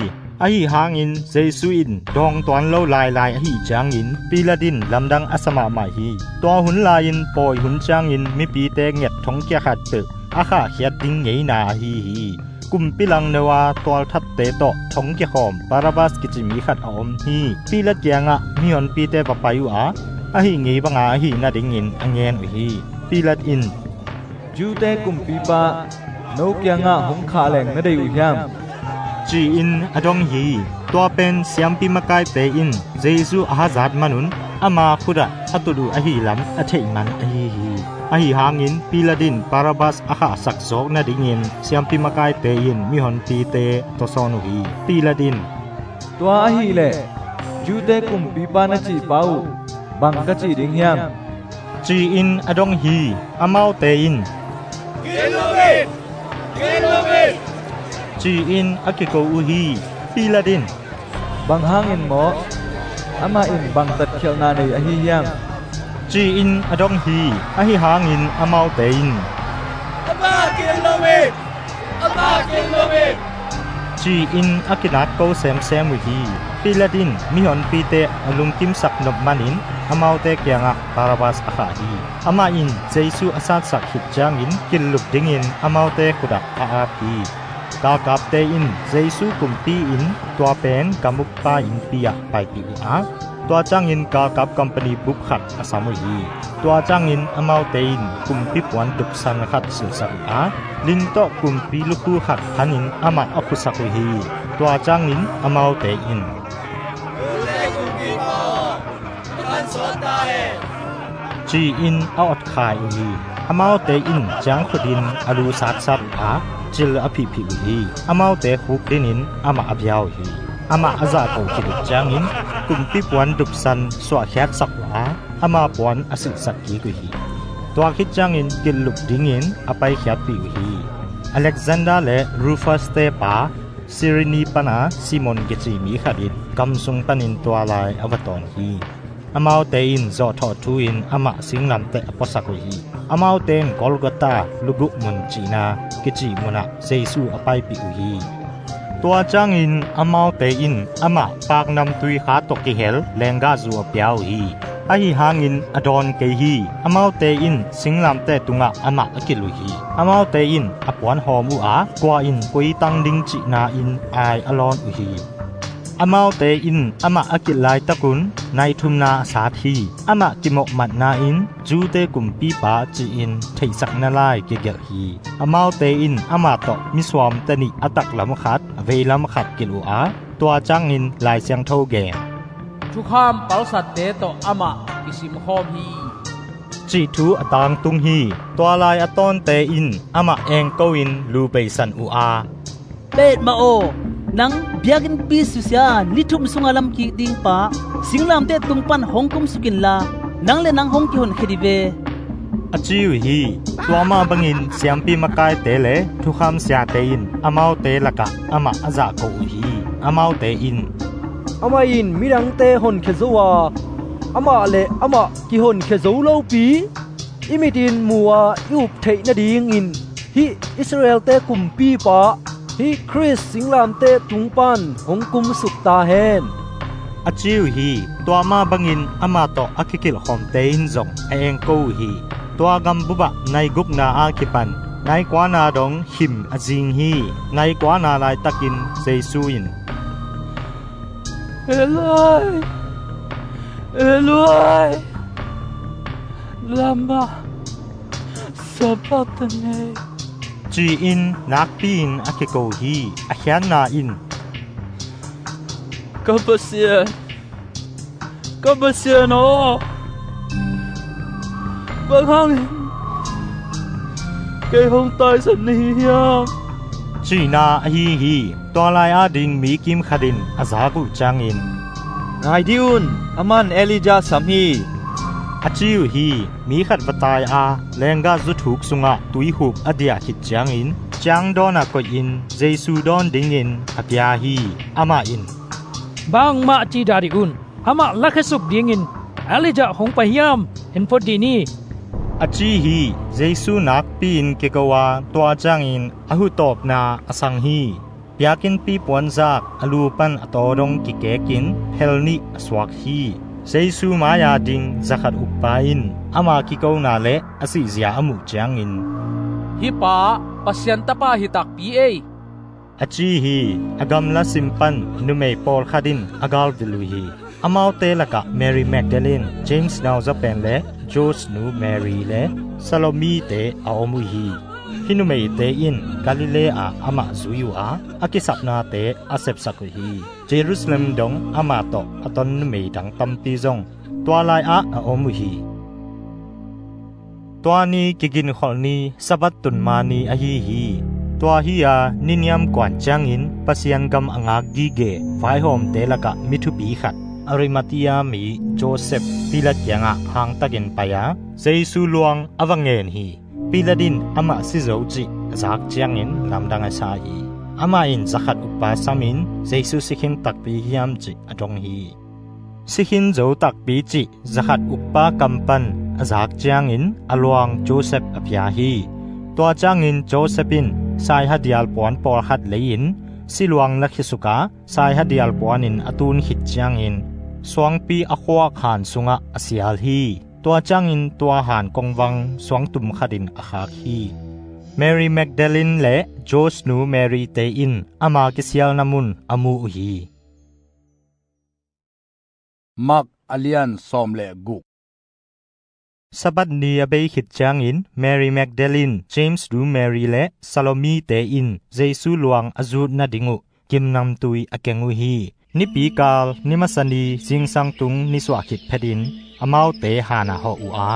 Ahi hangin Jesu in dawng tuan lo lailai ahi ciangin Pilat in lamdang a sa mahmah hi. Tua hun lai-in pawi hun ciangin mipite nget thongkia khat peuh a khahkhiat ding ngeina ahi hi. Kumpi langno a tualthatte tawh thongkia khawm Barabbas kici mi khat a om hi. Pilat kiangah mihonpite va pai uh a, ahi ngei banga ahi nadingin a ngen uh hi. Pilat in, "Jew-te kumpipa, no kiangah hong khah leng na deih uh hiam?" ci-in a dong hi. Tua pen siampi makaite in Jesu a hazat manun ama khutah a tut uh ahi lam a theih man ahi hi. Ahi hangin Pilat in Barabbas a khahsak zawk nadingin siampi makaite in mihonpite a tawsawn uh hi. Pilat in, "Tua ahileh Jew-te kumpipa na cihpa uh bang ka cih ding hiam?" ci-in a dong hi. Amaute in, "Gen lo in! Gen lo in!" ci-in a kiko uh hi. Pilat in, "Bang hangin maw? Amah in bang tatkhialhna nei ahi hiam?" ci-in a dong hi. Ahi hangin amaute in, "Amah gen lo in! Amah gen lo in!" ci-in a kinatko semsem uh hi. Pilat in mihonpite a lungkimsak nop manin amaute kiangah Barabbas a khah hi. Amah in Jesu a satsak khit ciangin killup dingin amaute khutah a ap hi. Galkapte in Jesu kumpi-in tua pen gam-ukpa innpi ah paipih uh a, tua ciangin galkap company bup khat a sam uh hi. Tua ciangin amaute in kumpi puan dupsan khat silhsak uh a, ling tawh kumpi lukhu khat phanin amah a khusak uh hi. Tua ciangin amaute in, ci-in a otkhai uh hi. Amaute in ciangkhutin a lu satsat uh a, cil a phihphih uh hi. Amaute khukdinin amah a bia uh hi. Amah a zahko khit uh ciangin kumpi puan dupsan suahkhiatsak uh a, ama puan a silhsak kik uh hi. Tua khit ciangin killup dingin a paikhiatpih uh hi. Alexander le Rufus-te pa Cyrene pana Simon kici mi khat in gam sung panin tua lai a va tawn hi. Amaute in zawhthawh thu-in amah singlamteh a puasak uh hi. Amaute in Golgotha, Luguh Mun cihna kici munah Jesu a paipih uh hi. Tua ciangin amaute in amah paknamtui kha tawh kihel lenggahzu a pia uh hi. Ahi hangin a dawn kei hi. Amaute in singlamteh tungah amah a kilh uh hi. Amaute in a puanhawm uh a, kua in koi tang ding cihna-in ai a lawn uh hi. Amaute in amah a kilh laitakun nai thumna a sat hi. Amah kimawhmatna in Jew-te kumpipa ci-in theihsakna lai kigelh hi. Amaute in amah tawh misuamte nih a taklam khat, a veilam khat kilh uh a, tua ciangin Lai Siangtho gen, "Thukham palsatte tawh amah kisimkhawm hi," cih thu a tangtung hi. Tua lai a tawnte in amah engko-in lu peisan uh a, "Petmah aw, nang biakinnpi susia ni thum sunga lamkik ding pa, singlamteh tung pan hong kumsuk inla, nang le nang hong kihonkhia dih ve," a ci uh hi. Tua mah bangin siampi makaite le thukham siate in amaute lakah amah a zahko uh hi. Amaute in, "Amah in midangte honkhia zo a, amah le amah kihonkhia zo lopi, i mitin mu a i up theih nadingin hih Israel-te kumpipa, hih Khrist singlamteh tung pan hong kumsuk ta hen," a ci uh hi. Tua mah bangin amah tawh a kikilhkhawmte in zong a engko uh hi. Tua gambup ah nai gukna a kipan nai kuana dong him a zing hi. Nai kuana laitakin Jesu in, "Eloi, Eloi, lama sabachthani?" ci-in nakpi-in a kiko hi. A khiatna in, "Ka Pasian, ka Pasian aw, bang hangin kei hong taisan na hi hiam?" cihna ahi hi. Tua lai ading mi kim khat in a zak uh ciangin, "Ngai dih un, aman Elijah sam hi," a ci uh hi. Mi khat va tai a, lenggah zuthuk sungah tuihup a diah khit ciangin ciangdawnah koihin Jesu dawn dingin a pia hi. Amah in, "Bangmah cih dah dih un, amah lakhia suk dingin Elijah hong pai hiam en phot dih ni," a ci hi. Jesu nakpi-in kiko a, tua ciangin a huhtawpna a sang hi. Biakinnpi puanzak a lu pan a taw dong kikekin hel nih a suak hi. Jesu mai-a ding zakhat ukpa in ama kikona le a sihzia a muh ciangin, "Hih pa Pasian Tapa hi takpi ei," a ci hi. A gamla sim pan numei pawlkhat in a galvil uh hi. Amaute lakah Mary Magdalene, James nauzapen le Jose nu Mary le Salome-te a om uh hi. Hih numeite in Galilee ah amah zui uh a, a kisapnate a sepsak uh hi. Jerusalem dong amah tawh a ton numei dang tampi zong tua lai-ah a om uh hi. Tua ni kiginkholh ni Sabbath tunma ni ahi hi. Tua hi-a ni niamkuan ciangin Pasian gam a ngak gige vaihawmte lakah mi thupi khat, Arimathea mi Josef, Pilat kiangah hangtakin pai-a Jesu luang a va ngen hi. Pilat in amah si zo cih a zak ciangin lamdang a sa hi. Amah in zakhat ukpa samin Jesu si khin takpi hiam cih a dong hi. Si khin zo takpi cih zakhat ukpa kam pan a zak ciangin a luang Josef a pia hi. Tua ciangin Josef in saihadial puan pawlkhat lei-in siluang la khisuk a, saihadial puanin a tun khit ciangin suangpi a khuak han sungah a sial hi. Tua ciangin tua han kongvang suangtum khatin a khak hi. Mary Magdalene le Jose nu Mary-te in ama kisialna mun a mu uh hi. Mark a lian sawm le guk. Sabbath ni a bei khit ciangin Mary Magdalene, James nu Mary le Salome-te in Jesu luang a zut nading uh gimnamtui a keng uh hi. Nipikal ni masa ni zingsang tung nisuah khit phetin amaute hanah hawh uh a,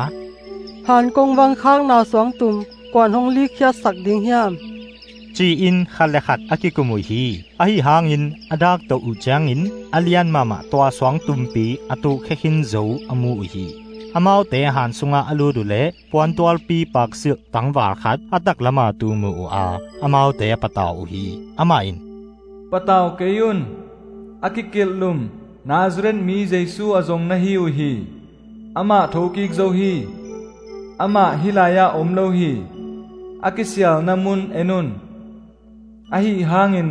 "Han kongvang khakna suangtum kuan hong likkhiatsak ding hiam?" ci-in khat le khat a kikum uh hi. Ahi hangin a daktoh uh ciangin a lian mahmah tua suangtumpi a tuhkhia khin zo a mu uh hi. Amaute han sungah a lut uh leh puantualpi paksilh tangval khat a taklamah tum uh a, amaute a patau uh hi. Amah in, "Patau kei un. A kikilhlum Nazareth mi Jesu a zong na hi uh hi. Amah thokik zo hi. Amah hih lai-ah om lo hi. A kisialna mun en un. Ahi hangin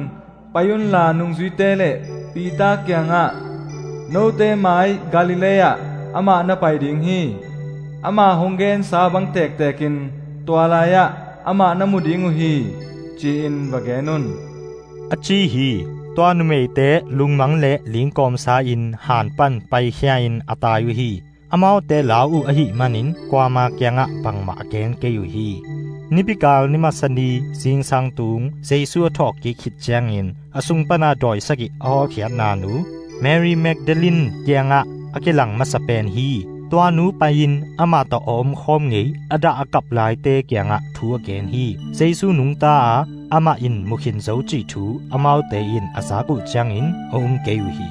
pai unla nungzuite le Peter kiangah, 'Note mai Galilee ah amah na pai ding hi. Ama hong gensa bang tektekin tua lai-ah amah na mu ding uh hi, ci-in va gen un," a ci hi. Tua numeite lungmang le lingkawmsa in han pan paikhia-in a tai uh hi. Amaute lau uh ahih manin kuama kiangah bangmah a gen kei uh hi. Nipikal ni masa ni zingsang tung Jesu a thawhkik khit ciangin a sung pana dawi sagih a hawlkhiatna nu Mary Magdalene kiangah a kilang masa pen hi. Tua nu pai-in amah tawh a omkhawm ngei a dah a kap laite kiangah thu a gen hi. Jesu nungta a, amah in mukhin zo cih thu amaute in a zak uh ciangin a um kei uh hi.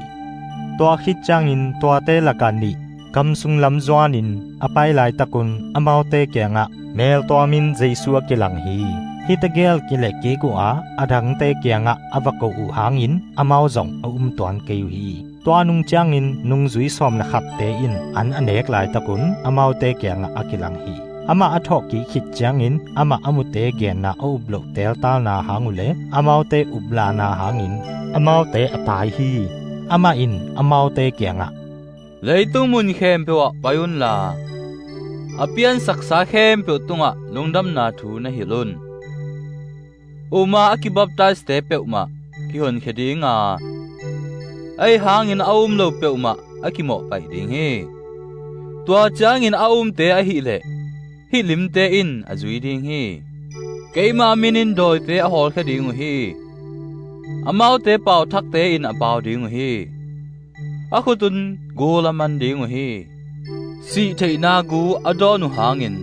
Tua khit ciangin tuate lakah nih gam sung lam zuanin a pai laitakun amaute kiangah meltuamin Jesu a kilang hi. Hih tegel kilehkik uh a, a dangte kiangah a va ko uh hangin amau zong a um tuan kei uh hi. Tua nung ciangin nungzui sawm le khatte in an a nek laitakun amaute kiangah a kilang hi. Amah a thawhkik khit ciangin amah a mute genna a up loh teltalna hang uh le amaute uplahna hangin amaute a tai hi. Amah in amaute kiangah, "Leitung mun khempeuh ah pai unla, a piansaksa khempeuh tungah lungdamna thu na hilh un. Uma a kibaptaiz-te peuhmah kihonkhia dinga, ahi hangin a um lo peuhmah a kimawhpaih ding hi. Tua ciangin a umte ahileh hih limte in a zui ding hi. Keima minin dawite a hawlkhia ding uh hi. Amaute pauthakte in a pau ding uh hi. A khut un gul a man ding uh hi. Sihtheihna gu a dawn uh hangin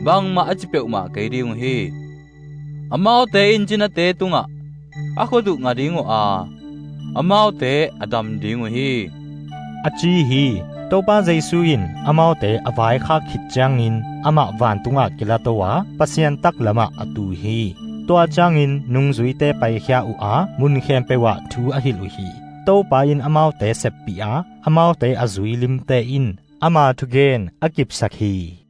bangmah a ci peuhmah kei ding uh hi. Amaute in cinate tungah a khut uh nga ding uh a, amaute a dam ding uh hi," a ci hi. Topa Jesu in amaute a vaikhak khit ciangin amah vantungah kilato a, Pasian taklamah a tu hi. Tua ciangin nungzuite paikhia uh a, mun khempeuh ah thu a hilh uh hi. Topa in amaute seppih a, amaute a zui limte in ama thugen a kipsak hi.